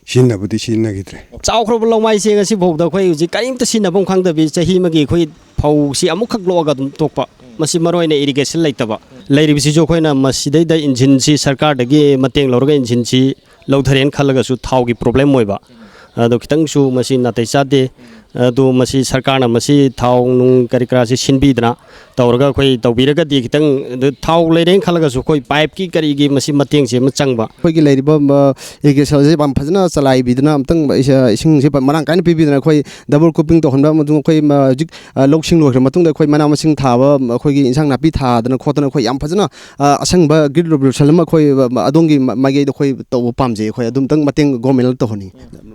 ꯁꯤꯖꯤꯟꯅꯕꯗꯤ ꯁꯤꯖꯤꯟꯅꯈꯤꯗ꯭ꯔꯦ꯫ ꯆꯥꯎꯈ꯭ꯔꯕ ꯂꯧꯃꯥꯏꯁꯦ ꯉꯁꯤ ꯐꯥꯎꯗ ꯑꯩꯈꯣꯏ ꯍꯧꯖꯤꯛ ꯀꯔꯤꯝꯇ ꯁꯤꯖꯤꯟꯅꯐꯝ ꯈꯪꯗꯕꯤ, ꯆꯍꯤ ꯑꯃꯒꯤ ꯑꯩꯈꯣꯏ ꯐꯧꯁꯤ ꯑꯃꯨꯛꯈꯛ ꯂꯣꯛꯑꯒ ꯑꯗꯨꯝ ꯇꯣꯛꯄ꯫ ꯃꯁꯤ ꯃꯔꯨ ꯑꯣꯏꯅ ꯏꯔꯤꯒꯦꯁꯟ ꯂꯩꯇꯕ꯫ ꯂꯩꯔꯤꯕꯁꯤꯁꯨ ꯑꯩꯈꯣꯏꯅ ꯃꯁꯤꯗꯩꯗ ꯏꯟꯖꯤꯟꯁꯤ ꯁꯔꯀꯥꯔꯗꯒꯤ ꯃꯇꯦꯡ ꯂꯧꯔꯒ ꯏꯟꯖꯤꯟꯁꯤ ꯂꯧꯊꯔꯦꯅ ꯈꯜꯂꯒꯁꯨ ꯊꯥꯎꯒꯤ ꯄ꯭ꯔꯣꯕ꯭ꯂꯦꯝ ꯑꯣꯏꯕ꯫ ꯑꯗꯣ ꯈꯤꯇꯪꯁꯨ ꯃꯁꯤ ꯅꯥꯇꯩ ꯆꯥꯗꯦ꯫ ꯑꯗꯨ ꯃꯁꯤ ꯁꯔꯀꯥꯔꯅ ꯃꯁꯤ ꯊꯥꯎ ꯅꯨꯡ ꯀꯔꯤ ꯀꯔꯥꯁꯤ ꯁꯤꯟꯕꯤꯗꯅ ꯇꯧꯔꯒ ꯑꯩꯈꯣꯏ ꯇꯧꯕꯤꯔꯒꯗꯤ ꯈꯤꯇꯪ, ꯑꯗꯨ ꯊꯥꯎ ꯂꯩꯔꯦꯅ ꯈꯜꯂꯒꯁꯨ ꯑꯩꯈꯣꯏ ꯄꯥꯏꯞꯀꯤ ꯀꯔꯤꯒꯤ ꯃꯁꯤ ꯃꯇꯦꯡꯁꯤ ꯑꯃ ꯆꯪꯕ꯫ ꯑꯩꯈꯣꯏꯒꯤ ꯂꯩꯔꯤꯕ, ꯃ, ꯏꯔꯤꯒꯦꯁꯟꯁꯦ ꯌꯥꯝ ꯐꯖꯅ ꯆꯂꯥꯏꯕꯤꯗꯨꯅ, ꯑꯃꯨꯛꯇꯪ ꯏꯁ-, ꯏꯁꯤꯡꯁꯦ ꯃꯔꯥꯡ ꯀꯥꯏꯅ ꯄꯤꯕꯤꯗꯨꯅ ꯑꯩꯈꯣꯏ ꯗꯕꯜ ꯀ꯭ꯔꯣꯞꯄꯤꯡ ꯇꯧꯍꯟꯕ ꯑꯃꯁꯨꯡ ꯑꯩꯈꯣꯏ, ꯃ, ꯍꯧꯖꯤꯛ, ꯑ, ꯂꯧꯁꯤꯡ ꯂꯣꯏꯈ꯭ꯔ ꯃꯇꯨꯡꯗ ꯑꯩꯈꯣꯏ ꯃꯅꯥ ꯃꯁꯤꯡ ꯊꯥꯕ, ꯑꯩꯈꯣꯏꯒꯤ ꯏꯟꯁꯥꯡ ꯅꯥꯄꯤ ꯊꯥꯗꯅ ꯈꯣꯠꯇꯅ ꯑꯩꯈꯣꯏ ꯌꯥꯝ ꯐꯖꯅ, ꯑ, ꯑꯁꯪꯕ ꯒ꯭ꯔꯤꯟ ꯔꯤꯚꯣꯂꯨꯁꯟ ꯑꯃ ꯑꯩꯈꯣꯏ, ꯑ, ꯑꯗꯣꯝꯒꯤ ꯃ-, ꯃꯥꯏꯀꯩꯗ ꯑꯩꯈꯣꯏ ꯇꯧꯕ ꯄꯥꯝꯖꯩ꯫ ꯑꯩꯈꯣꯏ ꯑꯗꯨꯝꯇꯪ ꯃꯇꯦꯡ ꯒꯣꯔꯃꯦꯟꯅ ꯇꯧꯍꯟꯅꯤꯡꯉꯤ꯫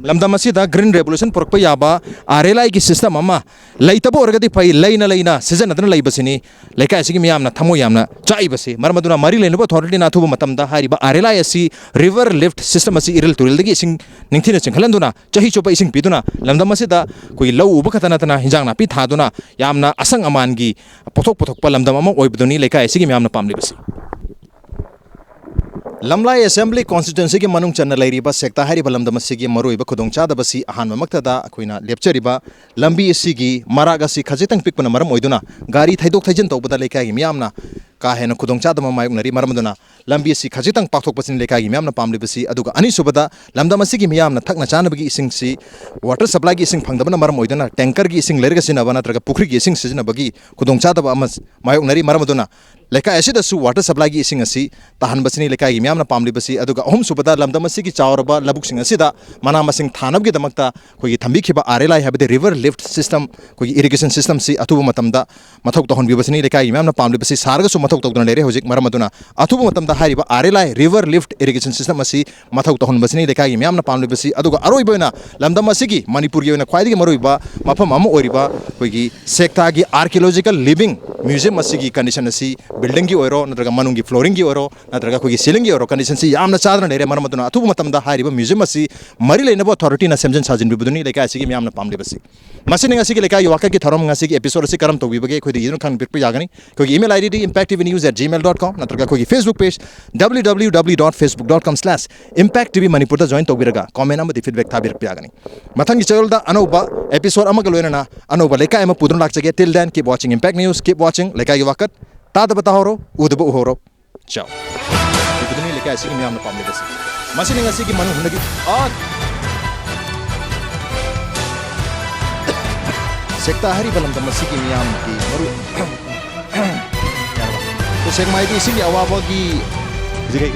ꯂꯝꯗꯝ ꯑꯁꯤꯗ ꯒ꯭ꯔꯤꯟ ꯔꯦꯚꯣꯂꯨꯁꯟ ꯄꯨꯔꯛꯄ ꯌꯥꯕ ꯑꯥꯔ ꯑꯦꯜ ꯑꯥꯏꯒꯤ ꯁꯤꯁꯇꯦꯝ ꯑꯃ ꯂꯩꯇꯕ ꯑꯣꯏꯔꯒꯗꯤ ꯐꯩ, ꯂꯩꯅ ꯂꯩꯅ ꯁꯤꯖꯤꯟꯅꯗꯨꯅ ꯂꯩꯕꯁꯤꯅꯤ ꯂꯩꯀꯥꯏ ꯑꯁꯤꯒꯤ ꯃꯤꯌꯥꯝꯅ ꯊꯃꯣꯏ ꯌꯥꯝꯅ ꯆꯥꯛꯏꯕꯁꯤ꯫ ꯃꯔꯝ ꯑꯗꯨꯅ ꯃꯔꯤ ꯂꯩꯅꯕ ꯑꯣꯊꯣꯔꯤꯇꯤꯅ ꯑꯊꯨꯕ ꯃꯇꯝꯗ ꯍꯥꯏꯔꯤꯕ ꯑꯥꯔ ꯑꯦꯜ ꯑꯥꯏ ꯑꯁꯤ ꯔꯤꯚꯔ ꯂꯤꯐꯠ ꯁꯤꯁꯇꯦꯝ ꯑꯁꯤ ꯏꯔꯤꯜ ꯇꯨꯔꯦꯜꯗꯒꯤ ꯏꯁꯤꯡ ꯅꯤꯡꯊꯤꯅ ꯆꯤꯡꯈꯠꯍꯟꯗꯨꯅ ꯆꯍꯤ ꯆꯨꯞꯄ ꯏꯁꯤꯡ ꯄꯤꯗꯨꯅ ꯂꯝꯗꯝ ꯑꯁꯤꯗ ꯑꯩꯈꯣꯏꯒꯤ ꯂꯧ ꯎꯕ ꯈꯛꯇ ꯅꯠꯇꯅ ꯍꯤꯟꯖꯥꯡ ꯅꯥꯄꯤ ꯊꯥꯗꯨꯅ ꯌꯥꯝꯅ ꯑꯁꯪ ꯑꯃꯥꯟꯒꯤ ꯄꯣꯠꯊꯣꯛ ꯄꯨꯊꯣꯛꯄ ꯂꯝꯗꯝ ꯑꯃ ꯑꯣꯏꯕꯗꯨꯅꯤ ꯂꯩꯀꯥꯏ ꯑꯁꯤꯒꯤ ꯃꯤꯌꯥꯝꯅ ꯄꯥꯝꯂꯤꯕꯁꯤ꯫ ꯂꯝꯂꯥꯏ ꯑꯦꯁꯦꯝꯕ꯭ꯂꯤ ꯀꯣꯟꯁꯇꯤꯇ꯭ꯋꯦꯟꯁꯤꯒꯤ ꯃꯅꯨꯡ ꯆꯟꯅ ꯂꯩꯔꯤꯕ ꯁꯦꯛꯇꯥ ꯍꯥꯏꯔꯤꯕ ꯂꯝꯗꯝ ꯑꯁꯤꯒꯤ ꯃꯔꯨꯑꯣꯏꯕ ꯈꯨꯗꯣꯡꯆꯥꯗꯕꯁꯤ ꯑꯍꯥꯟꯕꯃꯛꯇꯗ ꯑꯩꯈꯣꯏꯅ ꯂꯦꯞꯆꯔꯤꯕ ꯂꯝꯕꯤ ꯑꯁꯤꯒꯤ ꯃꯔꯥꯛ ꯑꯁꯤ ꯈꯖꯤꯛꯇꯪ ꯄꯤꯛꯄꯅ ꯃꯔꯝ ꯑꯣꯏꯗꯨꯅ ꯒꯥꯔꯤ ꯊꯩꯗꯣꯛ ꯊꯩꯖꯤꯟ ꯇꯧꯕꯗ ꯂꯩꯀꯥꯏꯒꯤ ꯃꯤꯌꯥꯝꯅ ꯀꯥ ꯍꯦꯟꯅ ꯈꯨꯗꯣꯡꯆꯥꯗꯕ ꯃꯥꯌꯣꯛꯅꯔꯤ꯫ ꯃꯔꯝ ꯑꯗꯨꯅ ꯂꯝꯕꯤ ꯑꯁꯤ ꯈꯖꯤꯛꯇꯪ ꯄꯥꯛꯊꯣꯛꯄꯁꯤꯅꯤ ꯂꯩꯀꯥꯏꯒꯤ ꯃꯤꯌꯥꯝꯅ ꯄꯥꯝꯂꯤꯕꯁꯤ꯫ ꯑꯗꯨꯒ ꯑꯅꯤꯁꯨꯕꯗ, ꯂꯝꯗꯝ ꯑꯁꯤꯒꯤ ꯃꯤꯌꯥꯝꯅ ꯊꯛꯅ ꯆꯥꯅꯕꯒꯤ ꯏꯁꯤꯡꯁꯤ ꯋꯥꯇꯔ ꯁꯄ꯭ꯂꯥꯏꯒꯤ ꯏꯁꯤꯡ ꯐꯪꯗꯕꯅ ꯃꯔꯝ ꯑꯣꯏꯗꯨꯅ ꯇꯦꯡꯀꯔꯒꯤ ꯏꯁꯤꯡ ꯂꯩꯔꯒ ꯁꯤꯖꯤꯟꯅꯕ ꯅꯠꯇ꯭ꯔꯒ ꯄꯨꯈ꯭ꯔꯤꯒꯤ ꯏꯁꯤꯡ ꯁꯤꯖꯤꯟꯅꯕꯒꯤ ꯈꯨꯗꯣꯡꯆꯥꯗꯕ ꯑꯃ ꯃꯥꯌꯣꯛꯅꯔꯤ꯫ ꯃꯔꯝ ꯑꯗꯨꯅ ꯂꯩꯀꯥꯏ ꯑꯁꯤꯗꯁꯨ ꯋꯥꯇꯔ ꯁꯄ꯭ꯂꯥꯏꯒꯤ ꯏꯁꯤꯡ ꯑꯁꯤ ꯇꯥꯍꯟꯕꯁꯤꯅꯤ ꯂꯩꯀꯥꯏꯒꯤ ꯃꯤꯌꯥꯝꯅ ꯄꯥꯝꯂꯤꯕꯁꯤ꯫ ꯑꯗꯨꯒ ꯑꯍꯨꯝꯁꯨꯕꯗ, ꯂꯝꯗꯝ ꯑꯁꯤꯒꯤ ꯆꯥꯎꯔꯕ ꯂꯧꯕꯨꯛꯁꯤꯡ ꯑꯁꯤꯗ ꯃꯅꯥ ꯃꯁꯤꯡ ꯊꯥꯅꯕꯒꯤꯗꯃꯛꯇ ꯑꯩꯈꯣꯏꯒꯤ ꯊꯝꯕꯤꯈꯤꯕ ꯑꯥꯔ ꯑꯦꯜ ꯑꯥꯏ, ꯍꯥꯏꯕꯗꯤ ꯔꯤꯚꯔ ꯂꯤꯐꯠ ꯁꯤꯁꯇꯦꯝ, ꯑꯩꯈꯣꯏꯒꯤ ꯏꯔꯤꯒꯦꯁꯟ ꯁꯤꯁꯇꯦꯝꯁꯤ ꯑꯊꯨꯕ ꯃꯇꯝꯗ ꯃꯊꯧ ꯇꯧꯍꯟꯕꯤꯕꯁꯤꯅꯤ ꯂꯩꯀꯥꯏꯒꯤ ꯃꯤꯌꯥꯝꯅ ꯄꯥꯝꯂꯤꯕꯁꯤ꯫ ꯁꯥꯔꯒꯁꯨ ꯃꯊꯧ ꯇꯧꯗꯨꯅ ꯂꯩꯔꯦ ꯍꯧꯖꯤꯛ꯫ ꯃꯔꯝ ꯑꯗꯨꯅ ꯑꯊꯨꯕ ꯃꯇꯝꯗ ꯍꯥꯏꯔꯤꯕ ꯑꯥꯔ ꯑꯦꯜ ꯑꯥꯏ ꯔꯤꯚꯔ ꯂꯤꯐꯠ ꯏꯔꯤꯒꯦꯁꯟ ꯁꯤꯁꯇꯦꯝ ꯑꯁꯤ ꯃꯊꯧ ꯇꯧꯍꯟꯕꯁꯤꯅꯤ ꯂꯩꯀꯥꯏꯒꯤ ꯃꯤꯌꯥꯝꯅ ꯄꯥꯝꯂꯤꯕꯁꯤ꯫ ꯑꯗꯨꯒ ꯑꯔꯣꯏꯕ ꯑꯣꯏꯅ ꯂꯝꯗꯝ ꯑꯁꯤꯒꯤ, ꯃꯅꯤꯄꯨꯔꯒꯤ ꯑꯣꯏꯅ ꯈ꯭ꯋꯥꯏꯗꯒꯤ ꯃꯔꯨꯑꯣꯏꯕ ꯃꯐꯝ ꯑꯃ ꯑꯣꯏꯔꯤꯕ ꯑꯩꯈꯣꯏꯒꯤ ꯁꯦꯛꯇꯥꯒꯤ ꯑꯥꯔꯀꯤꯑꯣꯂꯣꯖꯤꯀꯦꯜ ꯂꯤꯚꯤꯡ ꯃ꯭ꯌꯨꯖꯤꯌꯝ ꯑꯁꯤꯒꯤ ꯀꯟꯗꯤꯁꯟ ꯑꯁꯤ, ꯕꯤꯜꯗꯤꯡꯒꯤ ꯑꯣꯏꯔꯣ ꯅꯠꯇ꯭ꯔꯒ ꯃꯅꯨꯡꯒꯤ ꯐ꯭ꯂꯣꯔꯤꯡꯒꯤ ꯑꯣꯏꯔꯣ ꯅꯠꯇ꯭ꯔꯒ ꯑꯩꯈꯣꯏꯒꯤ ꯁꯤꯂꯤꯡꯒꯤ ꯑꯣꯏꯔꯣ, ꯀꯟꯗꯤꯁꯟꯁꯤ ꯌꯥꯝꯅ ꯆꯥꯗꯅ ꯂꯩꯔꯦ꯫ ꯃꯔꯝ ꯑꯗꯨꯅ ꯑꯊꯨꯕ ꯃꯇꯝꯗ ꯍꯥꯏꯔꯤꯕ ꯃ꯭ꯌꯨꯖꯤꯌꯝ ꯑꯁꯤ ꯃꯔꯤ ꯂꯩꯅꯕ ꯑꯣꯊꯣꯔꯤꯇꯤꯅ ꯁꯦꯝꯖꯤꯟ ꯁꯥꯖꯤꯟꯕꯤꯕꯗꯨꯅꯤ ꯂꯩꯀꯥꯏ ꯑꯁꯤꯒꯤ ꯃꯤꯌꯥꯝꯅ ꯄꯥꯝꯂꯤꯕꯁꯤ꯫ ꯃꯁꯤꯅꯤ ꯉꯁꯤꯒꯤ ꯂꯩꯀꯥꯏꯒꯤ ꯋꯥꯀꯠꯀꯤ ꯊꯧꯔꯝ꯫ ꯉꯁꯤꯒꯤ ꯑꯦꯄꯤꯁꯣꯗ ꯑꯁꯤ ꯀꯔꯝ ꯇꯧꯕꯤꯕꯒꯦ ꯑꯩꯈꯣꯏꯗ ꯏꯗꯨꯅ ꯈꯪꯕꯤꯔꯛꯄ ꯌꯥꯒꯅꯤ꯫ ꯑꯩꯈꯣꯏꯒꯤ email I D D impact T V news at gmail dot com ꯅꯠꯇ꯭ꯔꯒ ꯑꯩꯈꯣꯏꯒꯤ Facebook page, W W W dot Facebook dot com slash impact T V ꯃꯅꯤꯄꯨꯔꯗ ꯖꯣꯏꯟ ꯇꯧꯕꯤꯔꯒ ꯀꯣꯃꯦꯟ ꯑꯃꯗꯤ ꯐꯤꯗꯕꯦꯛ ꯊꯥꯕꯤꯔꯛꯄ ꯌꯥꯒꯅꯤ꯫ ꯃꯊꯪꯒꯤ ꯆꯌꯣꯜꯗ ꯑꯅꯧꯕ ꯑꯦꯄꯤꯁꯣꯗ ꯑꯃꯒ ꯂꯣꯏꯅꯅ ꯑꯅꯧꯕ ꯂꯩꯀꯥꯏ ꯑꯃ ꯄꯨꯗꯨꯅ ꯂꯥꯛꯆꯒꯦ꯫ Till then, keep watching Impact News, keep watching ꯂꯩꯀꯥꯏꯒꯤ ꯋꯥꯀꯠ꯫ ꯇꯥꯗꯕ ꯇꯥꯍꯧꯔꯣ, ꯎꯗꯕ ꯎꯍꯧꯔꯣ꯫ ꯆꯥꯎ꯫ ꯍꯥꯏꯕꯗꯨꯅꯤ ꯂꯩꯀꯥꯏ ꯑꯁꯤꯒꯤ ꯃꯤꯌꯥꯝꯅ ꯄꯥꯝꯂꯤꯕꯁꯤ꯫ ꯃꯁꯤꯅꯤ ꯉꯁꯤꯒꯤ ꯃꯅꯨꯡ ꯍꯨꯠꯅꯒꯤ ꯑꯥ! ꯁꯦꯛꯇ ꯍꯥꯏꯔꯤꯕ ꯂꯝꯗꯝ ꯑꯁꯤꯒꯤ ꯃꯤꯌꯥꯝꯒꯤ ꯃꯔꯨ ꯁꯦꯛꯃꯥꯏꯗꯤ ꯏꯁꯤꯡꯒꯤ ꯑꯋꯥꯕꯒꯤ ꯍꯧꯖꯤꯛ ꯀꯩ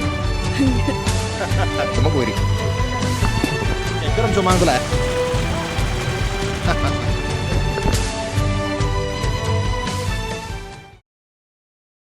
ꯑꯗꯨꯃꯛ ꯑꯣꯏꯔꯤ꯫ ꯑꯦ, ꯀꯔꯝ ꯁꯨꯃꯥꯡꯗ ꯂꯥꯛꯑꯦ꯫